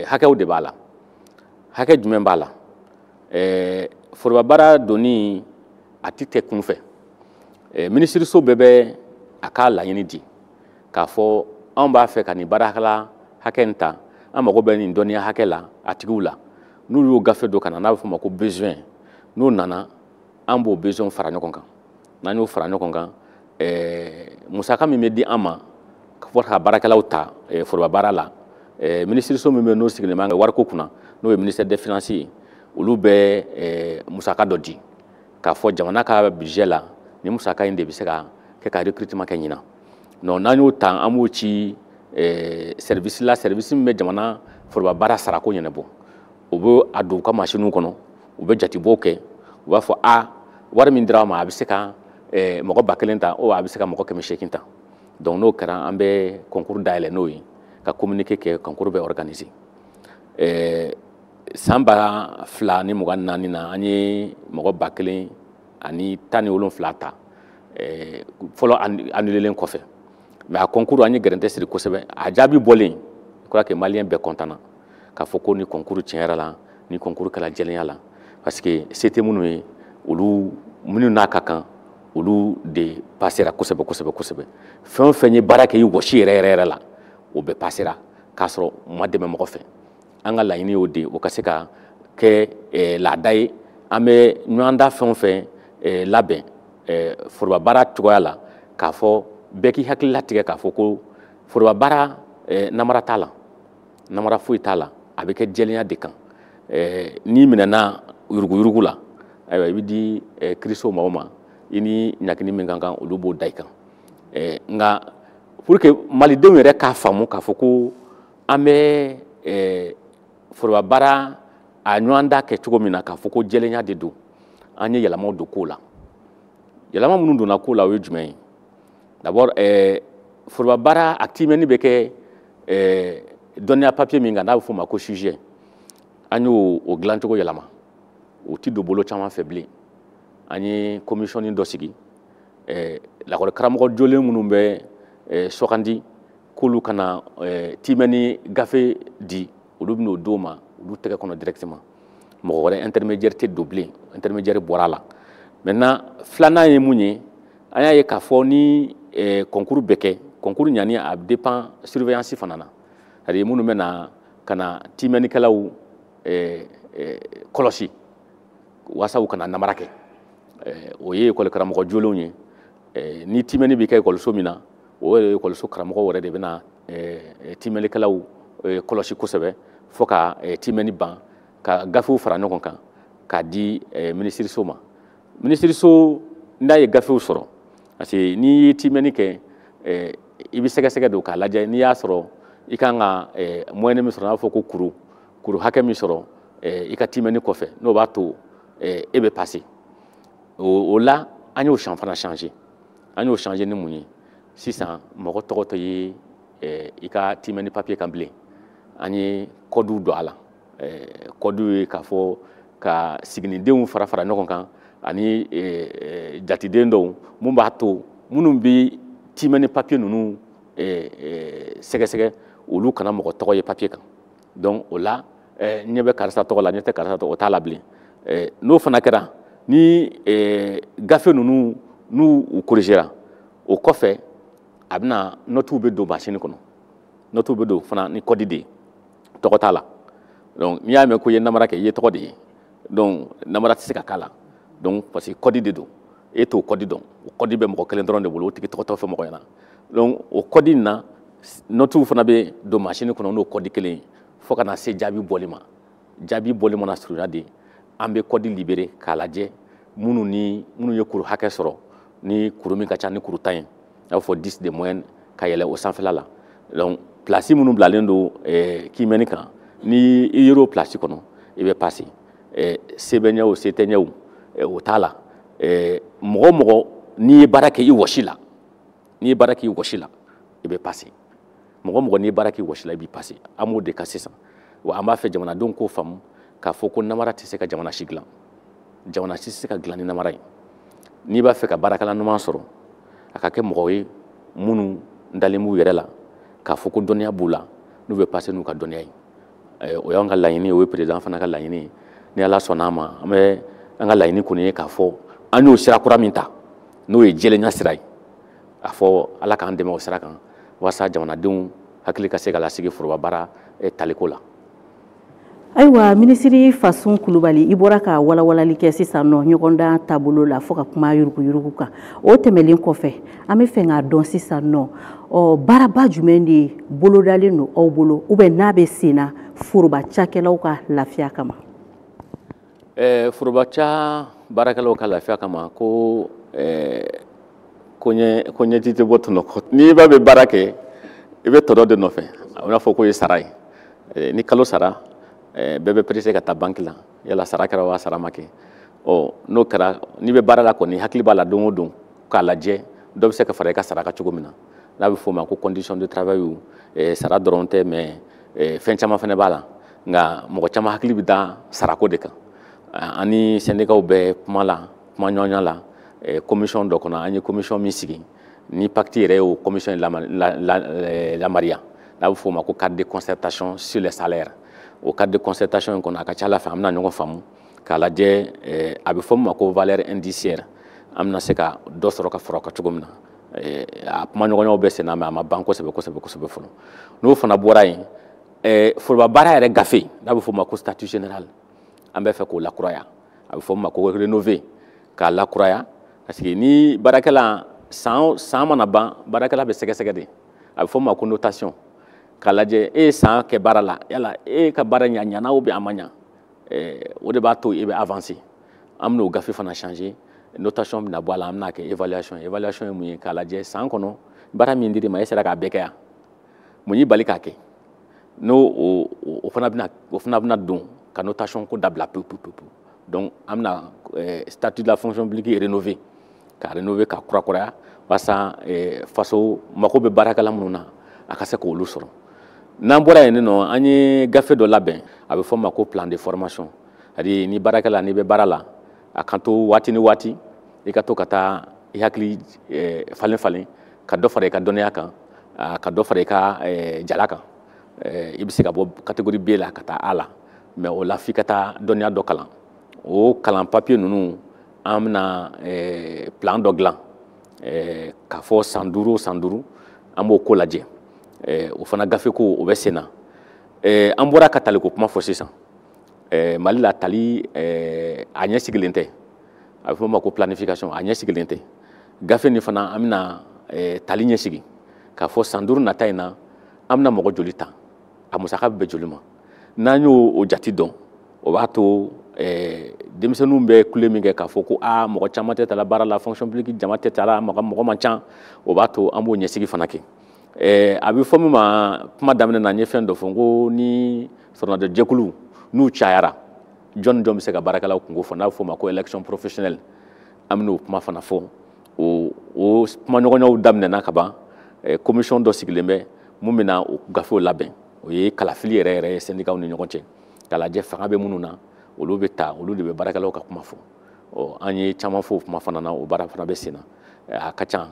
hakɛw de b'a la. Hakɛ jumɛn b'a la? Foroba baara donni a ti kɛ kunfɛ. Minisiriso bɛɛ bɛ a ka laɲini di k'a fɔ anw b'a fɛ ka nin baarakɛla hakɛ in ta, an mago bɛ nin dɔnniya hakɛ la a tigiw la. N'u y'o gafe dɔ ka na, n'a bɛ f'o ma ko besoin, n'o nana an b'o besoin fara ɲɔgɔn kan. N'an y'o fara ɲɔgɔn kan, musaka min bɛ di an ma fo ka baarakɛlaw ta foroba baara la, minisiriso min bɛ n'o sigilen b'an ka wariko kunna, n'o ye ministère des finances ye, olu bɛ musaka dɔ di k'a fɔ jamana ka budget la, ni musaka in de bɛ se ka kɛ ka recrutement kɛ ɲinan. Non, n'an y'o ta, an b'o ci service la, service min bɛ jamana foroba baara sarako ɲɛnabɔ. O bɛ a don u ka machines kɔnɔ, u bɛ jatebɔw kɛ, u b'a fɔ a wari min dira ma a bɛ se ka mɔgɔ 1000 ta, a bɛ se ka mɔgɔ 800 ta. Donc n'o kɛra, an bɛ concours dayɛlɛ n'o ye, ka communiqué kɛ, concours bɛ organiser. San 2024 na, an ye mɔgɔ 1017 ta fɔlɔ annulé kɔfɛ. Mais a concours an ye gɛrɛntɛ siri kosɛbɛ. A jaabi bɔlen, je crois que malien bɛɛ content na k'a fɔ ko ni concours tiɲɛ yɛrɛ la, ni concours kɛla jɛlenya la, parce que se tɛ minnu ye, olu minnu n'a ka kan, olu de passera kosɛbɛ kosɛbɛ kosɛbɛ. Fɛn o fɛn ye baara kɛ i wɔsi yɛrɛ yɛrɛ yɛrɛ la, o bɛɛ passera k'a sɔrɔ u ma dɛmɛ mɔgɔ fɛ. An ka laɲini y'o de ye, o ka se ka kɛ laada ye. An bɛ ɲɔgɔnda fɛn o fɛn labɛn foroba baara cogoya la, k'a fɔ bɛɛ k'i hakili latigɛ k'a fɔ ko foroba baara namara t'a la, namara foyi t'a la. A bɛ kɛ jɛlenya de kan. N'i minɛna yuruguyurugu la, ayiwa, i bɛ di kiiriso maaw ma, i ni ɲangini min ka kan, olu b'o da i kan. Nka pour que malidenw yɛrɛ k'a faamu k'a fɔ ko an bɛ foroba baara a ɲɔgɔndan kɛ cogo min na, k'a fɔ ko jɛlenya de don, an ye yɛlɛmaw don ko la. Yɛlɛma minnu donna ko la, o ye jumɛn ye? D'abord, foroba baara a tiimɛni bɛ kɛ dɔnniya papier min kan, n'a bɛ f'o ma ko sujet, an y'o o dilancogo yɛlɛma. O ti don bolo caman fɛ bilen. An ye commission dɔ sigi, lakɔli karamɔgɔ jolen minnu bɛ sugandi k'olu kana tiimɛni gafe di, olu bɛn'o d'o ma olu tɛgɛ kɔnɔ directement. Mɔgɔ wɛrɛ intermédiaire tɛ don bilen, intermédiaire bɔra a la. Maintenant, filanan ye mun ye? An y'a ye k'a fɔ ni concours bɛ kɛ, concours ɲani a dépend surveillance fana na, c'est à dire minnu bɛ na ka na tiimɛnikɛlaw kɔlɔsi walasa u kana namara kɛ, o ye ekɔli karamɔgɔ jolenw ye. Ni tiimɛni bɛ kɛ ekɔliso min na, o yɛrɛ ekɔliso karamɔgɔw yɛrɛ de bɛ na tiimɛnikɛlaw kɔlɔsi kosɛbɛ fo ka tiimɛni ban, ka gafew fara ɲɔgɔn kan k'a di minisiriso ma. Minisiriso n'a ye gafew sɔrɔ, parce que n'i ye tiimɛni kɛ, i bɛ sɛgɛsɛgɛ don k'a lajɛ n'i y'a sɔrɔ i kan ka moyenne min sɔrɔ, n'a bɛ fɔ ko kuru kuru hakɛ min sɔrɔ i ka tiimɛni kɔfɛ, n'o b'a to e bɛ passer. O la, an y'o fana changer. An y'o changer ni mun ye? Sisan, mɔgɔ tɔgɔ tɛ ye i ka tiimɛni papier kan bilen. An ye code don a la. Code ye k'a fɔ ka siginidenw fara fara ɲɔgɔn kan ani jatiden dɔw, mun b'a to minnu bɛ tiimɛni papier ninnu sɛgɛsɛgɛ, olu kana mɔgɔ tɔgɔ ye papier kan. Donc o la, ɲɛ bɛ karisa tɔgɔ la, ɲɛ tɛ karisa tɔgɔ, o t'a la bilen. N'o fana kɛra, ni gafe ninnu n'u u corrigera, o kɔfɛ a bɛna notiw bɛ don machine kɔnɔ. Notiw bɛ don fana ni code de ye, tɔgɔ t'a la. Donc n'i y'a mɛn ko i ye namara kɛ, i ye tɔgɔ de ye. Donc namara tɛ se ka k'a la, donc parce que code de don, e t'o code dɔn. O code bɛ mɔgɔ kelen dɔrɔn de bolo, o tigi tɔgɔ t'o fɔ mɔgɔ ɲɛna. Donc o code in na, notiw fana bɛ don machine kɔnɔ n'o code kelen ye, fo ka na se jaabi bɔli ma. Jaabi bɔli mana surunya de, an bɛ code libérer k'a lajɛ minnu ni minnu ye kuru hakɛ sɔrɔ, ni kuru min ka ca ni kuru 10 ye, a b'a fɔ 10 de moyenne ka yɛlɛ o sanfɛla la. Donc place minnu bilalen don kiimɛni kan, ni i yer'o place kɔnɔ, i bɛ passer. Se bɛ ɲɛ o, se tɛ ɲɛ o, o t'a la. Mɔgɔ o mɔgɔ n'i ye baara kɛ i wɔsi la, n'i ye baara kɛ i wɔsi la, i bɛ passer. Mɔgɔ o mɔgɔ n'i ye baara kɛ i wɔsi la, i bɛ passer. An b'o de kan sisan. Wa an b'a fɛ jamanadenw k'o faamu k'a fɔ ko namara tɛ se ka jamana si dilan, jamana si tɛ se ka dilan ni namara ye. N'i b'a fɛ ka baarakɛla ɲuman sɔrɔ, a ka kɛ mɔgɔ ye minnu dalen b'u yɛrɛ la k'a fɔ ko dɔnniya b'u la, n'u bɛ passer n'u ka dɔnniya ye. O y'an ka laɲini ye, o ye président fana ka laɲini ye. Ni Ala sɔnna a ma, an bɛ an ka laɲini kɔni ye k'a fɔ an y'o sira kura min ta, n'o ye jɛlenya sira ye, a fɔ Ala k'an dɛmɛ o sira kan walasa jamanadenw hakili ka se ka lasigi foroba baara taliko la. Ayiwa, minisiri Fasun Kulubali, i bɔra ka walawalali kɛ sisan nɔ ɲɔgɔndan taabolo la, fo ka kuma yuruguyurugu kan. O tɛmɛlen kɔfɛ, an bɛ fɛ k'a dɔn sisan nɔ, ɔ baaraba jumɛn de bolodalen don aw bolo, ou bien n'a bɛ sen na foroba cakɛlaw ka lafiya kama? Foroba ca baarakɛlaw ka lafiya kama, ko ko ɲɛji tɛ bɔ tɔnɔ kɔ. N'i b'a bɛ baara kɛ, i bɛ tɔnɔ de nɔfɛ. A bɛna fɔ k'o ye sara ye. Ni kalo sara, bɛɛ bɛ pressé ka taa banque la, yala sara kɛra wa sara ma kɛ. Ɔ n'o kɛra, n'i bɛ baara la kɔni, hakili b'a la don o don k'a lajɛ dɔ bɛ se ka fara i ka sara kan cogo min na, n'a bɛ f'o ma ko condition de travail. Sara dɔrɔn tɛ, mais fɛn caman fana b'a la, nka mɔgɔ caman hakili bɛ da sarako de kan. An ni syndicats bɛ kuma la, kuma ɲɔgɔnya la commission dɔ kɔnɔ. An ye commission min sigi ni pacte yɛrɛ ye, o commission in lamariya, n'a bɛ f'o ma ko cadre de concertation sur les salaires. O cadre de concertation in kɔnɔ, a ka ca ala fɛ an bɛna ɲɔgɔn faamu k'a lajɛ a bɛ fɔ min ma ko valeur indiciaire, an bɛna se ka dɔ sɔrɔ ka fara o kan cogo min na. A kuma ɲɔgɔnyaw bɛ sen na, mais a ma ban kosɛbɛ kosɛbɛ kosɛbɛ fɔlɔ. N'o fana bɔra yen, foroba baara yɛrɛ gafe, n'a bɛ f'o ma ko statut général, an bɛ fɛ k'o lakuraya. A bɛ fɔ min ma ko rénover, k'a lakuraya, parce que ni baarakɛla san san mana ban, baarakɛla bɛ sɛgɛsɛgɛ de, a bɛ fɔ min ma ko notation. K'a lajɛ e ye san kɛ baara la, yala e ka baara ɲa ɲana ou bien a ma ɲa, o de b'a to e bɛ avancer. An bɛn'o gafe fana changer, notation bɛna bɔ a la, an bɛna kɛ évaluation. Évaluation ye mun ye? K'a lajɛ san kɔnɔ baara min dir'i ma, e sera k'a bɛɛ kɛ yan, mun y'i bali k'a kɛ? N'o o fana bɛna don ka notation ko dabila pewu pewu pewu. Donc an bɛna statut de la fonction publique rénover, k'a rénover, k'a kurakuraya, walasa faso mako bɛ baarakɛla minnu na, a ka se k'olu sɔrɔ. N'an bɔra yen nɔ, an ye gafe dɔ labɛn, a bɛ fɔ o ma ko plan de formation. C'est-à-dire ni baarakɛla, n'i bɛ baara la, a kan to waati ni waati i ka to ka taa i hakili falen falen, ka dɔ fara i ka dɔnniya kan, ka dɔ fara i ka jala kan. I bɛ se ka bɔ catégorie B la ka taa A la, mais o la f'i ka taa dɔnniya dɔ kalan. O kalan papier ninnu, an bɛna plan dɔ dilan k'a fɔ san 5 o san 5 an b'o ko lajɛ. O fana gafe ko o bɛ sen na. An bɔra ka taliko kuma fɔ sisan. Mali la tali a ɲɛsigilen tɛ, a bɛ fɔ o ma ko planification, a ɲɛsigilen tɛ. Gafe nin fana, an bɛna tali ɲɛsigi k'a fɔ san 5 nata in na, an bɛna mɔgɔ joli ta, a musaka bɛ bɛn joli ma. N'an y'o jate dɔn, o b'a to denmisɛnninw bɛ kule min kɛ k'a fɔ ko aa mɔgɔ caman tɛ ta la baara la, fonction publique jama tɛ ta la, mɔgɔ man ca, o b'a to an b'o ɲɛsigi fana kɛ. A bɛ fɔ min ma, kuma daminɛ na n ye fɛn dɔ fɔ, n ko ni sɔrɔnadɔjɛkulu n'u cayara, jɔn ni jɔn bɛ se ka baarakɛlaw kungo fɔ, n'a bɛ fɔ o ma ko élection professionnelle. An bɛn'o kuma fana fɔ. O kumaɲɔgɔnyaw daminɛna ka ban. Commission dɔ sigilen bɛ mun bɛna o gafew labɛn. O ye kalafili yɛrɛ yɛrɛ ye syndicats ni ɲɔgɔn cɛ, k'a lajɛ fanga bɛ minnu na, olu bɛ ta, olu de bɛ baarakɛlaw ka kuma fɔ. Ɔ, an ye caman fɔ o kuma fana na, o baara fana bɛ sen na, a ka ca.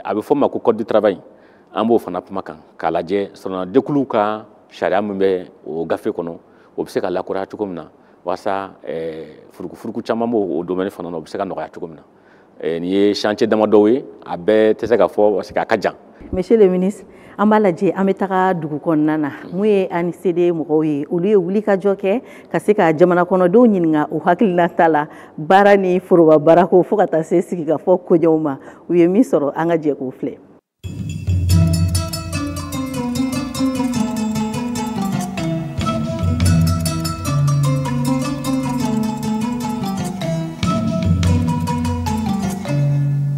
A bɛ fɔ o ma ko code du travail, an b'o fana kuma kan k'a lajɛ sɔrɔnadɛkuluw ka sariya min bɛ o gafe kɔnɔ, o bɛ se ka lakuraya cogo min na, walasa furukufuruku caman b'o domaine fana na, o bɛ se ka nɔgɔya cogo min na. Nin ye chantier damadɔw ye, a bɛɛ tɛ se ka fɔ parce que a ka jan. Monsieur le ministre, an b'a lajɛ an bɛ taga dugu kɔnɔna na. Mun ye ANCD mɔgɔw ye, olu ye wulikajɔ kɛ ka se ka jamana kɔnɔdenw ɲininka u hakilinata la baara ni foroba baarako fo ka taa se sigikafɔ koɲɛw ma. U ye min sɔrɔ, an ka jɛ k'o filɛ.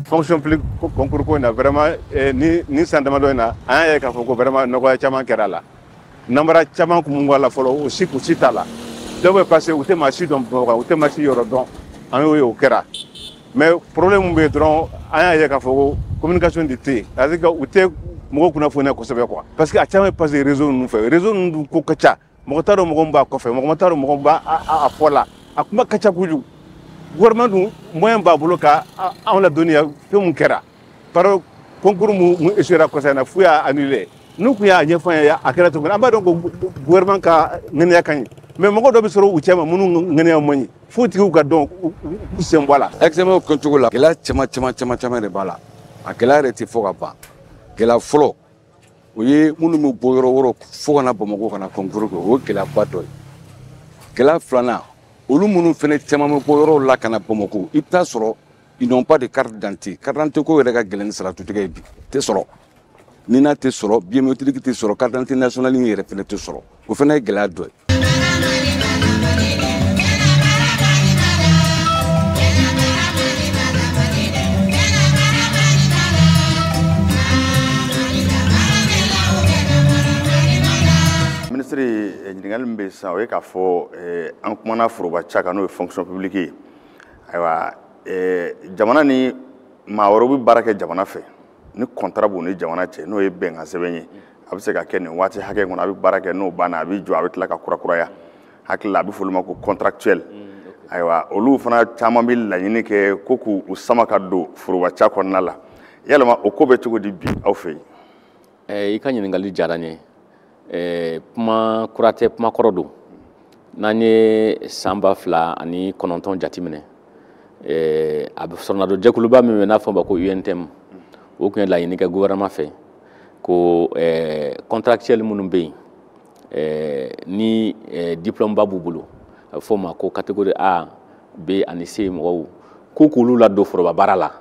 Fonction publique concours ko in na, vraiment ni san damadɔ in na, an y'a ye k'a fɔ ko vraiment nɔgɔya caman kɛra a la. Namara caman kun b'a la fɔlɔ, o si kun si t'a la. Dɔw bɛ passer, u tɛ maa si dɔn Bamakɔ, u tɛ maa si yɔrɔ dɔn, an y'o ye, o kɛra. Mais problème min bɛ yen dɔrɔn, an y'a ye k'a fɔ ko communication de tɛ yen, c'est-à-dire que u tɛ mɔgɔw kunnafoniya kosɛbɛ quoi. Parce que a caman bɛ passer réseau ninnu fɛ, réseau ninnu dun ko ka ca, mɔgɔ t'a dɔn mɔgɔ min b'a kɔfɛ, mɔgɔ t'a dɔn mɔgɔ min b'a a fɔ la, a kuma ka ca kojugu. Gouvernement dun moyen b'a bolo ka anw ladɔnniya fɛn mun kɛra. Par concours mun échouera kɔsa in na, f'u y'a annulé. N'u kun y'a ɲɛfɔ an ye a kɛra cogo min, an b'a dɔn ko gouvernement ka ŋaniya ka ɲi, mais mɔgɔ dɔ bɛ sɔrɔ u cɛma minnu ŋaniya man ɲi, f'u tigiw ka dɔn k'u sen bɔ a la. Examen kɛcogo la, gɛlɛya caman caman caman caman de b'a la. A gɛlɛya yɛrɛ tɛ fɔ ka ban. Gɛlɛya fɔlɔ, o ye minnu bɛ bɔ yɔrɔ wɛrɛw fo ka na Bamakɔ ka na concours kɛ, o ye gɛlɛyaba dɔ ye. Gɛlɛya filanan, olu minnu fɛnɛ caman bɛ bɔ yɔrɔw la ka na Bamakɔ, i bɛ taa sɔrɔ ils n'ont pas de carte d'identité. Carte d'identité ko yɛrɛ ka gɛlɛn ni saratutigɛ ye bi, tɛ sɔrɔ. Ni n'a tɛ sɔrɔ, biométrique tɛ sɔrɔ, carte d'identité nationale yɛrɛ fɛnɛ tɛ sɔrɔ. O fɛnɛ ye gɛlɛya dɔ ye. Minisiri, ɲininkali min bɛ yen sisan, o ye k'a fɔ an kumana foroba ca kan, n'o ye fonction publique ye. Ayiwa, jamana ni maa wɛrɛw bɛ baara kɛ jamana fɛ, ni contrat b'u ni jamana cɛ, n'o ye bɛnkan sɛbɛn ye, a bɛ se ka kɛ nin waati hakɛ in kɔnɔ, a bɛ baara kɛ, n'o banna a bɛ jɔ, a bɛ tila ka kurakuraya. Hakili la a bɛ fɔ olu ma ko contractuel. Ayiwa, olu fana caman bɛ laɲini kɛ ko k'u sama ka don foroba ca kɔnɔna la. Yalima o ko bɛ cogo di bi aw fɛ yen? I ka ɲininkali diyara n ye. Kuma kura tɛ, kuma kɔrɔ don. N'an ye san 2009 jateminɛ, a bɛ sɔrɔnadon jɛkuluba min bɛ n'a fɔ o ma ko UNTM, o tun ye laɲini kɛ gouvernement fɛ ko contractuel minnu bɛ yen ni diplôme ba b'u bolo, a bɛ fɔ o ma ko catégorie A, B ani C mɔgɔw, k'u k'olu ladon foroba baara la,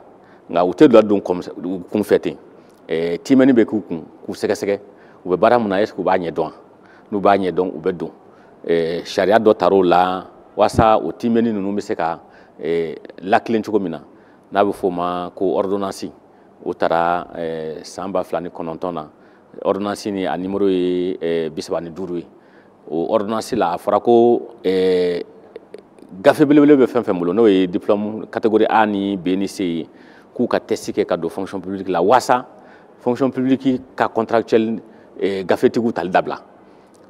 nka u tɛ ladon kunfɛ ten, tiimɛni bɛ k'u kun k'u sɛgɛsɛgɛ. U bɛ baara mun na, est ce que u b'a ɲɛdɔn? N'u b'a ɲɛdɔn, u bɛ don. Sariya dɔ tar'o la walasa o tiimɛni ninnu bɛ se ka lakilen cogo min na, n'a bɛ f'o ma ko ordonnance. O taara san 2009 na. Ordonnance ni a numéro ye 35 ye. O ordonnance la, a fɔra ko gafe belebele bɛ fɛn fɛn bolo, n'o ye diplôme catégorie A ni B ni C ye, k'u ka test kɛ ka don fonction publique la, walasa fonction publique ka contractuel gafetigiw tali dabila.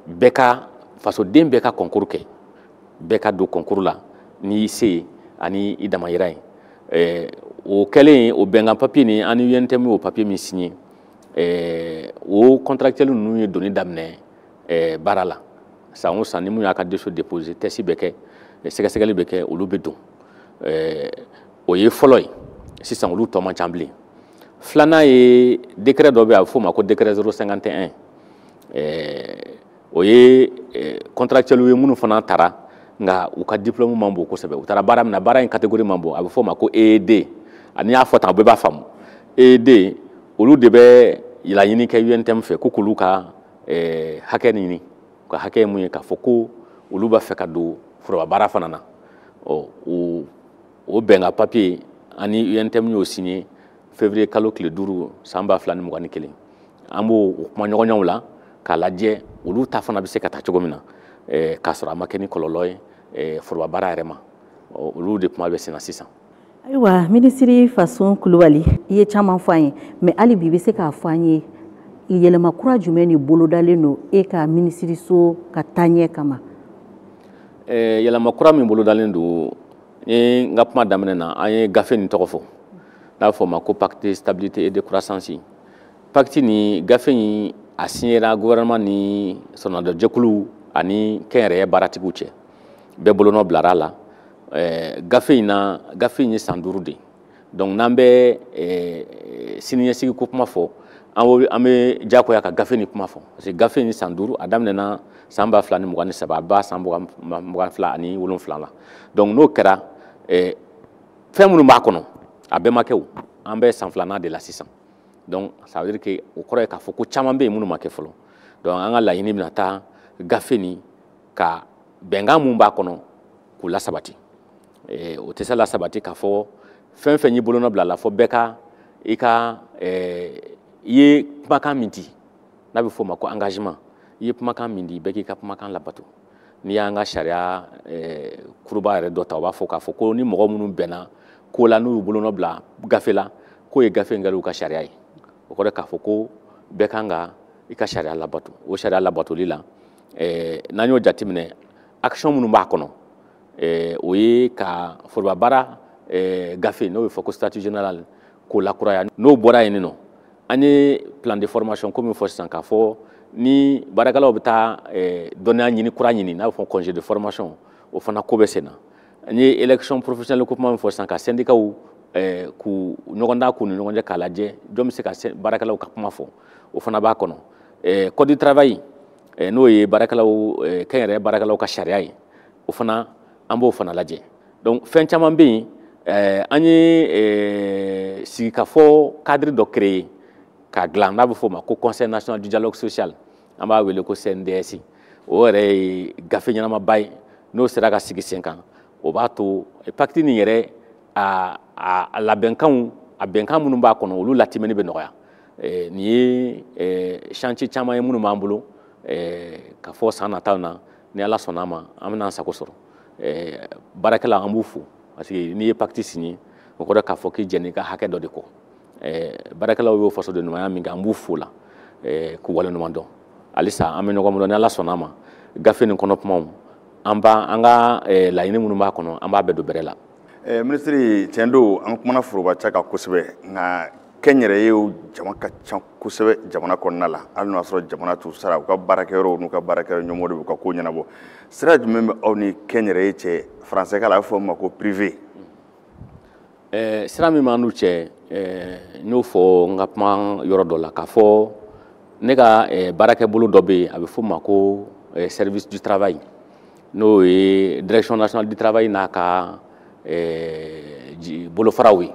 Bɛɛ ka fasoden bɛɛ ka concours kɛ, bɛɛ ka don concours la n'i se ye ani i damayira ye. O kɛlen, o bɛnkan papier ni an ni UNTM y'o papier min signé, o contractuel ninnu ye donni daminɛ baara la. San o san, ni mun y'a ka dossier déposé, test bɛ kɛ, sɛgɛsɛgɛli bɛ kɛ, olu bɛ don. O ye fɔlɔ ye. Sisan olu tɔ man ca bilen. Filanan ye décret dɔ bɛ yen, a bɛ f'o ma ko décret 051. O ye contractuel ye minnu fana taara, nka u ka diplôme man bon kosɛbɛ. U taara baara min na, baara in catégorie man bon, a bɛ f'o ma ko EED. Ani y'a fɔ tan, bɛɛ b'a faamu. EED, olu de bɛ laɲini kɛ UNTM fɛ ko k'olu ka hakɛ ɲini. U ka hakɛ ye mun ye? K'a fɔ ko olu b'a fɛ ka don foroba baara fana na. Ɔ, o bɛnkan papier, ani UNTM y'o signé février kalo tile 5 san 2021. An b'o kuma ɲɔgɔnyaw la k'a lajɛ olu ta fana bɛ se ka taa cogo min na, k'a sɔrɔ a ma kɛ ni kɔlɔlɔ ye foroba baara yɛrɛ ma. Olu de kuma bɛ sen na sisan. Ayiwa, minisiri Fasun Kulubali, i ye caman fɔ an ye, mais hali bi i bɛ se k'a fɔ an ye yɛlɛma kura jumɛn de bolodalen don e ka minisiriso ka taaɲɛ kama? Yɛlɛma kura min bolodalen don, ni n ka kuma daminɛ na, an ye gafe nin tɔgɔ fɔ, n'a bɛ fɔ o ma ko pacte de stabilité et de croissance. Pacte ni gafe in, a signera gouvernement ni sɔrɔnadɔjɛkuluw ani kɛnyɛrɛye baaratigiw cɛ. Bɛɛ bolonɔ bilara a la. Gafe in na, gafe in ye san 5 de ye. Donc n'an bɛ siniɲɛsigi ko kuma fɔ, an bɛ diyagoya ka gafe nin kuma fɔ, parce que gafe in san 5, a daminɛna san 2023, a b'a san 2027 la. Donc n'o kɛra, fɛn minnu b'a kɔnɔ, a bɛɛ ma kɛ o. An bɛ san 2nan de la sisan. Donc ça veut dire que o kɔrɔ ye k'a fɔ ko caman bɛ yen minnu ma kɛ fɔlɔ. Donc an ka laɲini bɛna taa gafe nin ka bɛnkan mun b'a kɔnɔ k'u lasabati. O tɛ se lasabati k'a fɔ fɛn fɛn y'i bolonɔ bila la, fɔ bɛɛ ka i ka i ye kumakan min di, n'a bɛ f'o ma ko engagement. I ye kumakan min di, bɛɛ k'i ka kumakan labato. N'i y'an ka sariya kuruba yɛrɛ dɔ ta, o b'a fɔ k'a fɔ ko ni mɔgɔ minnu bɛnna ko la, n'u y'u bolonɔ bila gafe la, k'o ye gafe in kɛra u ka sariya ye. O kɔrɔ k'a fɔ ko bɛɛ kan ka i ka sariya labato. O sariya labatoli la, n'an y'o jateminɛ, action minnu b'a kɔnɔ, o ye ka foroba baara gafe, n'o bɛ fɔ ko statut général, k'o lakuraya. N'o bɔra yen nɔ, an ye plan de formation ko min fɔ sisan, k'a fɔ ni baarakɛlaw bɛ taa dɔnniya ɲini kura ɲini, n'a bɛ fɔ congé de formation, o fana ko bɛ sen na. An ye élection professionnelle ko kuma min fɔ sisan, ka syndicats k'u ɲɔgɔn da k'u ni ɲɔgɔn cɛ k'a lajɛ jɔn bɛ se ka baarakɛlaw ka kuma fɔ, o fana b'a kɔnɔ. Code du travail, n'o ye baarakɛlaw kɛnyɛrɛye baarakɛlaw ka sariya ye, o fana an b'o fana lajɛ. Donc fɛn caman bɛ yen. An ye sigikafɔ cadre dɔ créer k'a dilan, n'a bɛ f'o ma ko Conseil national du dialogue social, an b'a wele ko CNDS. O yɛrɛ ye gafe ɲɛnamaba ye. N'o sera ka sigi sen kan, o b'a to pacte nin yɛrɛ a labɛnkanw, a bɛnkan minnu b'a kɔnɔ, olu latimɛni bɛ nɔgɔya. Nin ye chantier caman ye minnu b'an bolo ka fɔ san nataw na. Ni Ala sɔnna a ma, an bɛna an sago sɔrɔ. Baarakɛla, an b'u fo, parce que n'i ye pacte signé, o kɔrɔ k'a fɔ k'i jɛnna i ka hakɛ dɔ de kɔ. Baarakɛlaw y'o fasoden ɲumanya min kɛ, an b'u fo la k'u waleɲuman dɔn. Halisa an bɛ ɲɔgɔn bolo. Ni Ala sɔnna a ma, gafe nin kɔnɔ kumaw, an b'a an ka laɲini minnu b'a kɔnɔ, an b'a bɛɛ don bɛrɛ la. Minisiri, tiɲɛ don, an kumana foroba ca kan kosɛbɛ, nka kɛnyɛrɛyew jama ka ca kosɛbɛ jamana kɔnɔna la. Hali n'o y'a sɔrɔ jamana t'u sara, u ka baarakɛyɔrɔw n'u ka baarakɛyɔrɔ ɲɛmɔgɔ de b'u ka ko ɲɛnabɔ. Sira jumɛn bɛ aw ni kɛnyɛrɛye cɛ? Faransɛkan la, a bɛ fɔ o ma ko privé. Sira min b'an n'u cɛ, n y'o fɔ n ka kuma yɔrɔ dɔ la, k'a fɔ ne ka baarakɛbolo dɔ bɛ yen, a bɛ f'o ma ko service du travail, n'o ye direction nationale du travail n'a ka bolofaraw ye,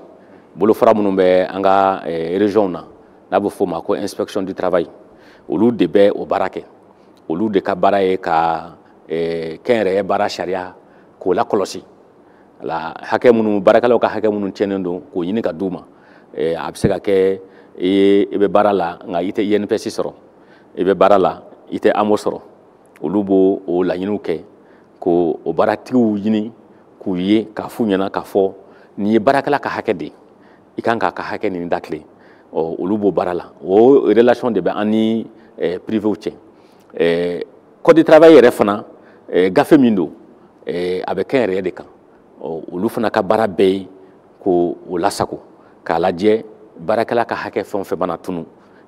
bolofara minnu bɛ an ka région na, n'a bɛ f'o ma ko inspection du travail. Olu de bɛ o baara kɛ. Olu de ka baara ye ka kɛnyɛrɛye baara sariya k'o lakɔlɔsi. La hakɛ minnu baarakɛlaw ka hakɛ minnu tiɲɛnen don k'o ɲini ka d'u ma. A bɛ se ka kɛ i bɛ baara la nka i tɛ INPS sɔrɔ, i bɛ baara la i tɛ AMO sɔrɔ. Olu b'o o laɲiniw kɛ k'o o baaratigiw ɲini k'u ye k'a f'u ɲɛna k'a fɔ nin ye baarakɛla ka hakɛ de ye, i kan k'a ka hakɛ nin dakile. Ɔ olu b'o baara la. O relation de bɛ an ni privéw cɛ. Code du travail yɛrɛ fana gafe min don, a bɛ kɛnyɛrɛye de kan. Ɔ olu fana ka baara bɛɛ ye k'o lasago k'a lajɛ baarakɛla ka hakɛ fɛn o fɛn mana tunu,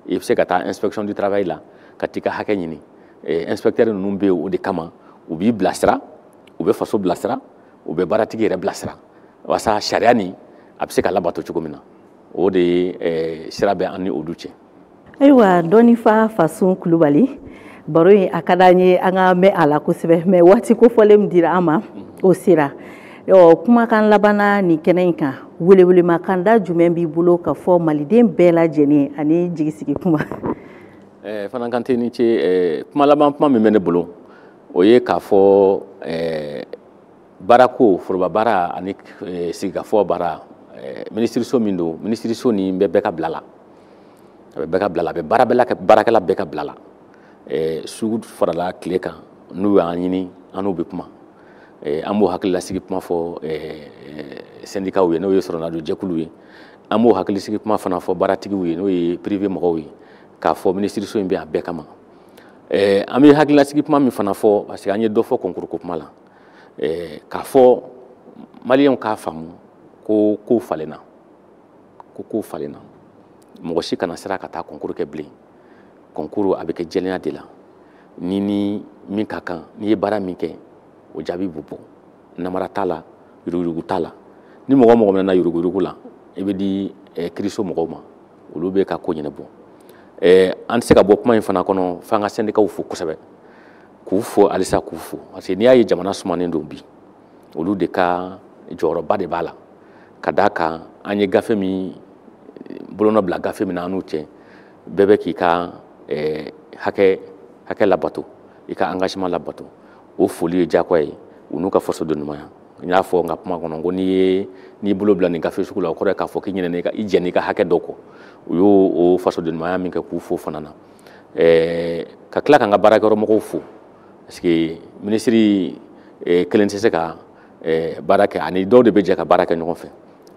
i bɛ se ka taa inspection du travail la ka t'i ka hakɛ ɲini. Inspecteur ninnu bɛ yen o de kama, u b'i bilasira, u bɛ faso bilasira, u bɛ baaratigi yɛrɛ bilasira walasa sariya nin a bɛ se ka labato cogo min na. O de ye sira bɛ an ni olu cɛ. Ayiwa, Dɔnnifa Fasun Kulubali, baro in a ka d'an ye an ka mɛn a la kosɛbɛ, mais waati kofɔlen min dira an ma o sera. Kumakan labanna nin kɛnɛ in kan, welewelemakanda jumɛn b'i bolo ka fɔ maliden bɛɛ lajɛlen ani jigisigi kuma? Fana Kante ni ce. Kuma laban kuma min bɛ ne bolo, o ye k'a fɔ baarako, foroba baara ani sigikafɔ baara, minisiriso min don, minisiriso nin bɛ bɛɛ ka bila la, a bɛ bɛɛ ka bila la, a bɛ baarakɛla bɛɛ ka bila la. Sugu farala tile kan, n'u y'an ɲini an n'u bɛ kuma. An b'o hakililasigi kuma fɔ syndicats ye, n'o ye sɔrɔnadon jɛkulu ye. An b'o hakilisigi kuma fana fɔ baaratigiw ye, n'o ye privé mɔgɔw ye, k'a fɔ minisiriso in bɛ a bɛɛ kama. An bɛ hakililasigi kuma min fana fɔ, parce que an ye dɔ fɔ concours ko kuma la, k'a fɔ maliyɛnw k'a faamu ko kow falenna, ko kow falenna. Mɔgɔ si kana siran ka taa concours kɛ bilen. Concours a bɛ kɛ jɛlenya de la. Ni ni min ka kan, n'i ye baara min kɛ, o jaabi bɛ bɔ. Namara t'a la, yuruguyurugu t'a la. Ni mɔgɔ mɔgɔ minɛna yuruguyurugu la, i bɛ di kiiriso mɔgɔw ma, olu bɛ ka ko ɲɛnabɔ. An tɛ se ka bɔ kuma in fana kɔnɔ f'an ka syndicats fo kosɛbɛ, k'u fo halisa, k'u fo, parce que n'i y'a ye jamana sumanen don bi, olu de ka jɔyɔrɔba de b'a la. Ka d'a kan an ye gafe min bolonɔ bila gafe min na an n'u cɛ, bɛɛ bɛ k'i ka hakɛ labato, i ka engagement labato. O foli ye diyagoya ye u n'u ka fasoden ɲumanya. N y'a fɔ n ka kuma kɔnɔ ko n'i bolo bila nin gafe sugu la, o kɔrɔ ye k'a fɔ k'i ɲinɛna i jɛnna i ka hakɛ dɔ kɔ. U y'o o fasoden ɲumanya min kɛ, k'u fo fana na. Ka tila k'an ka baarakɛyɔrɔ mɔgɔw fo, parce que minisiri kelen tɛ se ka baara kɛ, ani dɔw de bɛ jɛ ka baara kɛ ɲɔgɔn fɛ.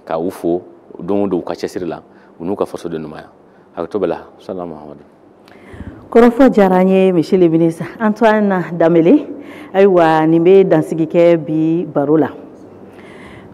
Ka u fo don o don u ka cɛsiri la, u n'u ka fasoden ɲumanya. Hakɛto bɛ la. Salamu aleykum. Kɔrɔfɔ diyara an ye, monsieur le ministre Antoine Dambélé. Ayiwa, nin bɛ dansigi kɛ bi baro la.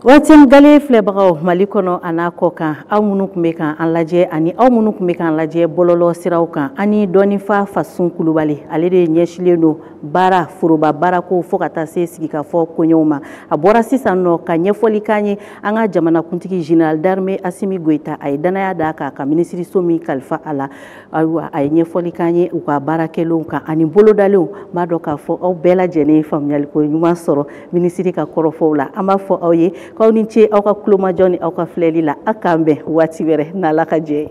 ORTM Gale filɛbagaw Mali kɔnɔ a n'a kɔ kan, aw minnu tun bɛ k'an lajɛ ani aw minnu tun bɛ k'an lajɛ bɔlɔlɔ siraw kan, ani Dɔnnifa Fasun Kulubali, ale de ɲɛsilen don baara foroba baarako fo ka taa se sigikafɔ koɲɛw ma. A bɔra sisan nɔ ka ɲɛfɔli k'an ye an ka jamanakuntigi général d'armée Assimi Goïta, a ye danaya d'a kan ka minisiriso min kalifa a la. Ayiwa, a ye ɲɛfɔli k'an ye u ka baarakɛlenw kan ani bolodalenw. N b'a dɔn k'a fɔ aw bɛɛ lajɛlen ye faamuyaliko ɲuman sɔrɔ minisiri ka kɔrɔfɔw la. An b'a fɔ aw ye k'aw ni ce aw ka kulomajɔ ni aw ka filɛli la. A k'an bɛn waati wɛrɛ n'Ala ka jɛ ye.